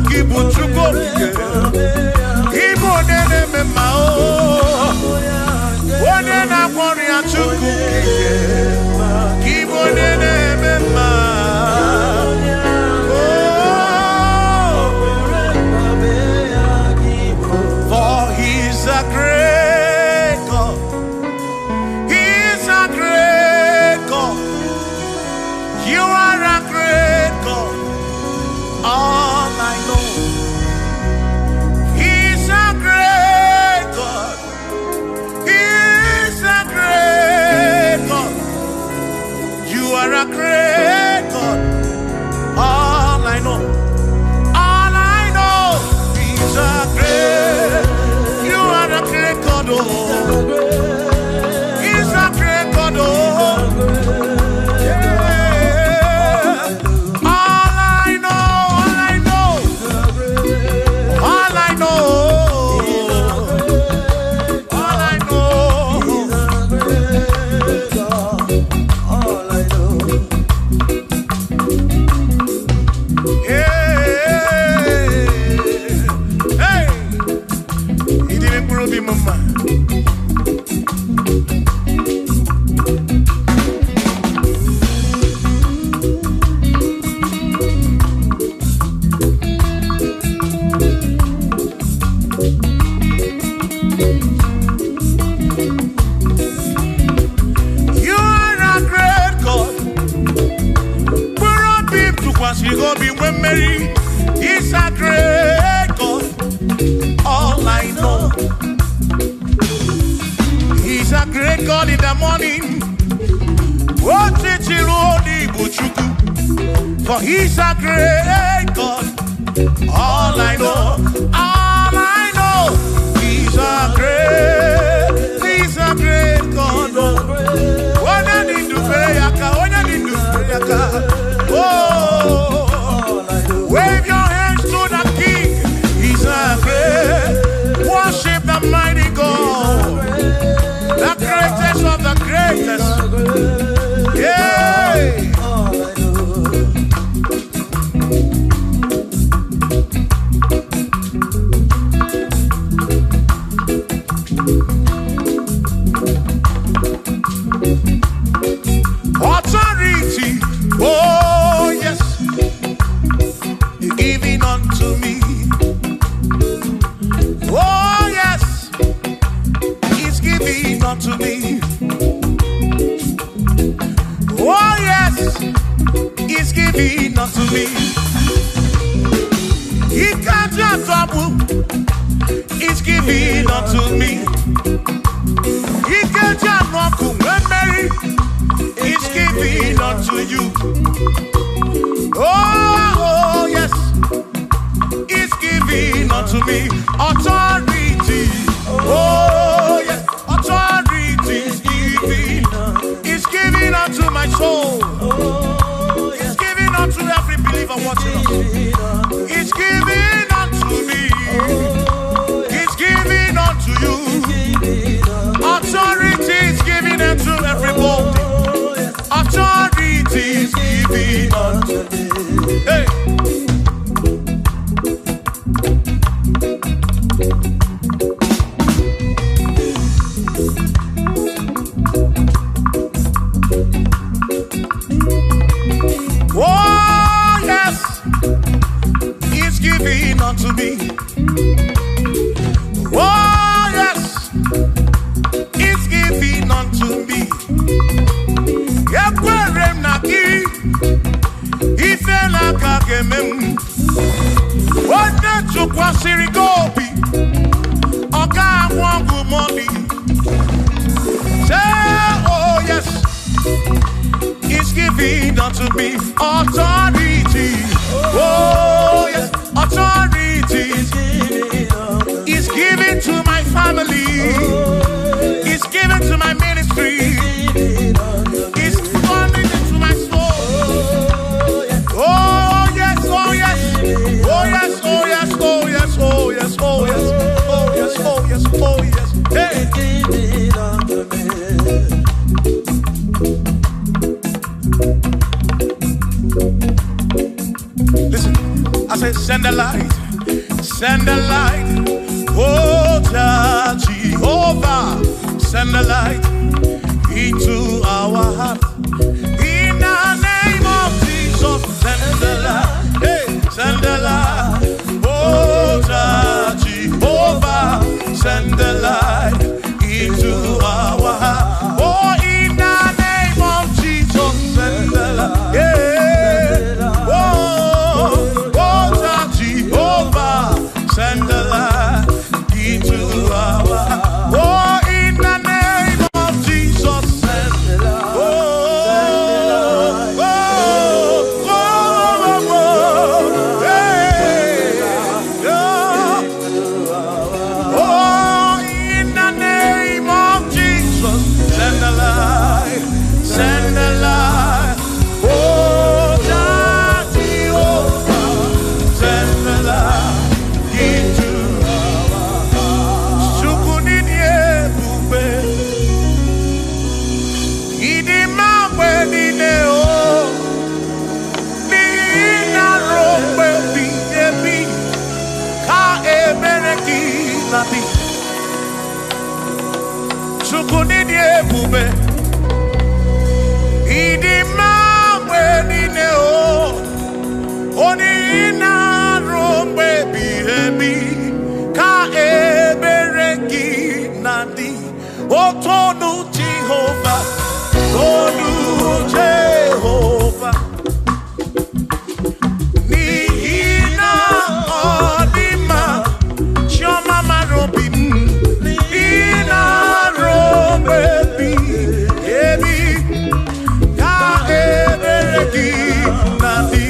Gị bụ Chukwu okike. Ịbụ onye na-eme mma o. Onye na-agwọ ọrịa Chukwu okike. Gị bụ onye na-eme mma. Oh, for he's a great God. He's a great God. You are a great God. All I know. He's a great God. He's a great God. You are a great God. All I know. All I know. He's a great. You are a great God. Oh. He's a great God. Oh. Yeah. All I know. All I know. All I know. All I know. All I know. Hey. Hey. He didn't prove him, mama. You are a great God. Mkpụrụ obi m tụkwasịrị gị obi nwee mmeri. He's a great God. All I know. He's a great God in the morning. Ọchịchịrị onye bụ Chukwu. For he's a great God. All I know. All I know. He's a great God. Oh. Onye dị ndụ fere ya aka, onye dị ndụ fere ya aka. Oh, wave your hands to the King. He's a great. Worship the mighty God, the greatest of the greatest. Yeah. All I know. Authority, oh yes, you giving unto me. Oh yes, he's giving unto me. Oh yes, he's giving unto me. He can't trouble. He's giving unto me. He can't when Mary is giving unto you. Oh, yes, he's giving unto me authority. Oh, yes, authority is giving. He's giving unto my soul. He's giving unto every believer watching us. He's giving unto me. He's giving unto you. Authority is given unto everybody. Authority is given unto me. Hey. Oh, yes, he's giving unto me. Oh, yes, he's giving unto me. Ekwere m na gị, ife n'aka ga-eme m. Onye tụkwasịrị gị obi, ọ ga-anwụ ọgwụ mọlị. Say, oh yes, he's giving unto me authority. Oh yes, authority. He's giving to my family. He's giving to my ministry. He's coming into my soul. Oh yes, oh yes, oh yes, oh yes, oh yes, oh yes, oh yes, oh yes, oh yes, oh yes. Hey. Listen, I said, send Send the light, send the light. Oh, Jehovah, send the light into our heart. In the name of Jesus, send the light. Hey, send the light. Oh, Jehovah, send the light into our heart. Oh, in the name of Jesus, send the light. Yeah. Oh, oh, Jehovah, send the light into our heart. Oh, in the name of Jesus, send the light. Oh, oh, oh, oh, oh, hey, oh. Oh, in the name of Jesus, send the light, send the light. Oh, Jehovah, send the light into our hearts. Chukwu n'ịdị ebube, ịdị mma mgbe niile o, n'ihi na ruo mgbe ebighị ebi ka ebere gị na-adị. Chukwu n'ịdị ebube, ịdị mma mgbe niile o, onye na-arụ mgbe ebighị ebi ka ebere gị na-adị. Otonu Jehova, tonu Jehova, n'ihi na ọ dị mma, chiọma mara obi m, n'ihi na-arụ mgbe ebighị ebi ka ebere gị na-adị.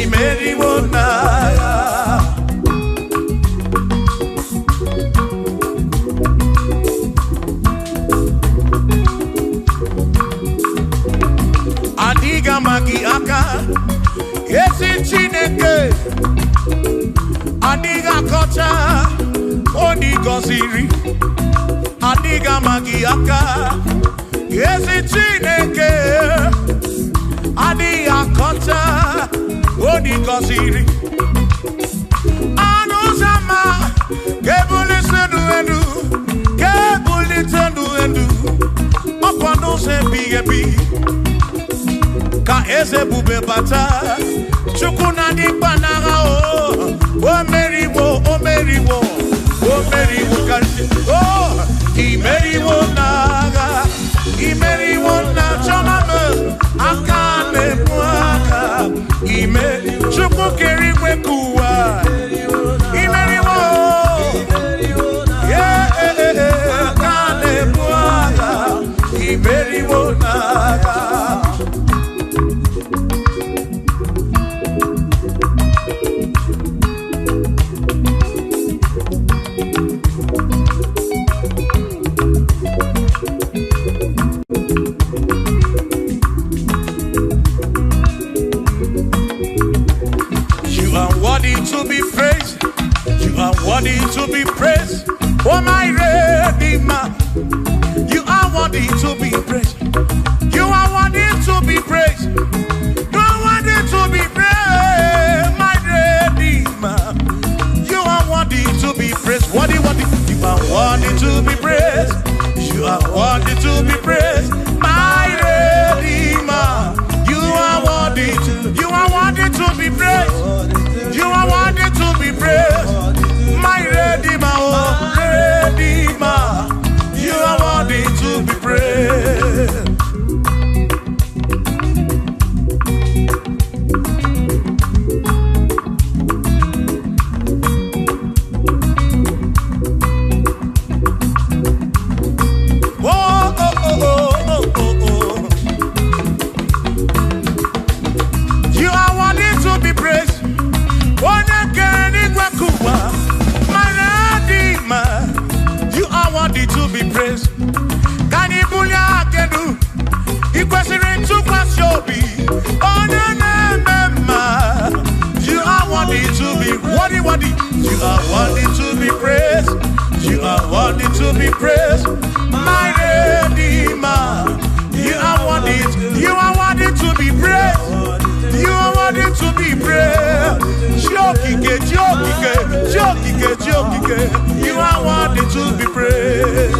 Imeriwo n'agha. Adịghị ama gị aka, ezi Chineke. Adịghị akọcha onye ị gọziri. Adịghị ama gị aka, ezi Chineke. Adịghị akọcha onye ị gọziri. Anụ ụzọ ama ga-ebulite ndụ elu, ga-ebulite ndụ elu. Ọkwa n'ụzọ ebighị ebi ka eze ebube bata. Chukwu na-adị mkpa n'agha o. O meriwo, o meriwo, o meriwo karịsịa. O imeriwo n'agha, imeriwo na chiọma m, aka na-ekpu aka. Ime Chukwu kere igwe ka ụwa. Imeriwo, yeah, aka na-ekpu aka. Imeriwo n'agha. You are worthy to be praised. You are worthy to be praised. Oh, my Redeemer. You are worthy to be praised. You are worthy to be praised. You are worthy to be praised, my Redeemer. You are worthy to be praised. Worthy, worthy. You are worthy to be praised. You are worthy to be praised, my Redeemer. You are worthy to. You are worthy to be praised. You are worthy to be praised, my Redeemer, oh Redeemer. You are worthy to be praised. Oh, oh, oh, oh, oh, oh, oh. You are worthy to be praised. Onye kere n'igwe ka ụwa, my Redeemer. You are worthy to be praised. Ka anyị bulie aka elu, ị kwesịrị ntụkwasị obi. Onye na-eme mma. You are worthy to be worthy, worthy. You are worthy to be praised. You are worthy to be praised, my Redeemer. You are worthy. You are worthy to be praised. You are worthy to be praised. Chi okike, Chi okike, Chi okike, Chi okike. You are worthy to be praised.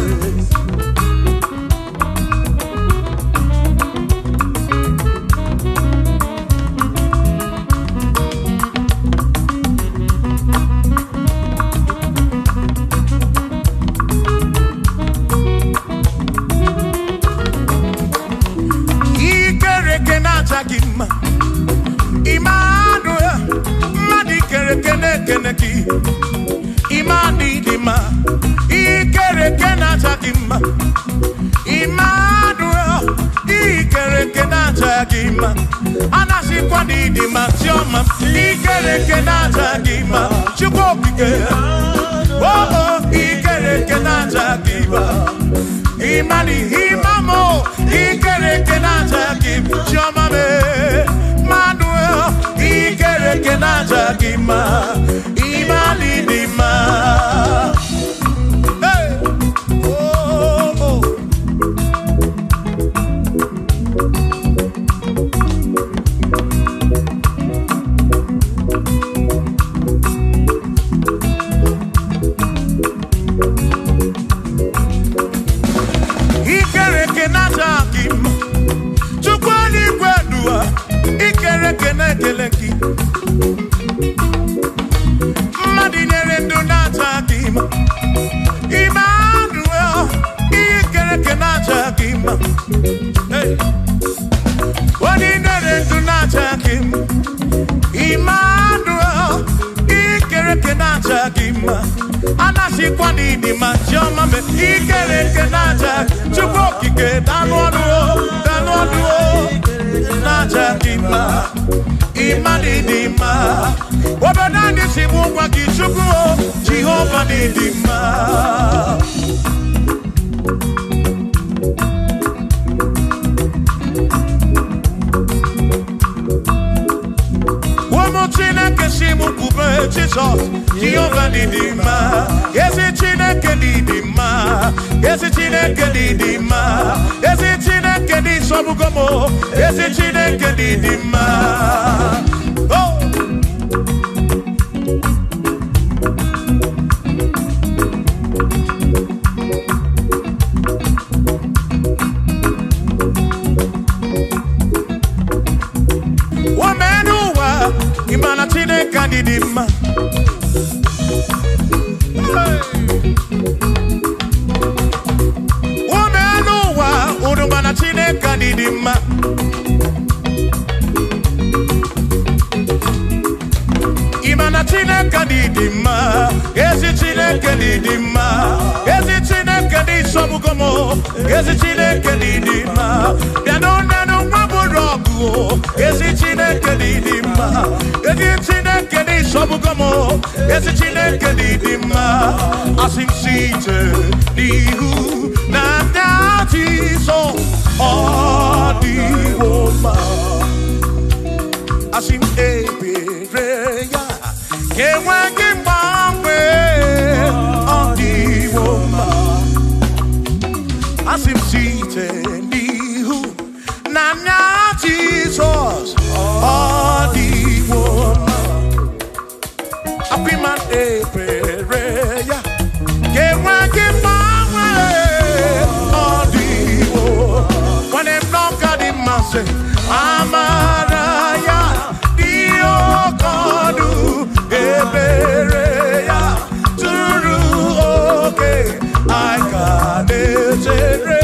Ikereke na-acha gị mma. Emmanuel, mmadụ ikereke na-ekene gị. Imani dị mma. Ikereke na-acha gị mma. Emmanuel, ikereke na-acha gị mma. Anasịkwa na ịdị mma, chiọma. Ikereke na-acha gị mma. Chukwu okike. Oh, oh, ikereke na-acha gị mma. Imani imamo, ikereke na-acha gị mma. Chiọma me. Emmanuel, ikereke na-acha gị mma. Imani dị mma. Hey! Oh, oh. Ikereke na-acha gị mma. Chukwu eluigwe duwa, ikereke na-ekele gị. Mmadụ nyere ndụ na-acha gị mma. Emmanuel, ikereke na-acha gị mma. Hey! Onye nyere ndụ na-acha gị mma. Emmanuel, ikereke na-acha gị mma. Anasịkwa na ịdị mma, chiọma me. Ikereke na-acha. Chukwu okike, daalụ ọnụ o, daalụ ọnụ o. Naja dị mma, ịma dị dị mma. Obodo anyị si mụ gwa gị Chukwu o, Jehova dị dị mma. Ụmụ Chineke si mụ kwube Jizọs, Jehova dị dị mma. Ezi Chineke dị dị mma, ezi Chineke dị dị mma, ezi Chineke dị sọbụgo m o, ezi Chineke dị dị mma. Oh! Woman ụwa, ị ma na Chineke anyị dị mma. Hey! Woman ụwa, unu ma na Chineke anyị dị mma. Ị ma na Chineke anyị dị mma, ezi Chineke dị dị mma, ezi Chineke dị sọbụgo m o, ezi Chineke dị dị mma. Bịanụ nanụ nwa bụrụ ọgụ o, ezi Chineke dị dị mma, ezi Chineke dị sọbụgo m o, ezi Chineke dị dị mma. Asị m site n'ihu na ndị Jizọs, ọ dịwo mma. Asị m ebere ya enweghị mgbanwe, ọ dịwo mma. Asị m site n'ihu na nya Jizọs, ọ dịwo mma. Akwịma ebere ya enweghị mgbanwe, ọ dịwo. Nwanne m n'ọka dị mma sị, amara ya dị oke ọnụ, ebere ya zuru oke, anyị ka na-echere,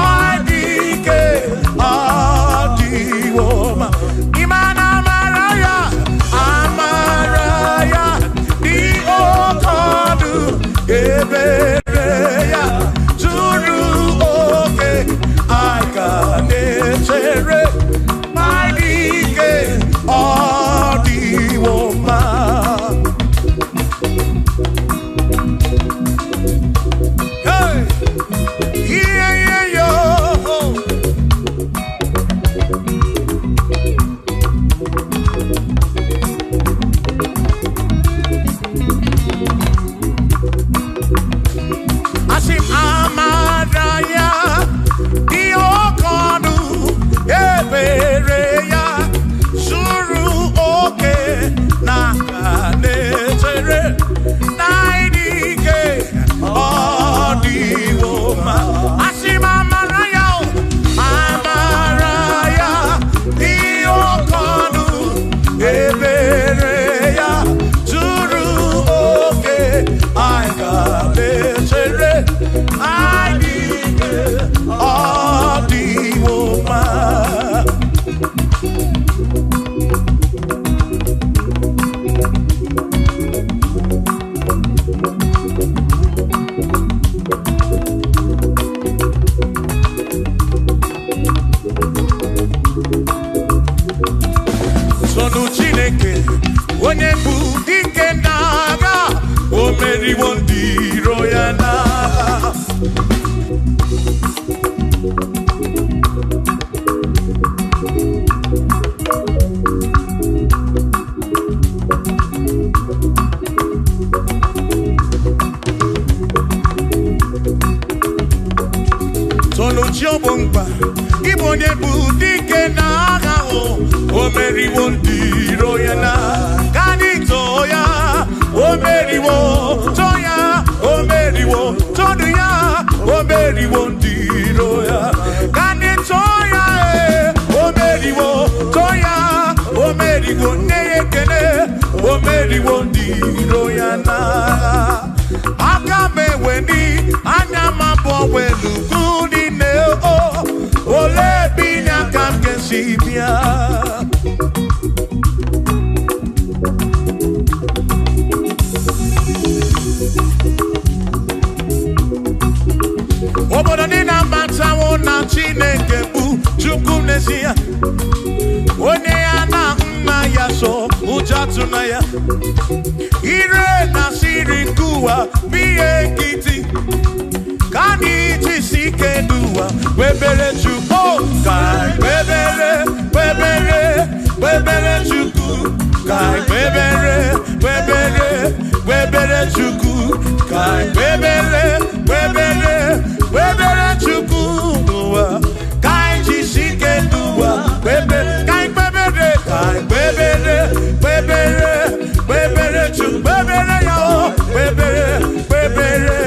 anyị dị ike, ọ dịwo mma. Ịma na amara ya, amara ya dị oke ọnụ, ebere ya zuru oke, anyị ka na-echere, anyị dị ike, ọ dịwo mma. Hey! Yeah, yeah, yo. Asị m amara ya dị oke ọnụ, ebere ya zuru oke, na ka na-echere, na ịdị ike, ọ dịwo mma. Asị m amara ya o, amara ya dị oke ọnụ, ebere ya zuru oke, anyị ka na-echere, anyị dị ike, ọ dịwo mma. Sọnụ Chineke, onye bụ dike n'agha, o meriwo ndị iro ya n'agha. Sọnụ chi ọ bụ mkpa, ịbụ onye bụ dike n'agha o, o meriwo ndị iro ya n'agha. Ka anyị too ya, o meriwo, too ya, o meriwo, tonu ya, o meriwo ndị iro ya. Ka anyị too ya, ee, o meriwo, too ya, o meriwo, nne ya ekele, o meriwo ndị iro ya n'agha. Aka m eweni, anya m abụọ welu ugwu niile o, olee ebe inye aka m ga-esi bịa? Obodo niile amatawo na Chineke bụ Chukwu n'ezie. ịtụnanya. Ire na siri nkụwa bụ ihe nkịtị. Ka anyị jisi ike n'ụwa kpebere Chukwu. Ka anyị kpebere, kpebere, kpebere Chukwu. Ka anyị kpebere, kpebere, kpebere Chukwu. Ka anyị kpebere, kpebere, kpebere Chukwu n'ụwa. Ka anyị jisi ike n'ụwa kpebere. Ka anyị kpebere, ka anyị kpebere, kpebere, kpebere Chukwu. Kpebere ya o, kpebere, kpebere,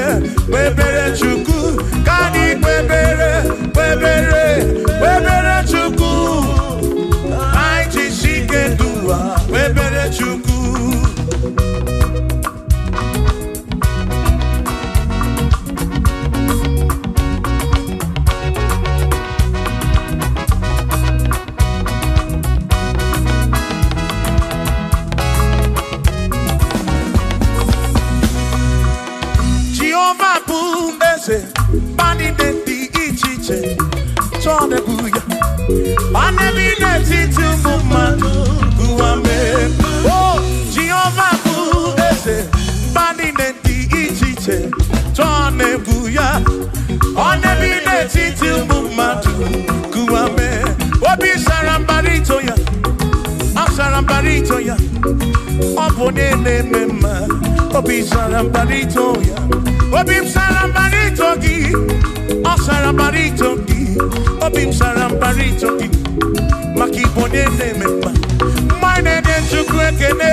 kpebere Chukwu. Ka anyị kpebere, kpebere, kpebere Chukwu. Ka anyị jisi ike n'ụwa kpebere Chukwu. Jehova bụ eze, mba niile dị iche iche chọọ na-ebu ya. Ọ na-ebi n'etiti ụmụ mmadụ ụwa mee. O Jehova bụ eze, mba niile dị iche iche chọọ na-ebu ya. Ọ na-ebi n'etiti ụmụ mmadụ ụwa mee. Obi sara mbara ito ya, ọ sara mbara ito ya. Ọ bụ onye na-eme mma, obi sara mbara ito ya. Obi m sara mbara ito gị, ọ sara mbara ito gị. Obi m sara mbara ito gị, maka ịbụ onye na-eme mma. Mma na-enye Chukwu ekele,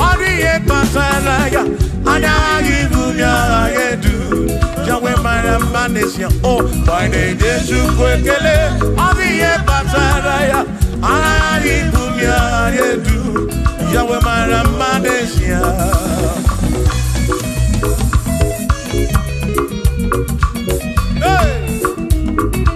ọ dị ihe kpatara ya. Anya aghaghị ibu ya aghaghị edu. Yahweh mara mma n'ezie, o mma na-enye Chukwu ekele, ọ dị ihe kpatara ya. Anya aghaghị ibu ya aghaghị edu. Yahweh mara mma n'ezie. Hey!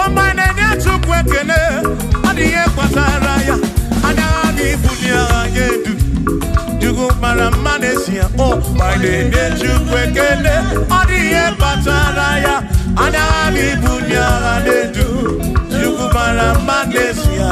Ọma na-enye Chukwu ekele, ọ dị ihe kpatara ya. Anya aghaghị ibuli agha edu. Chukwu mara mma n'ezie, ọ ma na-enye Chukwu ekele, ọ dị ihe kpatara ya. Anya aghaghị ibuli agha edu. Chukwu mara mma n'ezie.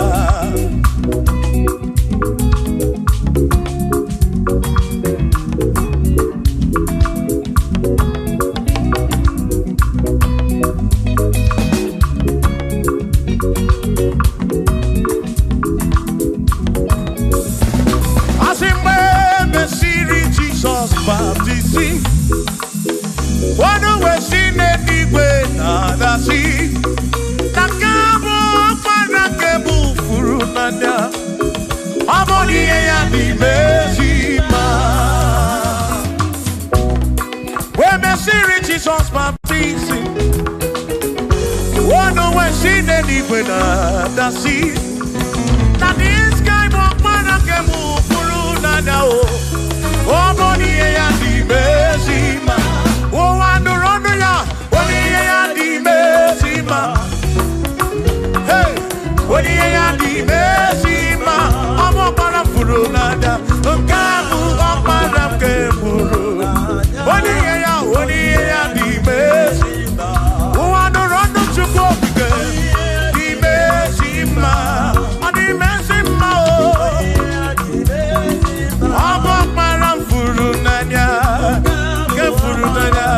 Asị mgbe e mesịrị Jizọs baptizim, ọnụ wee si n'eluigwe na-adasị, na nke a bụ ọkpara nke bụ furu n'anya, ọ bụ na ihe ya n'ime ezi mma. Wee mesịrị Jizọs baptizim, ọnụ wee si n'eluigwe na-adasị, na this guy bụ ọkpara nke bụ furu n'anya o. Ọ bụ na ihe ya n'ime ezi mma. Ụwa nụrụ ọnụ ya, ọ bụ ihe ya n'ime ezi mma. Hey! Onye ihe ya n'ime ezi mma. Ọ bụ ọkpara m furu n'anya. Nke a bụ ọkpara nke furu. Onye ihe ya, onye ihe ya n'ime ezi mma. Ụwa nụrụ ọnụ Chukwu okike n'ime ezi mma. Ọ n'ime ezi mma o. Ọ bụ ọkpara m furu n'anya, nke furu n'anya.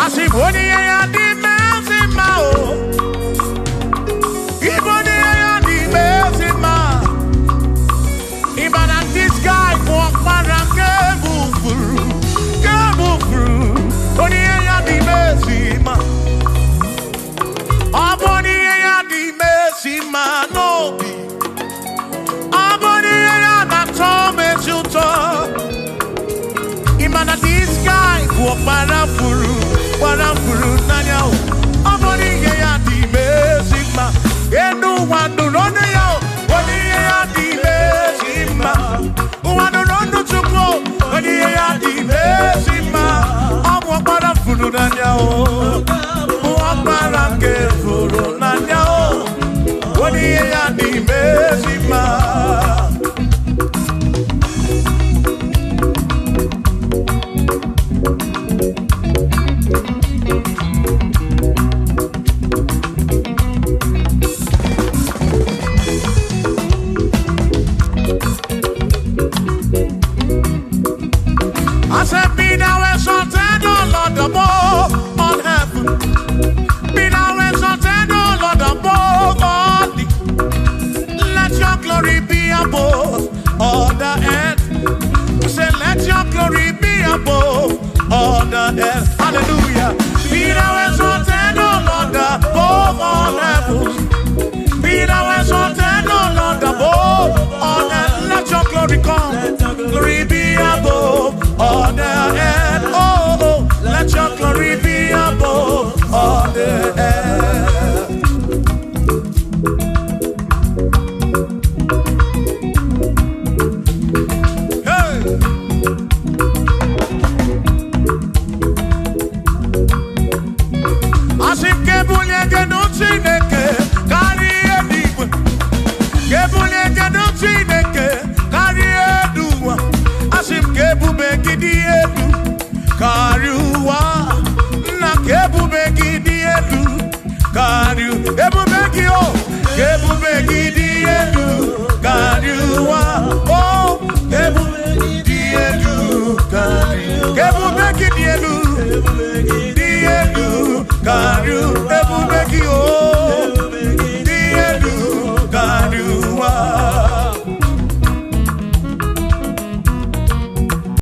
Asị m onye ihe ya dị ime ezi mma o. Ịbụ onye ihe ya dị ime ezi mma. Ịma na this guy bụ ọkpara nke bụ furu, nke bụ furu. Onye ihe ya dị ime ezi mma. Ọ bụ onye ihe ya dị ime ezi mma n'obi. Ọ bụ onye ihe ya na-atọ m ezi ụtọ. Ịma na this guy bụ ọkpara furu, ọkpara furu n'anya o. Ọ bụ n'ihe ya dị ime ezi mma. Enu Ụwa nụrụ ọnụ ya o, onye ihe ya dị ezi mma. Ụwa nụrụ ọnụ Chukwu o, onye ihe ya dị ezi mma. Ọ bụ ọkpara furu n'anya o, bụ ọkpara nke furu n'anya o, onye ihe ya dị ezi mma. I said, be thou exalted, O Lord, above all heaven. Be thou exalted, O Lord, above all the. Let your glory be above all the earth. Say, let your glory be above all the earth. Hallelujah. Be thou exalted, O Lord, above all heavens. Be thou exalted, O Lord, above all earth. Let your glory come. Glory be above all the earth. Oh, oh, let your glory be above all the earth. Hey! Asị m ka ebulie gị elu Chineke karịa eluigwe. Ka ebulie gị elu Chineke karịa elu ụwa. Asị m ka ebube gị dị elu karịa ụwa. Nna, ka ebube gị dị elu karịa ebube gị o. Ka ebube gị dị elu